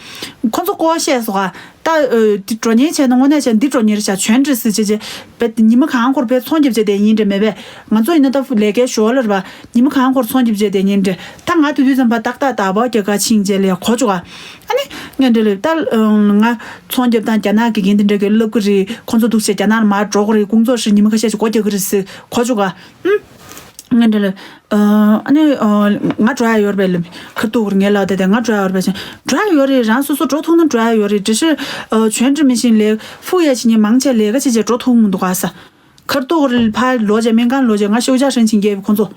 ཁོང་ཚོ་ཀོ་བཤད་སོང་ཨ། ད་ཨ་འདི་འགྲོ་ཉེན་བྱས་ན་དངོས་གནས་བྱས་ན་འདི་འགྲོ་ཉེན་རེད་ཤག་བྱོན་འདྲི་ཟེར་བྱས་བྱས་བས་ཉི་མ་གང་ཁོར་བས་ཚོང་རྒྱབ་བྱས་བསྡད་ཉེན་འདྲ་མེད་པས། ང་ཚོ་ཡིན་ན་ད་ལས་ཀའི་ཞོར་ལ་རེད་པ། ཉི་མ་གང་ཁོར་ཚོང་རྒྱབ་བྱས་བསྡད་ཉེན་འདྲ། ད་ང་དུས་དུས་ཙམ་པ་ཏག་ཏག་ད་བག་རྒྱག་ག་ཕྱིན་བྱས་ལ་ཡ་གོ་བཅུག་ག་ཨ་ནི་ ངས་འདྲི་ལབ་ད། ང་ཚོང་རྒྱབ་དང་རྒྱ་ནག་གི་འགན་དེ་འདྲ་གི་ལབ་གི་རེད། ཁོང་ཚོ་འདུག་བྱས་རྒྱ་ནག་ལ་མར་འགྲོ་གི་རེད། དགོང་ཚོགས་ཤིག་ཉི་མ་ཁ་ཤས་ཤིག་སྒོ་རྒྱག་གི་རེད་ཟེར་གོ་བཅུག་ག་ཨུམ། ངས་འདྲི་ལབ། ཨ་ནི་ང་འགྲོ་ཡ་ཡོད་རེད་པས་ལབ། ཁ་ཐུག་གི་ངས་ལབ་དེ་དེ་ང་འགྲོ་ཡ་ཡོད་རེད་པས་ཟེར། འགྲོ་ཡ་ཡོད་རེད། རང་སོ་སོ་འགྲོ་ཐུབ་ན་འགྲོ་ཡ་ཡོད་རེད། འགྲེལ་བཤད་ཆོན་འདྲི་མི་ཤེས་ལས་ཧྥུ་ཡ་ཕྱི་ཉིན་མང་ཆེ་ལས་ཀ་བྱེད་བྱེད་འགྲོ་ཐུབ་མི་འདུག་ག་ས། ཁར་ཏོག་རིལ་ཕར་ལོ་ཅེ་སྨན་ཁང་ལོ་ཅེ་ང་ཤོག་ཆག་ཧྲན་ཆིང་རྒྱལ་ཁོང་ཚོ།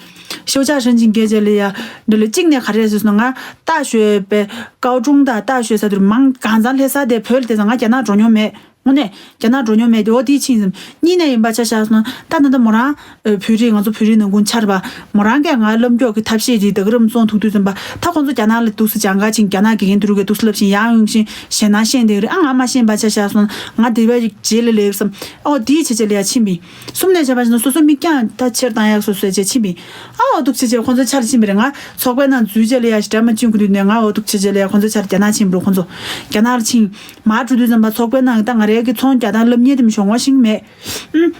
ཤོག་ཆག་ཧྲན་ཆིང་རྒྱལ་ཅེ་ལ་ཡ། འདི་ལ་གཅིག་ནས་ག་རེ་ཟེར་སོང་ང་ཏ་ཞོས་པའི་ཀའོ་ཀྲུང་དང་ཏ་ཞོས་ས་དུར་མང་གང་ཚང་ལྷེ་ས་དེ་བོད་དེ་ཚང་ང་རྒྱ་ནག་འགྲོ་མྱོང་མེད། དངོས་གནས་རྒྱ་ནག་འགྲོ་མྱོང་མེད་དེ་འོ་དེའི་ཆིང་ཟིན་གཉིས་ནས་ཡིན་པ་ཆ་བཞག་སོང་ད་ད་ད་མོ་རང་བོད་རིགས་ང་ཚོ་བོད་རིགས་ནང་ཁུལ་ཆར་པ་མོ་རང་གས་ང་ལམ་མགྱོགས་ཀྱི་ཐབས་ཤེས་དེ་ད་ག་རམ་བཙོང་ཐུག་དུས་ཙམ་པ་ད་ཁོང་ཚོ་རྒྱ་ནག་ལ་འདུག་སེ་སྦྱང་ག་ཆིང་རྒྱ་ནག་དགེ་རྒན་དུ་རུ་གས་འདུག་སེ་ལབ་ཆིང་ཡང་ཡོང་ཆིང་ཞེ་ན་ཤེས་དེ་རེད་ཨ་ང་མ་ཤེས་པ་ཆ་བཞག་སོང་ང་དེ་བས་རྗེས་ལ་ལེགས་བསམ་ཨོ་དེའི་ཆེ་ཆེ་ལ་ཡ་ཕྱིན་པིན། གསུམ་ནས་བྱས་པ་ཞིག་ན་སོ་སོ་མིག་རྒྱང་ད་ཆེར་བཏང་ཡག་སོ་སོའི་རྗེས་ཕྱིན་པིན། ཨ་འོ་འདུག་ཆེ་ཆེ་ཁོང་ཚོ་ཆར་ཕྱིན་པ་རེད་ང་ཚོགས་པའི་ནང་འཛུལ་རྗེས་ལ་ཡ་ཞིག་འདྲ་མ་ཕྱིན་གོ་དུས་ནས་ང་འོ་འདུག་ཆེ་ཆེ་ལ་ཡ་ཁོང་ཚོ་ཆར་རྒྱ་ནག་ཕྱིན་པ་རེད་ཁོང་ཚོ་རྒྱ་ནག་ལ་ཕྱིན། མར་འགྲོ་དུས་ཙམ་པ་ཚོགས་པའི་ནང་ད་ང་རའི་གི་ཚོང་རྒྱག་སྟངས་སློབ་གཉེར་དེ་མི་ཤོང་ངོ་ཤིང་མེད། ཨུམ།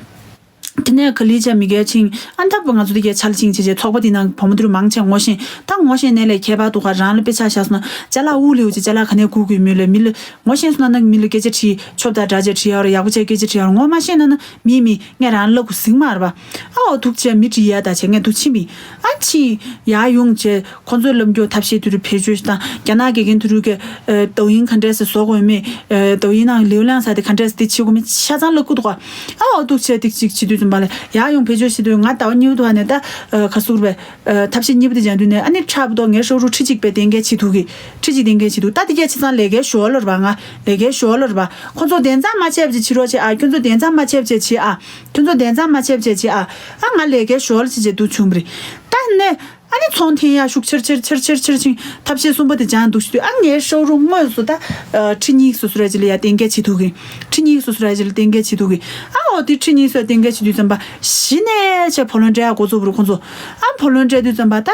དེ་ནས་ག་ལི་ཆ་མི་རྒས་ཕྱིན་ཨ་འཐབ་པ་ང་ཚོ་དེ་གའི་ཆར་ཕྱིན་ཆེ་ཆེ་ཚོགས་པ་དེ་ནང་བུ་མོ་དུ་རུ་མང་ཆེ་ངོ་ཤེས་ད་ངོ་ཤེས་ནས་ལས་ཁྱད་པར་འདུག་ག་རང་ལ་དཔེ་ཆ་བཞག་སོང་ན་ཅ་ལག་དབུགས་ལེའུ་ཅེ་ཅ་ལག་ག་ནས་སྒུག་དགོས་མི་ལ་མི་ལ་ངོ་ཤེས་སོང་ན་ནང་མི་ལ་སྐད་ཆ་དྲིས་ཆོབ་དང་འདྲ་ཆ་དྲིས་ཡ་ར་ཡག་པོ་ཆ་སྐད་ཆ་དྲིས་ཡ་ར་ངོ་མ་ཤེས་ན་ན་མི་མི་ངས་རང་ལབ་དགོས་ཟིང་མ་ར་བ། ཨ་འོ་ཐུག་ཆེ་མི་དྲི་ཡ་ད་ཆེ་ངས་འདུག་ཕྱིན་པིན། ཨ་ཕྱིན་ཡ་ཡོང་ཆེ་ཁོ་ཚོའི་ལམ་རྒྱུ་ཐབས་ཤེས་དུ་རུ་བེད་སྤྱོད་དང་རྒྱ་ནག་དགེ་རྒན་དུ་རུ་གི་ཨ་抖音་ག་འདྲས་སེ་བཟོ་དགོས་མེད་ཨ་抖音་ནང་流量་ས་དེ་ག་འདྲས་སེ་དེ་བྱེད་དགོས་མེད་ཆ་ཚང་ལ་བསྐུར་འདུག་ཨ་འོ་ཐུག་ཆེ་ཏིག་ཅིག་བྱེད་དུས་ཙམ་པ་ལ་ཡ་ཡོང་བེད་སྤྱོད་བྱེད་དུས་ང་ཟླ་བ་གཉིས་པ་དུ་བ་ནས་ད་ཨ་ག་སུར་བས་ཨ་ཐབས་ཤེས་གཉིས་པ་དེ་སྦྱང་དུས་ནས་ཨ་ནི་ཁྲབ་རྡོ་ངའི་ཧྲོ་རུ་ཁྲི་གཅིག་པའི་གཏན་འཁེལ་བྱེད་ཐུག་གི་ཁྲི་གཅིག་གཏན་འཁེལ་བྱེད་ཐུག་ད་དེ་གས་ཆ་ཚང་ལས་ཀའི་ཞོར་ལ་ར་བ་ང་ལས་ཀའི་ཞོར་ལ་ར་བ་ཁོ་ཚོ་དན་ཚང་མ་ཆད་པ་ཅིག་བྱེད་རོགས་བྱེད་ཨ་ཁྱོད་ཚོ་དན་ཚང་མ་ཆད་པ་ཅིག་བྱེད་ཨ། ཁྱོད་ཚོ་དན་ཚང་མ་ཆད་པ་ཅིག་བྱེད་ཨ། ཨ་ང་ལས་ཀའི་ཞོར་ལ་ཅིག་བྱེད་དུ་བྱུང་བ་རེད། ད་ནས་ཨ་ནི་ཚོང་འཐེན་ཡ་ཤུགས་ཆེར་ཆེར་ཆེར་ཆེར་ཆེར་ཕྱིན་ཐབས་ཤེས་གསུམ་པ་དེ་སྦྱང་འདུག་ཞུ་དུས་ཨ་ངའི་ཧྲོ་རུ་དངོས་སུ་ད་ཁྲི་གཉིས་སོ་སོ་ར་ཅིག་ལ་ཡ་གཏན་འཁེལ་བྱེད་ཐུག་གི་ཁྲི་གཉིས་སོ་སོ་ར་ཅིག་ལ་གཏན་འཁེལ་བྱེད་ཐུག་གི་ཨ་འོ་དེ་ཁྲི་གཉིས་སོ་གཏན་འཁེལ་བྱེད་དུས་ཙམ་པ་གཞི་ནས་ཆེ་བུ་ལོན་སྤྲད་ཡ་འགོ་བཙུགས་པ་རེད་ཁོང་ཚོ། ཨ་བུ་ལོན་སྤྲད་དུས་ཙམ་པ་ད་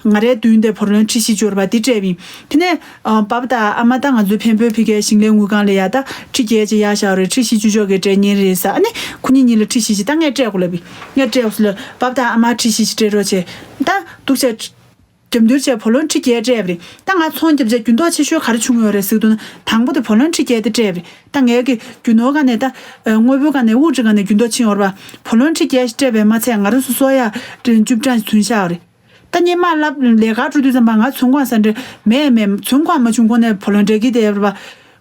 ང་རའི་མདུན་དེ་བུ་ལོན་ཁྲི་བཞི་འབྱོར་བ་དེ་སྤྲད་པ་ཡིན། དེ་ནས་ཨ་པ་ད་ཨ་མ་ད་ང་ཚོའི་འཕན་པོའི་ཕི་ཁའི་ཞིང་ལས་དངུལ་ཁང་ལ་ཡ་ད་ཁྲི་བརྒྱད་ཅིག་གཡར་བཞག་རེད། ཁྲི་བཞི་བཅུ་ཅོག་གི་སྤྲད་ཉེན་རེད་ཟེར། ཨ་ནི་ཁོ་གཉིས་གཉིས་ལ་ཁྲི་བཞི་ཅིག་ད་ངས་སྤྲད་དགོས་ལབ་པས། ངས་སྤྲད་དགོས་ལབ་པ་ད་ཨ་མ་ཁྲི་བཞི་ཅིག་སྤྲད་རོགས་བྱས། ད་འདུག་བྱས་རྒྱབ་མདུན་བྱས་བུ་ལོན་ཁྲི་བརྒྱད་སྤྲད་པ་རེད། ད་ང་ཚོང་རྒྱབ་བྱས་རྒྱུ་འདོགས་ཆེ་ཤོས་ག་རེ་བྱུང་ཡོད་རེད་ཟེར་དུས་ན་དང་པོ་དེ་བུ་ལོན་ཁྲི་བརྒྱད་དེ་སྤྲད་པ་རེད། ད་ངས་ཀྱི་རྒྱུ་ནོར་ག་ནས་ད་དངོས་པོའི་ག་ནས་དབུགས་ཁྲི་ག་ནས་རྒྱུ་འདོགས་ཕྱིན་ཡོད་རེད་པ། བུ་ལོན་ཁྲི་བརྒྱད་སྤྲད་པས་མ་ཚད་ང་རང་སོ་སོ་ཡ་བཅུ་བཅུ་གྲངས་ཤིག་ཐོན་ཤག་རེད། ད་སྔོན་མ་ལབ་ལས་ཀ་འགྲོ་དུས་ཙམ་པ་ང་ཚོང་ཁང་ས་འདྲེ་མེད་མེད་ཚོང་ཁང་མ་བྱུང་གོང་ནས་བུ་ལོན་སྤྲད་ཀྱི་བསྡད་ཡོད་རེད་པ།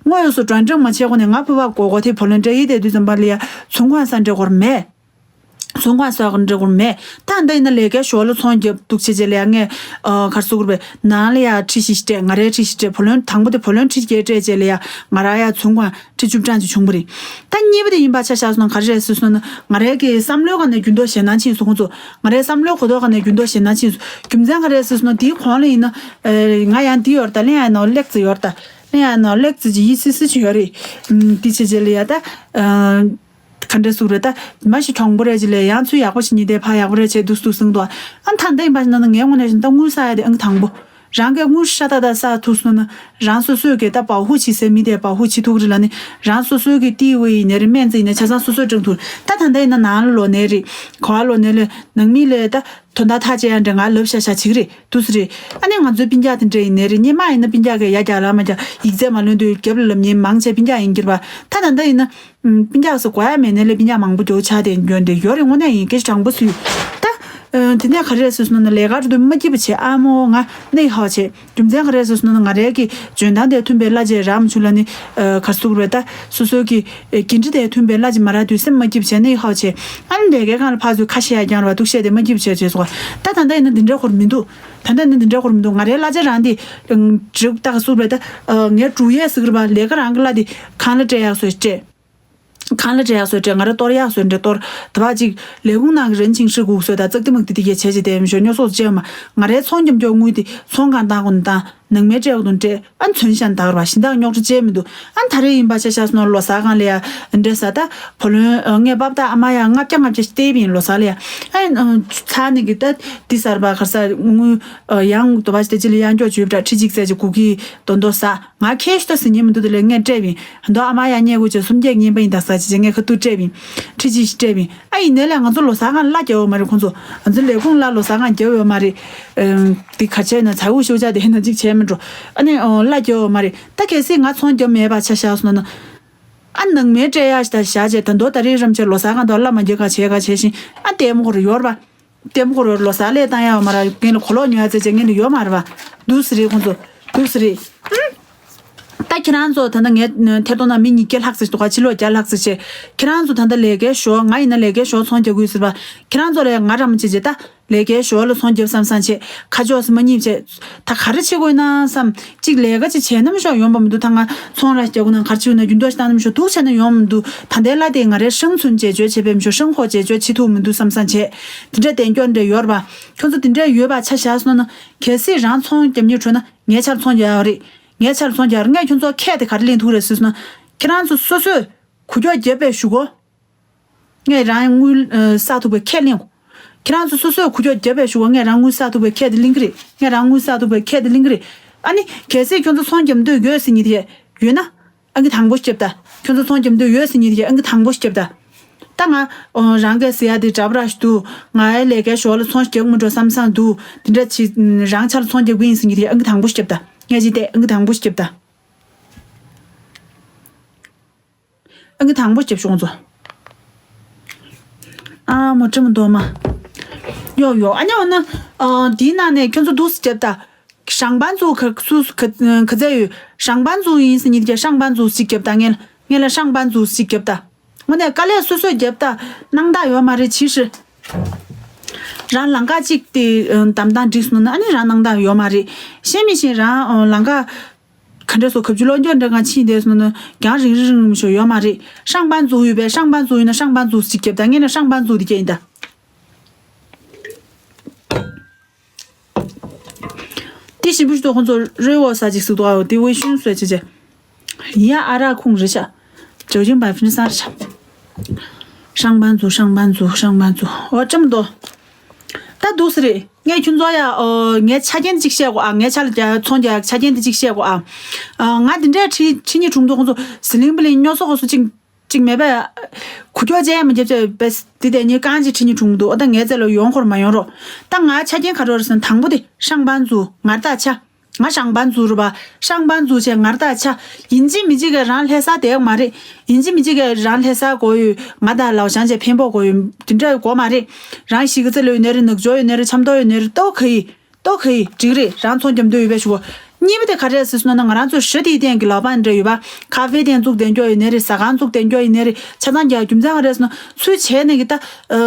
དངོས་ཡོད་སུ་གྲོན་འགྲེམས་མ་བྱས་གོང་ནས་ང་ཕུ་བ་གོ་གོ་དེ་བུ་ལོན་སྤྲད་ཀྱི་བསྡད་དུས་ཙམ་པ་ལ་ཡ་ཚོང་ཁང་ས་འདྲེ་གོར་མེད། ཚོང་ཁང་ས་འདྲེ་གོར་མེད། ད་ད་ཡིན་ན་ལས་ཀའི་ཞོར་ལ་ཚོང་རྒྱབ་འདུག་བྱེད་བྱེད་ལ་ཡ་ངས་ཨ་གར་སུ་གུར་པའི་ནང་ལ་ཡ་ཁྲི་བཞི་སྤྲད་ང་རའི་ཁྲི་བཞི་སྤྲད་བུ་ལོན་དང་པོ་དེ་བུ་ལོན་ཁྲི་བརྒྱད་སྤྲད་བྱེད་ལ་ཡ་ང་ར་ཡ་ཚོང་ཁང་ཁྲི་བཅུ་གྲངས་ཅིག་བྱུང་བ་རེད། ད་གཉིས་པ་དེ་ཡིན་པ་ཆ་བཞག་སོང་ན་ག་རེ་རེད་ཟེར་སོང་ན་ང་རའི་གི་བསམ་བློའི་སྒང་ནས་འགྱུར་ལྡོག་ཞེ་ན་ཕྱིན་སོང་ཁོང་ཚོ། ང་རའི་བསམ་བློའི་གོ་རྟོགས་སྒང་ནས་འགྱུར་ལྡོག་ཞེ་ན་ཕྱིན་སོང་། རྒྱུ་མཚན་ག་རེ་རེད་ཟེར་སོང་ན་དེའི་གོང་ལ་ཡིན་ན་ང་ཡང་འདི་ཡོད་རེད་ད་ལན་ཡང་ནོ་ལེགས་ཙི་ཡོད་རེད་ད་ལན་ཡང་ནོ་ལེགས་ཙི་ཅི་ཡི་སི་སི་ཅི་ཡོད་རེད། འདི་བྱེད་བྱེད་ལ་ཡ་ད་ག་འདྲ་ཟུག་རེད་ད་མ་ཤི་གྲོང་པོ་རེད་ཅི་ལས་ཡང་ཚུལ་ཡག་པོ་ཞིག་ཉིད་དེ་ཕ་ཡག་པོ་རེད་བྱས་འདུག་འདུག་གསུངས་འདུག་ཨ་ད་འདི་ཡིན་པ་ཞིག་ན་ངའི་ངོས་ནས་ཞིག་ད་དངུལ་ས་ཡ་དེ་ཨང་དང་པོ། རང་གི་དངུལ་ཤ་ཏག་ཏག་བསགས་ཐུབ་སོང་ན་རང་སོ་སོས་གི་ད་བ་ཧུ་ཅིག་ཟེར་མི་དེ་བ་ཧུ་ཅི་ཐུག་རེད་ལ་ནི་རང་སོ་སོའི་གི་ཏི་ཝེ་ཡིན་ནའི་རེད་སྨན་རྩིས་ཡིན་ནའི་ཆ་ཚང་སོ་སོས་སྤྲད་ཐུབ་ད་ད་ལྟ་ཡིན་ན་ནང་ལ་ལོག་ནའི་རེད་ག་བ་ལོག་ནའི་ལས་ནང་མི་ལས་ད་དོན་དག་ཐག་བཅད་ཡ་འདྲ་ང་ལབ་ཤ་ཤ་བྱེད་ཀྱི་རེད་འདུག་སེ་རེད། ཨ་ནི་ང་ཚོའི་སྤུན་ཀྱག་དེ་འདྲ་ཡིན་ནའི་རེད་སྔོན་མ་ཡིན་ན་སྤུན་ཀྱག་གི་ཡ་རྒྱག་ལ་མ་རྒྱག་ཡིག་ཚད་མ་ལོན་དུས་རྒྱབ་ལ་ལབ་ཉན་མང་ཆེ་སྤུན་ཀྱག་ཡིན་གྱི་རེད་པ་ད་ད་ལྟ་ཡིན་ན། སྤུན་ཀྱག་སུ་དགོས་ཡ་མེད་ནའི་ལས་སྤུན་ཀྱག་མང་པོ་རྒྱུ་ཆ་དེ་འཇོན་དེ་ཡོད་རེད་དངོས་གནས་ཡིན་སྐད་ཆ་དྲང་པོ་སུས། ད། དེ་ནས་ག་རེ་རེད་ཟེར་སོང་ན་ལས་ཀ་འགྲོ་དུས་མ་སྐྱིད་པ་བྱེད་ཨ་མོ་ང་གནས་ཧ་བྱེད་རྒྱུ་མཚན་ག་རེ་རེད་ཟེར་སོང་ན་ང་རའི་གི་འཇོན་ཐང་དེ་མཐུན་པའི་གླ་ཆ་རག་མ་བྱུང་ལ་ནི་ག་སུ་རེད་ད་སོ་སོའི་གི་འགན་འཁྲི་དེ་མཐུན་པའི་གླ་ཆ་མ་རག་དུས་སེམས་མ་སྐྱིད་པ་བྱེད་གནས་ཧ་བྱེད་ཨ་ནི་ལས་ཀའི་སྒང་ལ་ཕར་ཚུར་ཁ་བཤད་ཡ་རྐྱང་རེད་པ་སྡུག་བཤད་དེ་མ་སྐྱིད་པ་བྱེད་བྱེད་སོང་ད་ད་ལྟ་ཡིན་ན་འདི་འདྲའི་ཧོར་མི་འདུག་ད་ལྟ་ཡིན་ན་འདི་འདྲའི་ཧོར་མི་འདུག་ང་རའི་གླ་ཆ་རང་དེ་འགྲིག་ད་ག་སུ་རེད་ད་ངའི་འབྲུག་ཡས་ཟེར་གི་རེད་པ་ལས་ཀ་རང་གི་གླ་དེ་གང་ལ་སྤྲད་ཡག་སོ་སྤྲད། གང་ལ་སྤྲད་ཡག་སོ་སྤྲད་ང་ར་གཏོར་ཡག་སོ་འདྲ་གཏོར་ད་བ་ཅིག་ལས་ཁུངས་ནང་གི་རན་ཆིང་ཧྲི་གུག་སོ་ད་ཙག་ཏི་མག་ཏི་ཏི་གེ་བྱས་ཅི་དེ་མི་ཤོ་ཉོ་སོགས་བཅས་མ་ང་རའི་ཚོང་རྒྱབ་མགྱོགས་དངུལ་དེ་ཚོང་གང་བཏང་གོ་ནི་བཏང་ནང་མའི་སྤྲད་གོ་ནི་སྤྲད་ཨ་མཚོན་ཤན་དག་ར་བ་ཞིན་དག་རྙོག་དྲ་བཅས་མི་འདུག་ཨ་ད་རེ་ཡིན་པ་ཆ་ཤ་སོ་ལོ་གསར་གང་ལ་ཡ་འདྲ་ས་ད་བུ་ལོན་ངས་པབ་ད་ཨ་མ་ཡ་ལྔ་བརྒྱ་ལྔ་བརྒྱ་ཞིག་སྟེར་བ་ཡིན་ལོ་གསར་ལ་ཡ་ཨ་ ཚར་ནས་གི་ད་འདི་གསར་པ་ག་ས་དངུལ་ཡང་དོ་བ་ཞིག་དེ་ཅི་ལ་ཡང་སྐྱོ་བྱུས་པ་ཁྲི་གཅིག་ཙམ་ཅིག་གུ་གི་དོན་དོ་ས་ང་ཁེ་ཤུ་ད་ཟིན་ཉེ་མི་འདུག་དེ་ལས་ངས་སྤྲད་པིན་དོ་ཨ་མ་ཡ་ཉེ་གུ་ཅེ་སུམ་བརྒྱ་ཉིན་པ་ཡིན་ད་ས་ཅི་ཅེ་ངས་ཁ་ཐུག་སྤྲད་པིན་ཁྲི་གཅིག་ཞིག་སྤྲད་པིན་ཨ་ཡིན་ནས་ལས་ང་ཚོ་ལོ་ས་གང་ལ་རྒྱབ་ཡོད་མ་རེད། ཁོང་ཚོ་ང་ཚོ་ལས་ཁུངས་ལ་ལོ་ས་གང་རྒྱབ་ཡོད་མ་རེད། དེ་ག་ཆེ་ན་ཚ་བུ་ཤུ་ཅག་དེ་ན་ཅིག་བྱས་མི་འགྲོ། ཨ་ནི་ལ་རྒྱབ་ཡོད་མ་རེད། ད་གལ་སྲིད་ང་ཚོང་རྒྱབ་མེད་པ་ཆ་བཞག་སོང་ན། ཨ་ནང་མེད་སྤྲད་ཡག་ཞིག་ད་བཞག་བྱས་ད་མདོ་ད་རེས་རམ་ཆེ་ལོ་ས་གང་དུ་བླ་མ་རྒྱ་ག་བྱས་ག་བྱས་ཤིང་ཨ་ལྟད་མོ་ཁོ་རུ་ཡོར་བ། ལྟད་མོ་ཁོ་རུ་ལོ་ས་ལས་བཏང་ཡག་མ་ར་རྒན་ལ་གོ་ལོག་ཉོ་ཡག་ཙེ་ཅེ་ངན་ལ་ཡོད་མ་རེད་བ། འདུག་སི་རེད་ཁོང་ཚོ། འདུག་སི་རེད། ད་ཁྱེད་རང་ཚོ་ད་ལྟ་ངའི་ཐེར་གཏོང་ནང་མི་ཉིས་བརྒྱ་ལྷག་ཙམ་ཞིག་འདུག་ག་ཕྱི་ལོགས་བརྒྱ་ལྷག་ཙམ་བྱས། ཁྱེད་རང་ཚོ་ད་ལྟ་ལས་ཀའི་ཞོར་ང་ཡིན་ན་ལས་ཀའི་ཞོར་ཚོང་རྒྱག་གི་ཡོད་ཟེར་བ། ཁྱེད་རང་ཚོ་ལས་ང་རམ་ཆེ་ཅེ་ད། ལས་ཀའི་ཞོར་ལ་ཚོང་རྒྱབ་བསམ་བསམ་བྱས། ཁ་ཕྱོགས་སུ་མ་གཉིས་བྱས། ད་ག་རེ་བྱེད་དགོས་ན་བསམ། གཅིག་ལས་ཀ་ཅིག་བྱས་ན་མི་ཤོག་ཡོང་བ་མི་འདུག་ད་ང་ཚོང་ར་རྒྱག་དགོས་ན་ག་རེ་བྱེད་དགོས་ན་རྒྱུན་ཐོག་ཞིག་བཏང་ན་མི་ཤོག་འདུག་བྱས་ན་ཡོང་མི་འདུག་ད་ལྟའི་ལ་དེ་ང་རའི་ཧྲང་ཚུན་བྱེད་སྤྱོད་བྱེད་པའི་མི་ཤོག་ཧྲང་ཧོ་བྱེད་སྤྱོད་བྱེད་ཐུབ་མི་འདུག་བསམ་བསམ་བྱས། དེ་འདྲ་བསྟན་སྐྱོར་འདྲ་ཡོད་རེད་པ། ཁྱོད་ཚོ་དེ་འདྲ་ཡོད་པ་ཆ་བཞག་སོང་ན་གལ་སྲིད་རང་ཚོང་རྒྱབ་མཁན་བྲོས་ན་ངའི་ཆར་ཚོང་རྒྱག་ཡོད་རེད། ངའི་ཆར་ཚོང་རྒྱག་ངས་ཁྱོད་ཚོ་ཁྱད་དེ་ག་རེ་ལེན་ཐུབ་རེད་ཟེར་སོང་ན། ཁྱེད་རང་ཚོ་སོ་སོས་གུ་ཀྱོག་བརྒྱབ་པའི་གཞུག་གུ། ངས་རང་དངུལ་ཨ་བསགས་ཐུབ་པའི་ཁས་ལེན། ཁྱེད་རང་ཚོ་སོ་སོས་གུ་ཀྱོག་བརྒྱབ་པའི་གཞུག་གུ་ངས་རང་དངུལ་བསགས་ཐུབ་པའི་ཁས་དེ་ལེན་གི་རེད། ངས་རང་དངུལ་བསགས་ཐུབ་པའི་ཁས་དེ་ལེན་གི་རེད། ཨ་ནི་གལ་སྲིད་ཁྱོད་ཚོ་ཚོང་རྒྱབ་འདོད་ཡོད་ཟེར་མཁན་དེ་ཡོད་ན་ཨང་ཀི་དང་པོ་རྒྱོབ་ད། ཁྱོད་ཚོ་ཚོང་རྒྱབ་འདོད་ཡོད་ཟེར་མཁན་དེ་ཨང་ཀི་དང་པོ་རྒྱོབ་ད། ད་ང་ཨོ་རང་གིས་ཟེར་ཡ་དེ་འདྲ་པོ་ར་ཞིག་འདུག་ངའི་ལས་ཀའི་ཞོར་ལ་ཚོང་རྒྱག་མི་འགྲོ་བསམ་བསམ་འདུག་དེ་འདྲ་ཅིག་རང་ཆ་ལ་ཚོང་རྒྱག་གི་ཡིན་ཟེར་མཁན་དེ་ཨང་ཀི་དང་པོ་རྒྱོབ་ད། ངས་ཅི་སྟེ་ཨང་ཀི་དང་པོ་རྒྱོབ་ད། ཨ་ནི་དང་པོ་རྒྱབ་ཤོག་ཚོ། ཨ་མོ་ཀྲི་མོ་འདོ་མ། ཡོ་ཡོ་ཨ་ཉོ་ན། ཨ་དེའི་ནང་ནས་ཁྱོད་ཚོ་འདུག་སེ་རྒྱབ་ད། ཧྲང་པན་ཛུ་ག་སུ་ག་ག་ཚད་ཡོད། ཧྲང་པན་ཛུ་ཡིན་ཟེར་ཉིད་ཀྱི་ཧྲང་པན་ཛུ་ཞིག་རྒྱབ་ད་ངས་ངས་ལ་ཧྲང་པན་ཛུ་ཞིག་རྒྱབ་ད། དངོས་གནས་དཀའ་ལས་སོ་སོས་རྒྱབ་ད་སྣང་དག་ཡོད་མ་རེད་ཕྱིས་ཧྲི། རང་ལང་ཀ་གཅིག་དེ་འདམ་སྟངས་འགྲིག་སོང་ན་ཨ་ནི་རང་སྣང་དག་ཡོད་མ་རེད། ཤེས་མི་ཤེས་རང་ལང་ཀ་ག་འདྲ་སོ་གབ་ཆུ་ལོག་འགྱོ་འདྲ་གང་ཕྱིན་བསྡད་སོང་ན་རྒྱང་རིང་རིང་རིང་མི་ཤོ་ཡོད་མ་རེད། ཧྲང་པན་ཛུ་ཡོད་པས་ཧྲང་པན་ཛུ་ཡོད་ན་ཧྲང་པན་ཛུ་ཞིག་རྒྱབ་ད་ངས་ན་ཧྲང་པན་ཛུ་དེ་སྐྱེ་ཡིན་ད། དེ་ཞིམ་པོ་ཞིག་ཏུ་ཁོང་ཚོ་རོལ་འོ་ས་ཅིག་སུ་ཏོ་ཨའོ་དེ་འོས་ཤུན་སོད་ཅེ་ཅེ། ཡ་ཨ་ར་ཁུང་རི་ཤ། ཇོ་ཇིང་བ་ཕི་ནི་སར་ཤ། ཧྲང་པན་ཛུ་ཧྲང་པན་ཛུ་ཧྲང་པན་ཛུ་འོ་ཅམ་དོ། ད་འདུག་སེ་རེད། ངས་ཁྱོད་ཚོ་ཡ་ཨོ་ངའི་ཆ་རྐྱེན་གཅིག་བཤད་གོ་ཨ། ངའི་ཆ་ལ་རྒྱ་ཚོང་རྒྱག་ཆ་རྐྱེན་དེ་གཅིག་བཤད་གོ་ཨ། ཨ་ང་དེ་འདྲའི་ཁྲི་ཁྲི་གཉིས་དྲུང་དུ་ཁོང་ཚོ་ཟི་ལིང་པི་ལིང་སྨྱོ་སོ་གོ་སོ་གཅིག་གཅིག་མེད་པས། གུ་ཀྱོག་ཅན་མི་རྒྱབ་ཅེས་པས་དེ་དེ་གཉིས་རྐང་གཅིག་ཁྲི་གཉིས་དྲུང་དུ་ཨོ་ད་ངའི་རྩེ་ལ་ཡོང་ཁོར་མ་ཡོང་རོགས། ད་ང་ཆ་རྐྱེན་ག་རེ་རེད་ཟེར་ན་དང་པོ་དེ་ཧྲང་པན་ཛུ་ངར་ད་ཆ། ང་ཧྲང་པན་ཛུ་རུ་བ། ཧྲང་པན་ཛུ་བྱས་ངར་ད་ཆ། ཡིན་གཅིག་མིན་གཅིག་གི་རང་ལྷ་ས་དེ་མ་རེད། ཡིན་གཅིག་མིན་གཅིག་གི་རང་ལྷ་ས་གོ་ཡོད། ང་ད་ལའོ་ཞང་བྱས་འཕན་པོ་གོ་ཡོད། དེ་འདྲ་གོ་མ་རེད། རང་ཞིག་གི་རྩེ་ལོ་ཡོད་ནི་རེད། ནག་ཇོ་ཡོད་ནི་རེད། ཆམ་ཏོ་ཡོད་ནི་རེད། ཏོ་ཁ་ཡི། ཏོ་ཁ་ཡི་འགྲིག་རེད། རང་ཚོང་རྒྱབ་འདོད་ཡོད་པའི་ཞུ་གོ། གཉིས་པ་དེ་ག་རེ་ཟེར་སོང་ན་ང་རང་ཚོ་ཧྲི་ཏི་ཏན་གི་ལའོ་པན་འདྲ་ཡོད་པ། ཁ་ཧྥེ་ཏན་བཙུགས་དེ་འགྱོ་ཡོད་ནི་རེད། ཟ་ཁང་བཙུགས་དེ་འགྱོ་ཡོད་ནི་རེད། ཆ་ཚང་རྒྱག་རྒྱུ་མཚན་ག་རེ་ཟེར་ན་ཚུལ་བྱས་ནས་གི་ད།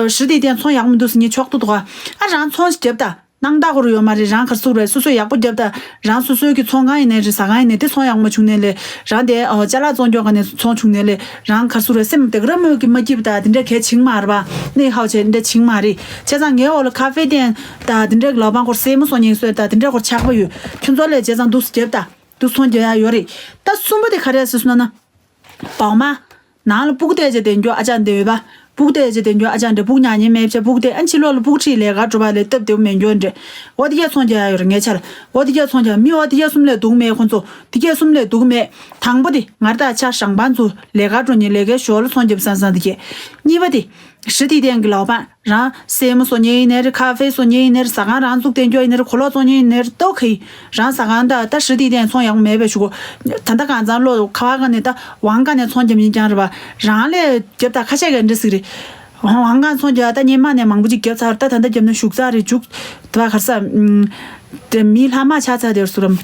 ཧྲི་ཏི་ཏན་ཚོང་ཡག་མི་འདུག་ཟེར་ཉེ་ཆོག་ཏུ་འདུག་ག་ཨ་རང་ཚོང་ཞིག་རྒྱབ་ད། སྣང་དག་གོ་རུ་ཡོད་མ་རེད། རང་ག་རེ་ཟུག་རེད། སོ་སོས་ཡག་པོ་རྒྱབ་ད། རང་སོ་སོའི་གི་ཚོང་ཁང་ཡིན་ནའི་རེད། ཟ་ཁང་ཡིན་ནའི་དེ་ཚོང་ཡག་མ་བྱུང་ནའི་ལས། རང་དེ་ཨོ་ཅ་ལག་བཙོང་རྒྱོ་ག་ནས་ཚོང་བྱུང་ནའི་ལས། རང་ག་རེ་ཟུག་རེད། སེམས་དེ་ག་ར་མོས་གི་མ་སྐྱིད་པ་ད་དེ་འདྲ་གལ་ཆིང་མ་རེད་པ། གནས་ཧའོ་ཆེ་འདྲ་ཆིང་མ་རེད། བྱས་ཙང་ངའི་འོག་ལ་ཁ་ཧྥེ་ཏན་ད་དེ་འདྲ་གི་ལའོ་པན་སྐོར་སེ་མོ་སོ་ཉིང་སོས་ད་དེ་འདྲ་སྐོར་ཆགས་པ་ཡོད། ཁྱོད་ཚོ་ལས་བྱས་ཙང་འདུག་སེ་རྒྱབ་ད། འདུག་སེ་ཚོང་རྒྱག་ཡག་ཡོད་རེད། ད་གསུམ་པ་དེ་ག་རེ་ཟེར་སོང་ན་ན། བག་མ། ནང་ལ་སྤུ་གུ་བལྟས་བྱས་བསྡད་རྒྱུ་ཨ་ཅག་འདི་ཡོད་པ། སྤུ་གུ་བལྟས་བྱས་བསྡད་རྒྱུ་ཨ་ཅག་འདི་སྤུ་གུ་ཉག་ཉེས་མེད་བྱས་སྤུ་གུ་བལྟས་ཨ་ཕྱི་ལོགས་ལ་སྤུ་གུ་ཁྲིད་ལས་ཀ་འགྲོ་བ་ལས་སྟབས་བདེ་པོ་མེད་འགྱོ་འདྲེ། འོ་དེ་གས་ཚོང་རྒྱག་ཡག་ཡོད་རེད་ངའི་ཆ་ལ། འོ་དེ་གས་ཚོང་རྒྱག་མི་འོ་དེ་གས་གསུམ་ལས་སྡུག་མེད་ཁོང་ཚོ། དེ་གས་གསུམ་ལས་སྡུག་མེད། དང་པོ་དེ་ངར་ད་ཆ་ཧྲང་པན་ཚོ་ལས་ཀ་འགྲོ་ཉིན་ལས་ཀའི་ཞོར་ལ་ཚོང་རྒྱབ་སང་སང་དེ་གས། གཉིས་པ་དེ། ཧྲི་ཏི་ཏན་གི་ལའོ་པན། རང་སེ་མོ་བཟོ་མཁན་ཡིན་ནའི་རེད། ཁ་ཧྥེ་བཟོ་མཁན་ཡིན་ནའི་རེད། ཟ་ཁང་རང་བཙུགས་བསྟན་རྒྱུ་ཡིན་ནའི་རེད། གོ་ལོག་བཙོང་མཁན་ཡིན་ནའི་རེད། ཏོ་ཁི། རང་ཟ་ཁང་ད་ད་ཧྲི་ཏི་ཏན་ཚོང་ཡག་མེད་པའི་ཞུ་གོ། ད་ལྟ་གང་ཚང་ལོ་ཁ་བ་ག་ནས་ད་ཝང་ག་ནས་ཚོང་རྒྱབ་མཁན་རྐྱང་རེད་པ། རང་ལས་རྒྱབ་ད་ཁ་ཤས་ཀྱི་འདྲ་ཟིག་རེད། ཝང་ག་ཚོང་རྒྱབ་ད་སྔོན་མ་ནས་མང་པོ་ཅིག་རྒྱབ་ཚར། ད་ད་ལྟ་རྒྱབ་ན་ཞུགས་ཚར་རེད། འཇུག་ད་གར་ས་དེ་མི་ལྷ་མ་ཆགས་ཚར་དེར་སུ་རམ།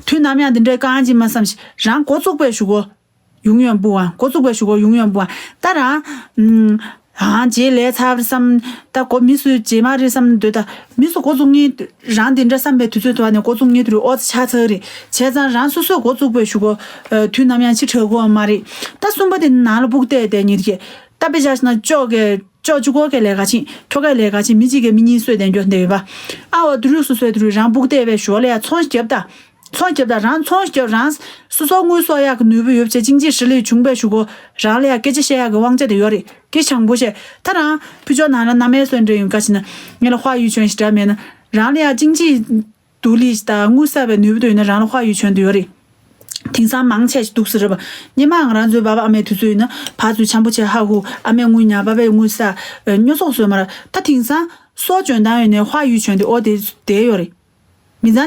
དུས་ནམ་ཡང་འདི་འདྲའི་རྐང་གཅིག་མ་བསམ་ཞིག་རང་འགོ་བཙུགས་པའི་ཞུ་གོ། ཡུང་ཡོན་པུའང་འགོ་བཙུགས་པའི་ཞུ་གོ་ཡུང་ཡོན་པུའང་ད་རང་། ཨང་རྗེས་ལས་ཚར་བསམ། ད་གོ་མི་སུ་རྗེས་མ་རེད་བསམ་འདོད་ད། མི་སུ་འགོ་བཙུགས་ངེས། རང་དེ་འདྲ་བསམ་པའི་དུས་ཚོད་ཐོག་ནས་འགོ་བཙུགས་ངེས་དུ་རུ་ཨོ་ཙི་ཆ་ཚར་རེད། བྱས་ཙང་རང་སོ་སོས་འགོ་བཙུགས་པའི་ཞུ་གོ། དུས་ནམ་ཡང་ཕྱི་དྲག་གོ་མ་རེད། ད་གསུམ་པ་དེ་ནང་ལ་སྤུག་བལྟས་བསྡད་ཉེས་དུ་ཀྱེ། ད་དཔེ་ཆ་ཞིག་ན་ཅོག་གེ་ཅོག་གཅིག་གོ་གེ་ལས་ཀ་ཕྱིན་ཁྱོ་གེ་ལས་ཀ་ཕྱིན་མི་གཅིག་གེ་མི་གཉིས་སོས་བསྡད་འགྱོ་བསྡད་ཡོད་པ། ཨ་འོ་དུ་རུ་སོ་སོའི་དུ་རུ་རང་སྤུག་བལྟས་པའི་ཞོར་ལ་ཡ་ཚོང་རྒྱབ་ད། ཚོང་རྒྱབ་དང་རང་ཚོང་རྒྱབ་རང་སོ་སོ་དངུལ་གསོག་ཡག་གི་ནུས་པ་ཡོད་བྱས་གཅིག་ཅིག་ཧྲི་ལི་བྱུང་བས་ཞུ་གོ། རང་ལ་ཡ་སྐད་ཆ་བཤད་ཡག་གི་དབང་ཆ་དེ་ཡོད་རེད། སྐད་ཆ་བྱང་པོ་བཤད། ད་རང་ཕུ་ཅོ་ནང་ལ་མནའ་མའི་སོན་འདྲ་ཡོང་ག་ཕྱིན་ན་ངེད་ལ་ཧྭ་ཡུས་ཆོན་ཞེ་དྲག་མེད་ན། རང་ལ་ཡ་གཅིག་ཅིག་དུ་ལི་ཞིག་དང་དངུལ་གསོག་པའི་ནུས་པ་དེ་ཡོད་ན་རང་ལ་ཧྭ་ཡུས་ཆོན་དེ་ཡོད་རེད། དེང་སང་མང་ཆེ་ཞིག་འདུག་ཟེར་རེད་པ། སྔོན་མ་ང་རང་ཚོའི་པ་ཕ་ཨ་མའི་དུས་ཚོད་ཡིན་ན་ཕར་ཚུར་འཆམ་པོ་བྱས་ཧ་ཧུ། ཨ་མས་དངུལ་ཉར་པ་ཕས་དངུལ་གསོག་ཉོ་ཚོང་བཟོས་མ་རེད། ད་དེང་སང་སོ་འཇོན་ཐང་ཡོད་ནའི་ཧྭ་ཡུས་ཆོན་དེ་ཨོ་དེ་དེ་ཡོད་རེད།